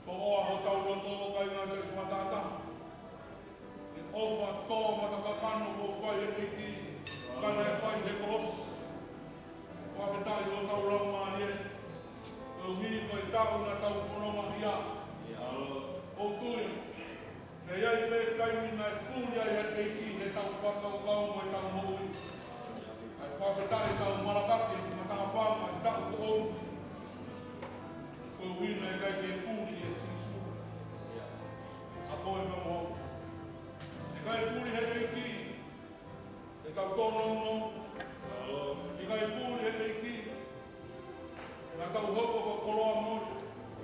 Toʻoa hotau loto, kāinga Siasi Matata. ʻE ʻofa tō mata kakano kuo fai he ʻEiki, ka naʻe fai he kolosi. Fakafetaʻi hotau laumālie. Koeʻuhi ko e taʻu naʻa tau fononga ai. ʻOku ou tui, naʻe ʻi ai pē taimi naʻe puli ai ʻa e ʻEiki heʻetau fakakaukau mo ʻetau moʻui. Kae fakafetaʻi, tau malakaki he matapā ʻo e taʻu foʻou. Koeʻuhi naʻe ʻikai ke puli ʻe Sīsū. ʻA koe mo au. ʻIkai puli he ʻEiki ʻetau tōnounou. ʻIkai puli he ʻEiki naʻa tau hoko ko e koloa mole.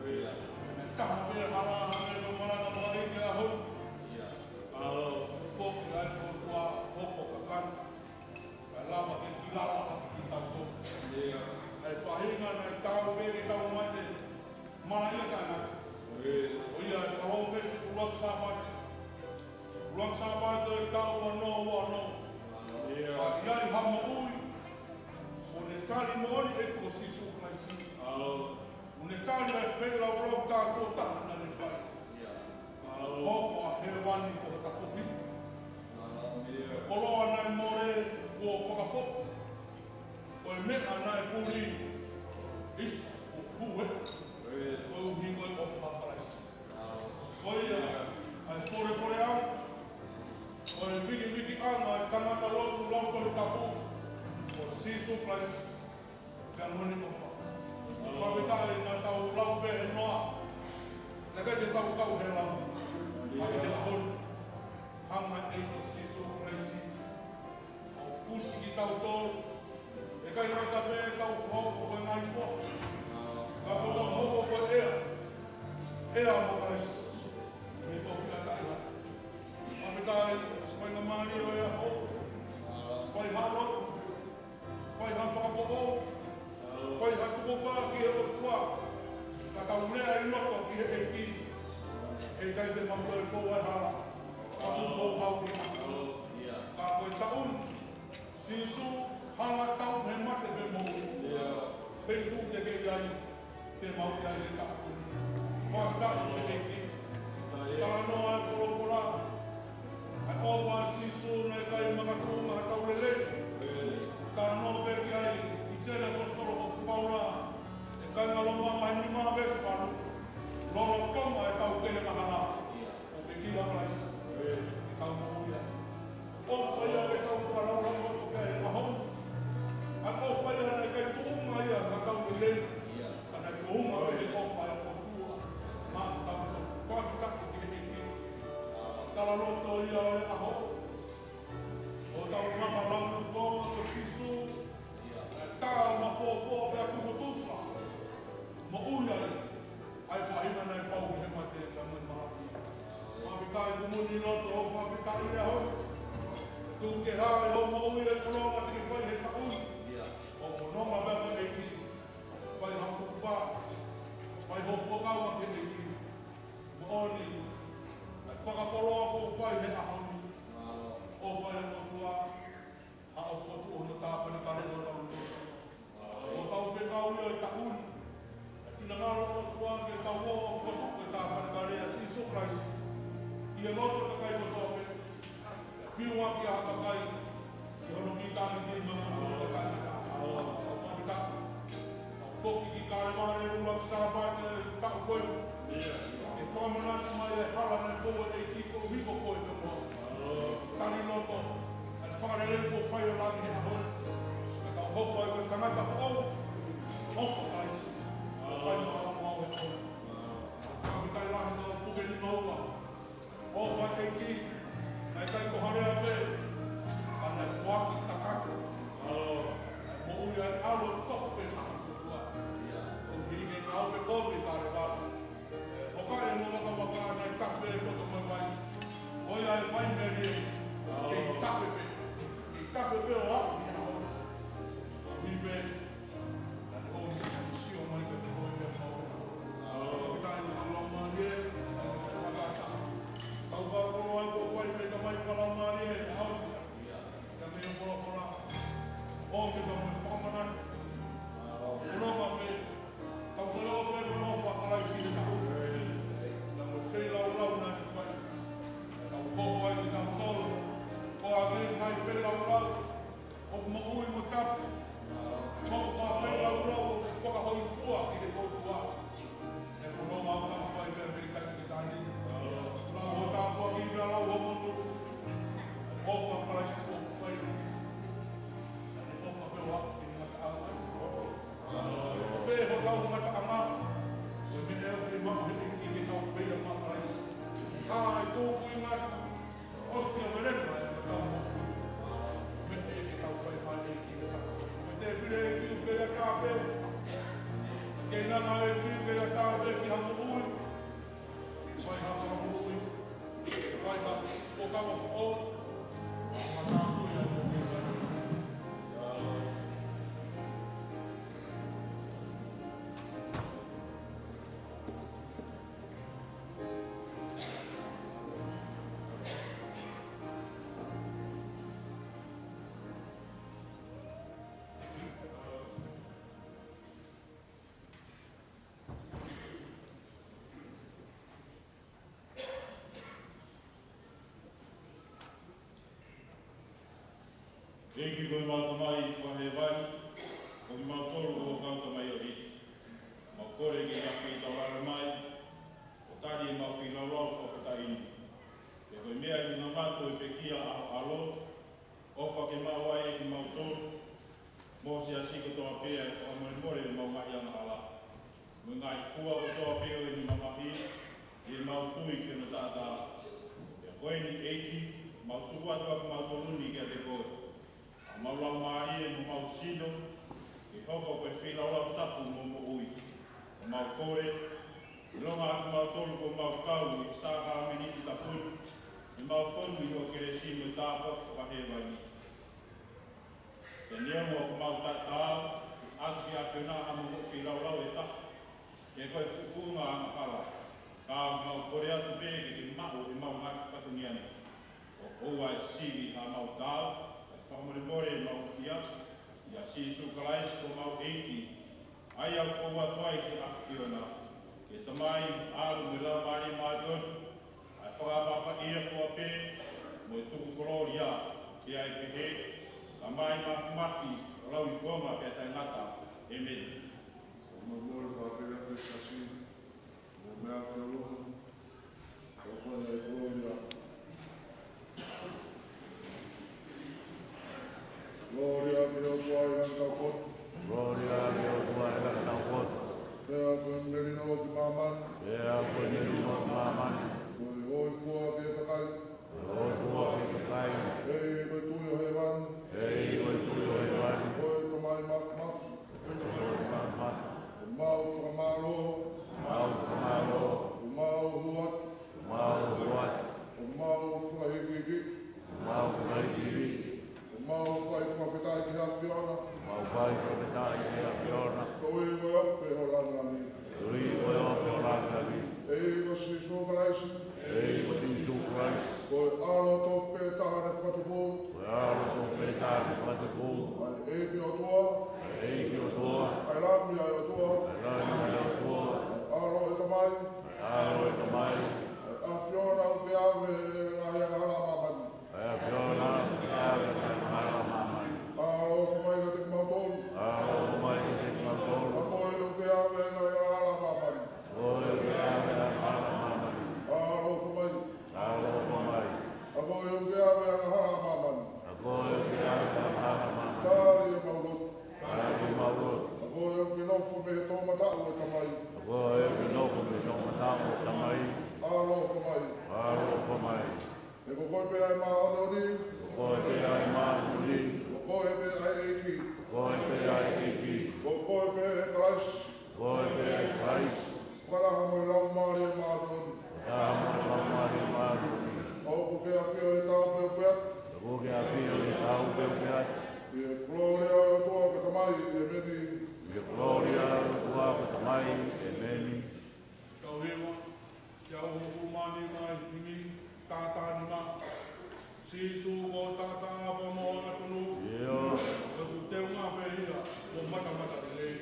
Naʻe taha pē hala, hangē ko e malanga mai ki he ʻaho ni. Foki ai ko e ʻOtua hoko kakano. Kae lava ke kilala ʻaki kitautolu. ʻA e faʻahinga naʻe taau pē ke tau mate, malaʻia taʻengata. ʻA ia ʻe palōmesi ʻuluaki Sāpate. ʻUluaki Sāpate ʻo e taʻu ua noa ua noa. ʻA ia ʻi ai ha moʻui, ʻoku ne tali moʻoni ʻe ko Sīsū Kalaisi. ʻOku ne tali ʻa e feilaulau tāupoʻotaha naʻa ne fai. Hoko ʻa hēvani ko hota kofi. Koloa naʻe mole kuo fakafoki. Ko e meʻa naʻe puli, ʻisa, kuo fuhe. Koeʻuhi ko e ʻofa ʻa Kalaisi. Ko ia, ʻa e polepoleʻanga, ko e vikivikiʻanga ʻa e tangata lotu lau Tohi Tapu, ko Sīsū Kalaisi. Ka moni ʻofa. Fakafetaʻi naʻa tau lau pē he noa. Naʻe ʻikai te tau kau he lau. Ka ʻi he ʻaho ni, hanga ʻe he ʻEiki ko Sīsū Kalaisi ʻo fusi kitautolu. ʻIkai ngata pē ʻetau hoko ko e ngaahi koa, ka ko ʻetau hoko ko e ʻea. ʻEa mo Kalaisi. He tofiʻa taʻengata. Fakafetaʻi, faingamālie ʻo e ʻaho. Fai ha lotu. Fai ha fakafoʻou, fai ha tukupā ki he ʻOtua, ka tau lea ʻi loto ki he ʻEiki. He ʻikai te mau toe foua e hala, ka mau toe hau ki ai. Ka ko e taʻu ni, Sīsū, hala, taʻu he mate, he moʻui. Feituʻu te ke ʻi ai, te mau ʻi ai he taʻu ni. Fakafetaʻi ki he ʻEiki. Talanoa e folofola, ʻa e ʻofa ʻa Sīsū naʻe ʻikai makatuʻunga ha tau lelei. Talanoa pē ki ai ʻi he ʻapositolo ko Paula, ʻi he kāinga Loma vahe nima veesi valu. Lolotonga ʻetau kei angahala, ʻoku ke kei ʻa Kalaisi, ke tau moʻui ai. ʻOfa ia ke tau fakalaulauloto ki ai he ʻaho ni. ʻA e ʻofa ia naʻe ʻikai tuʻunga ia ha tau lelei, ka naʻe tuʻunga pē he ʻofa ʻa e ʻOtua maʻa kitautolu. Foki ki Kalevale, ʻuluaki Sāpate ʻo e taʻu ko eni. ʻIo. ʻE fakamanatu mai e hala naʻe fou ai e ʻEiki koeʻuhi ko koe pea mo au. Tali loto ʻa e fakalelei kuo fai ʻo langi he ʻaho ni. Ka tau hoko ai ko e tangata foʻou ʻofa ʻa Kalaisi. Fai mo au mo au he ʻaho ni. Fakafetaʻi lahi, tau puke nima ua. ʻOfa ʻa e ʻEiki, naʻe ʻikai ko ha lea pē, ka naʻe foaki takako. Naʻe moʻui ai ʻa e ʻAlo tofu pē taha kotoa. ʻO hiki ke ngāue kovi Kalevale. ʻE, hoka e mo vakavaka naʻe tafe e koto mai mai. ʻOi ʻa e vai melie, kei tafe pē. Kei tafe pē ʻo aʻu ki he ʻaho ni. Hiki pē, naʻe ʻosi sio mai kiate koe pea mo au. Fakafetaʻi mo e Laumālie, ʻa e fakataha. Tau fakakoloa ai kuo fai mei he Tamai, Laumālie, ʻa e ʻAlo. Ka mei he folofola. ʻO ke tau mo e fakamanatu. Fononga pē, tau koloa pē mo e ʻofa ʻa Kalaisi he taʻu. Tau mo e feilaulau naʻa ne fai. Tau hoko ai kitautolu. Ko e ngaahi ngaahi feilaulau ʻoku moʻui mo tapu. Ko e ngaahi feilaulau ʻoku fakahōifua ki he ʻOtua. ʻE fononga ʻa e fai pē mei he taʻu ki he taʻu ni. Lau ho tāpuaki pea lau ho monū. ʻOfa ʻa Kalaisi ʻoku fai. ʻE ʻofa pē ʻo aʻu ki he ngataʻanga. Fē hotau ngataʻanga. Ko e meʻa ʻoku fiemaʻu he ʻEiki ke tau feilaulau mo Kalaisi. ʻA e tuku ʻi ngata. ʻOsi pea mele mai ʻa e tau moʻui. Mei he ʻEiki ke tau fai mai ʻEiki ke tau. Mei he pile ʻEiki ke ia tāpē. Ke ʻi ai ha ʻEiki ke ia tāpē ki ha moʻui. Fai ha fakamoʻui. Fai ha ʻo kama foʻou. Mataku ia moʻui. ʻEiki ko homau Tamai fakahēvani, ko kimautolu ko ho kau tamaioʻeiki. Mau kole ke ke afe kitautolu mai, ʻo tali ʻemau feilaulau fakafetaʻi ni. Pea ko e meʻa ʻi he ngaahi ngāue ʻo e pekia ʻa ho ʻAlo, ʻofa ke maʻu ai ʻe kimautolu, mo e siasi kotoa pē ʻa e fakamolemole ʻo ʻemau ngaahi angahala. Mo e ngaahi fua kotoa pē ʻo ʻene mamahi, ʻi heʻemau tui ki hono taʻataʻa. Pea ko eni ʻEiki, mau tuku atu ʻa kimautolu ni kiate koe. ʻA homau laumālie mo homau sino, ke hoko ko e feilaulau tapu mo moʻui. ʻOku mau kole, ʻilonga ʻa kimautolu kuo mau kau ʻi he sākalamēniti tapu ni, ʻi heʻemau fonu ʻi ho kelesi mo e tāpuaki fakahēvani. Pea neongo ʻoku mau taʻetaau, ʻoatu ki he ʻAfiona ha moʻui feilaulau ʻe taha, he ko e fuʻu fuʻunga angahala, ka ʻoku mau kole atu pē ke ke maʻu ʻemau ngaahi fatongia ni. ʻOku ʻoua ʻe sivi haʻamau taau, kae fakamolemole ʻemau hia, ʻia Sīsū Kalaisi ko homau ʻEiki, ʻa ia ʻoku fou atu ai ki he ʻAfiona, ki he Tamai, ʻAlo mo e Laumālie Māʻoniʻoni, ʻa e fakaʻapaʻapaʻia fua pē, mo e tuku kolōlia, pea ʻe pehē, Tamai mafimafi, ʻo lauikuonga pea taʻengata. ʻĒmeni. Mo e mole fakafeʻiloaki ki he siasi, mo e meʻa ki ʻolunga, ʻo fai ai e kolōlia. Kolōlia ki he ʻOtua ʻi he langi taupotu. Kolōlia ki he ʻOtua ʻi he langi taupotu. Pea ko e melino ki māmani. Pea ko e melino ki māmani. Ko e hōifua ki he kakai. Ko e hōifua ki he kakai. ʻEiki ko e Tuʻi ʻo hēvani. ʻEiki ko e Tuʻi ʻo hēvani. Ko e Tamai mafimafi. Ko e Tamai mafimafi. ʻOku mau fakamālō. Mau fakamālō. ʻOku mau hū atu. Mau hū atu. ʻOku mau fakahikihikiʻi. Mau fakahikihikiʻi. ʻOku mau fai fakafetaʻi ki he ʻAfiona. Mau fai fakafetaʻi ki he ʻAfiona. Koeʻuhi ko e ope ʻo e langilangi. Koeʻuhi ko e ope ʻo e langilangi. ʻEiki ko Sīsū Kalaisi. ʻEiki ko Sīsū Kalaisi. Ko e ʻAlo tofu pē taha naʻe fakatupu. Ko e ʻAlo tofu pē taha naʻe fakatupu. ʻA e ʻEiki ʻOtua. ʻA e ʻEiki ʻOtua. ʻA e Lami ʻa e ʻOtua. ʻA e Lami ʻa e ʻOtua. ʻA e ʻAlo ʻo e Tamai. ʻA e ʻAlo ʻo e Tamai. ʻA e ʻAfiona ʻoku ke ʻave ʻa e ngaahi angahala ʻa māmani. ʻA e ʻAfiona ʻoku ke ʻave ʻa e ngaahi angahala ʻa māmani. ʻAloʻofa mai kiate kimautolu. ʻAloʻofa mai kiate kimautolu. ʻA ko e Tamai, ʻēmeni. Ke kolōlia ki he ʻOtua ko e Tamai, ʻēmeni. Tau hiva, ʻi he uofulu mā nima ʻi he himi, Tātānima. Sīsū ko e taʻataʻa pea mo e angatonu. ʻIo. Ko ʻeku teunga pē ia, ʻoku matamatalelei.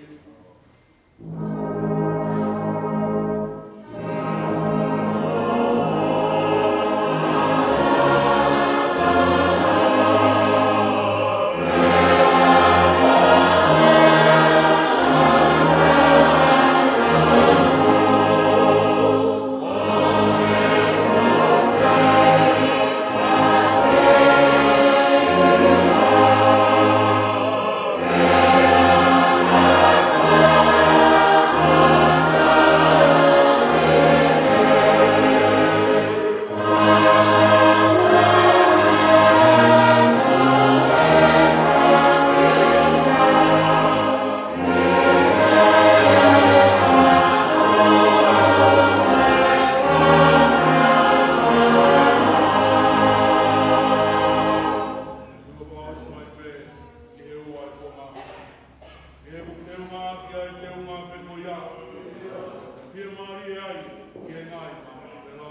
Ke u teunga ki ai, teunga pē ko ia. Fiemālie ai ki he ngaahi māmani pē la.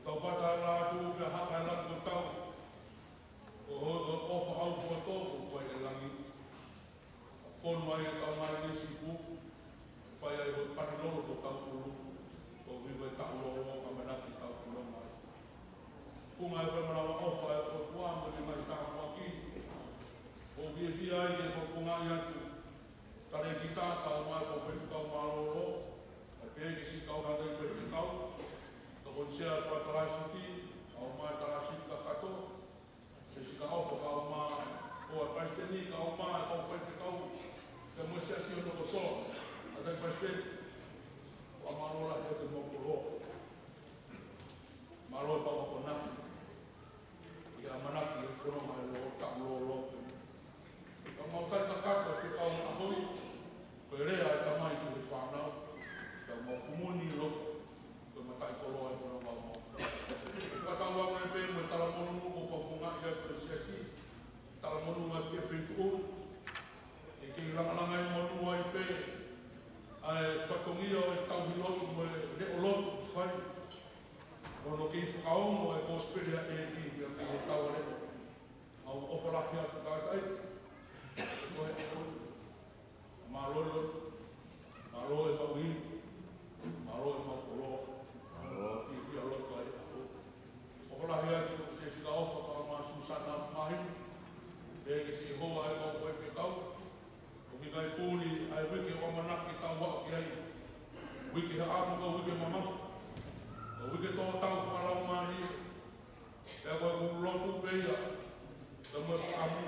Tau pata atu pea haka e langi ko tau. Ko hoʻo ʻofa ʻaupito ʻoku fai ʻi langi. Fonu ai e kau mai ni sipu. Fai ai hoʻo pani lolo ko tau kulu. Ko hiu e tau lolo ʻamanaki tau kulu mai. Funga e fai malava ʻofa e ʻOtua mo e ngaahi tāpuaki. ʻOku fiefia ai ke fakafofongaʻi atu. Talēkita kae ʻumaʻā e kau faifekau mālōlō, ʻa e pehē ki he siʻi kau ngāue faifekau, tokoni sea ʻa e Palāsiti, kae ʻumaʻā e Palāsiti kakato, siʻi sikaʻofa kae ʻumaʻā, ʻa e Palesiteni kae ʻumaʻā e kau faifekau, pea mo e siasi hono kotoa, ʻa e Palesiteni, fakamālō lahi atu mo e koloa. Mālō e pau akonaki. ʻI he ʻamanaki ʻe fononga e lolo, taʻu lolo pē. Ka mau tali kakato e fekau ʻa hoi, ko e lea e tamai ki he fānau, ka mau kumuni lo, ko e mataʻikoloa e fononga mau. Fakatauange pē mo e talamonū ʻoku fakafofongaʻi ʻaki e siasi, talamonū ʻaki e feituʻu, ʻe kei langalanga e monū ai pē, ʻa e fatongia ʻo e tauhi lotu mo e leʻo lotu fai. Ko hono kei fakaongo e kosipeli ʻa e ʻEiki, pea mei he tau ʻa e leʻo. Mau ʻofa lahi atu kātaki. Ko e ʻaho. Mālō e lotu. Mālō e mau ʻi. Mālō e mau koloa. Mālō e fiefia lotu ʻa e ʻaho. ʻOfa lahi atu ki he sikaʻofa kae ʻumaʻā Susana Mahi. Pea ki he hoa e kau faifekau. ʻOku ʻikai puli ʻa e uike ʻoku ʻamanaki ke tau aʻu ki ai. Uike haʻamo ka uike mamafa. Ka uike tō tau fakalaumālie. Pea ko e kulu lotu pē ia. Ka mo e fakaʻamu.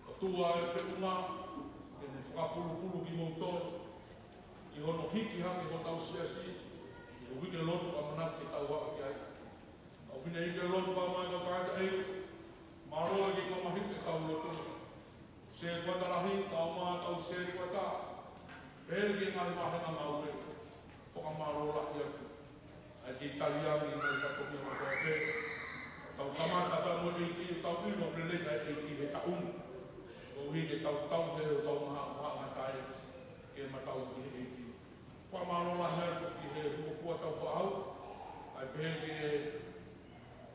ʻOtua e feʻunga. Ke ne fakapulupulu kimoutolu. ʻI hono hiki hake hotau siasi. ʻI he uike lotu ʻamanaki ke tau aʻu ki ai. ʻOku fineʻeiki e lotu kae ʻumaʻā e kau kātaki. Mālō e kei mamahi e kau lotu. Sētuata lahi, kae ʻumaʻā e kau sētuata. Pea ki he ngaahi vāhenga ngāue. Fakamālō lahi atu. ʻA e kei tali ange ngaahi fatongia mātuʻa pē. Tau kamata pē mo e ʻEiki, tau ʻilo lelei ʻa e ʻEiki he taʻu ni. Koeʻuhi ke tau tauhi ʻetau maha, maha ngatae. Ke matau ki he ʻEiki. Fakamālō lahi atu ki he hukufua tau faʻu, ʻa e pehē ki he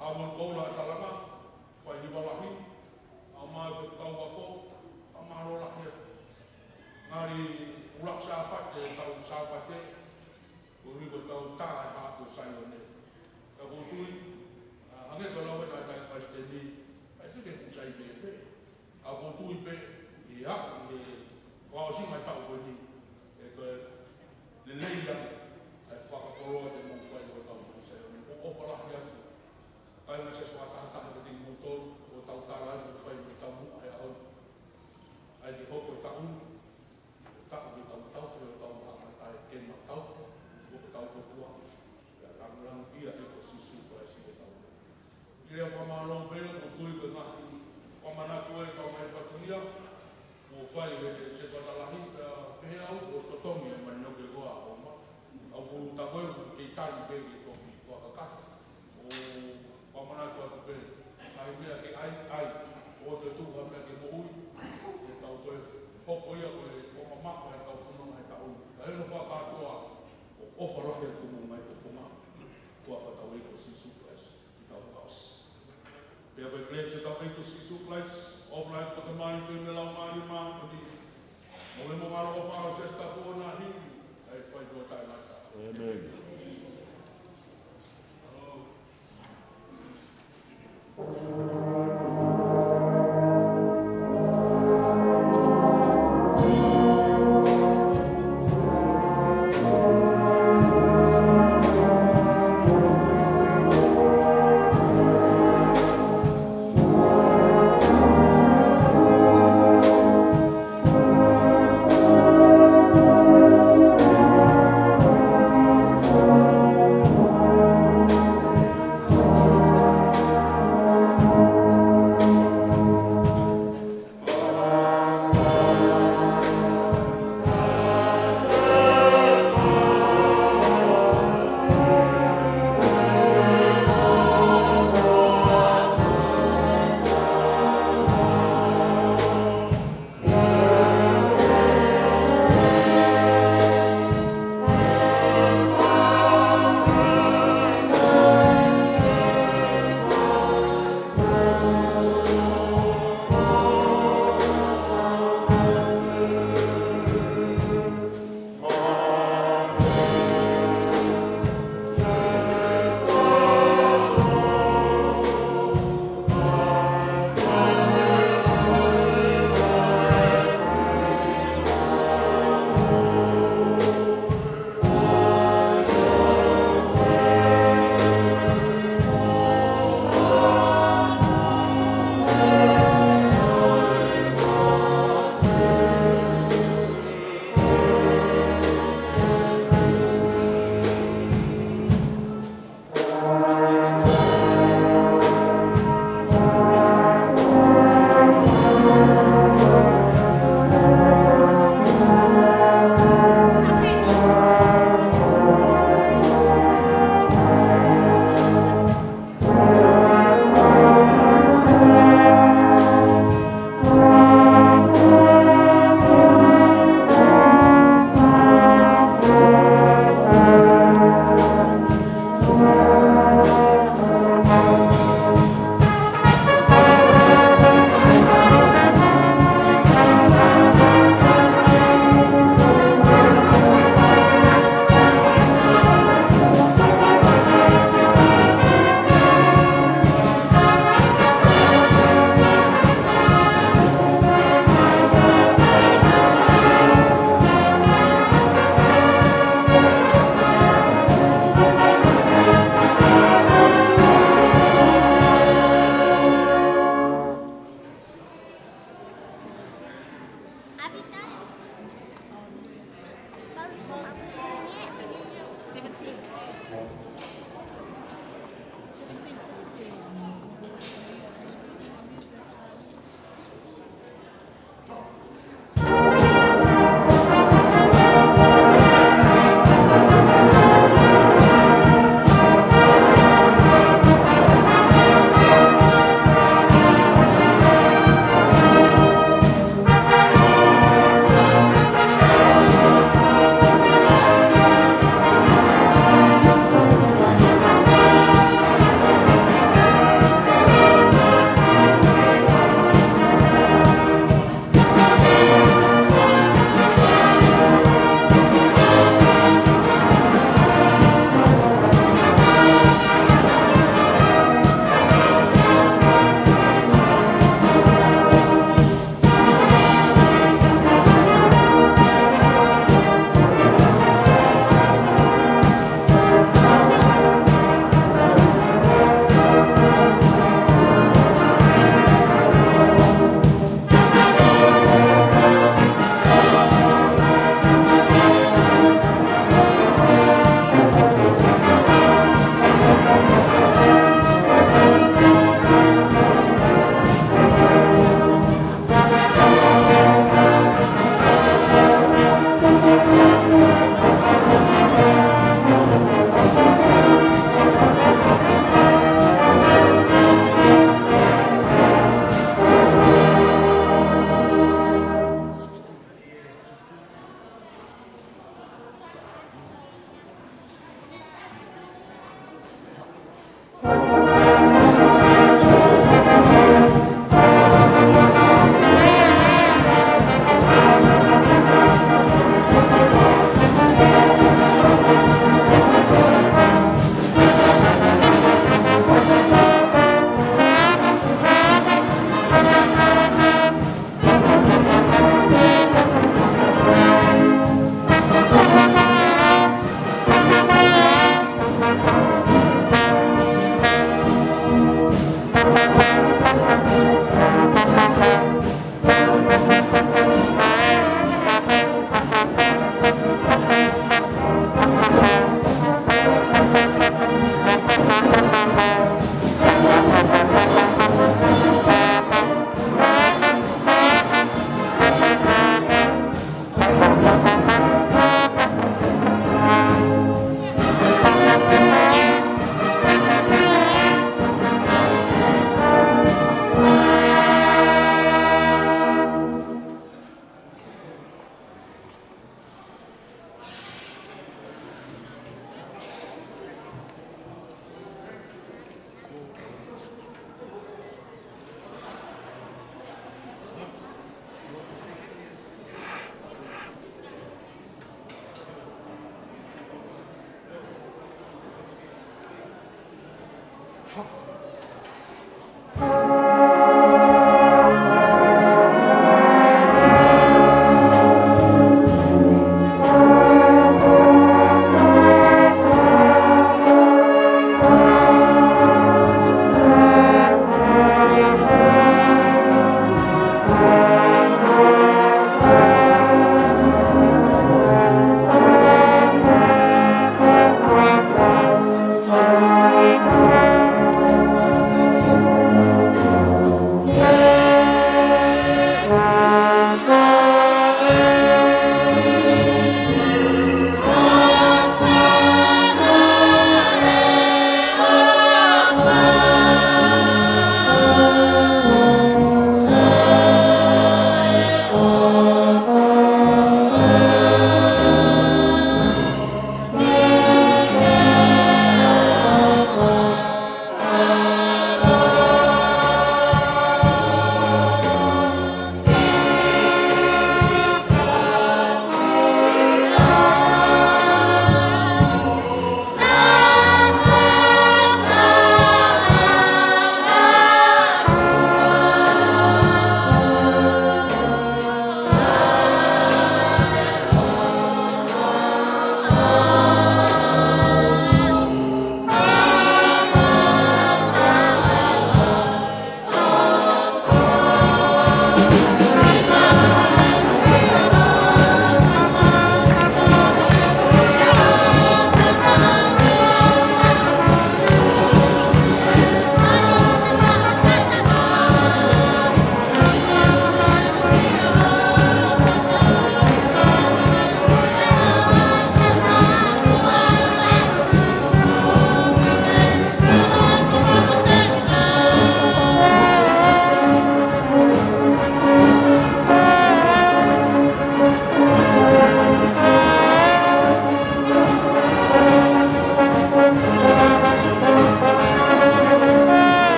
Haʻamotu Koula ʻa Talanga, fai hiva lahi, ʻa mai ko e kau ako, fakamālō lahi atu. Ngali ʻuluaki Sāpate, tau Sāpate, ko e hiko tau tā e hako Saione. Ka ʻoku ou tui, ʻa, hangē ko e lau ʻa e Palesiteni, ʻa e tuku ke fuʻu sai ke fē. ʻOku ou tui pē, ʻi he, ʻi he fakaʻosinga e taʻu ko eni, ʻe toe lelei ange, ʻa e fakakoloa te mou fai ʻo tau mou sai, ʻo ʻofa lahi atu. Kae ngaahi siasi fakatahataha kiate kimoutolu, ʻo tau tala atu fai mo tau muʻa he ʻaho ni. ʻAi ke hoko e taʻu, taʻu ke tau tau, ke tau mahamata e ke matau, ʻo tau kotoa. Ia lāngilangiʻia ʻe ko Sīsū Kalaisi ʻo tau. ʻI he fakamālō pē, ʻoku ou tui ko e ngaahi fakamanatu ʻa e kau mai fatongia, ʻo fai he sētuata lahi, pea pehē au, ʻo totongi e manioke ko ā ʻo ma. ʻOku ou takoe, ʻoku kei tali pē ke toki fakakaka. ʻO fakamanatu atu pē, ngaahi meʻa ke ʻai, ʻai, ʻo te tuku ha meʻa ke moʻui, ke tau toe hoko ia ko e fakamamafa e kau fononga he taʻu ni. Ka ʻi hono fakakātoa, ʻoku ʻofa lahi atu mo e ngaahi fofonga, ko e fakatau ʻEiki ko Sīsū Kalaisi, ʻi heʻetau fakaʻosi. Pea ko e kelesi ʻa hotau ʻEiki ko Sīsū Kalaisi, ʻofa lahi atu ko e Tamai, feohi mo e Laumālie Māʻoniʻoni, mo e mo ngalo ʻofa ʻa e Siasi Tapu ʻo na hi, ʻa e fai ʻo taʻengata. ʻĒmeni.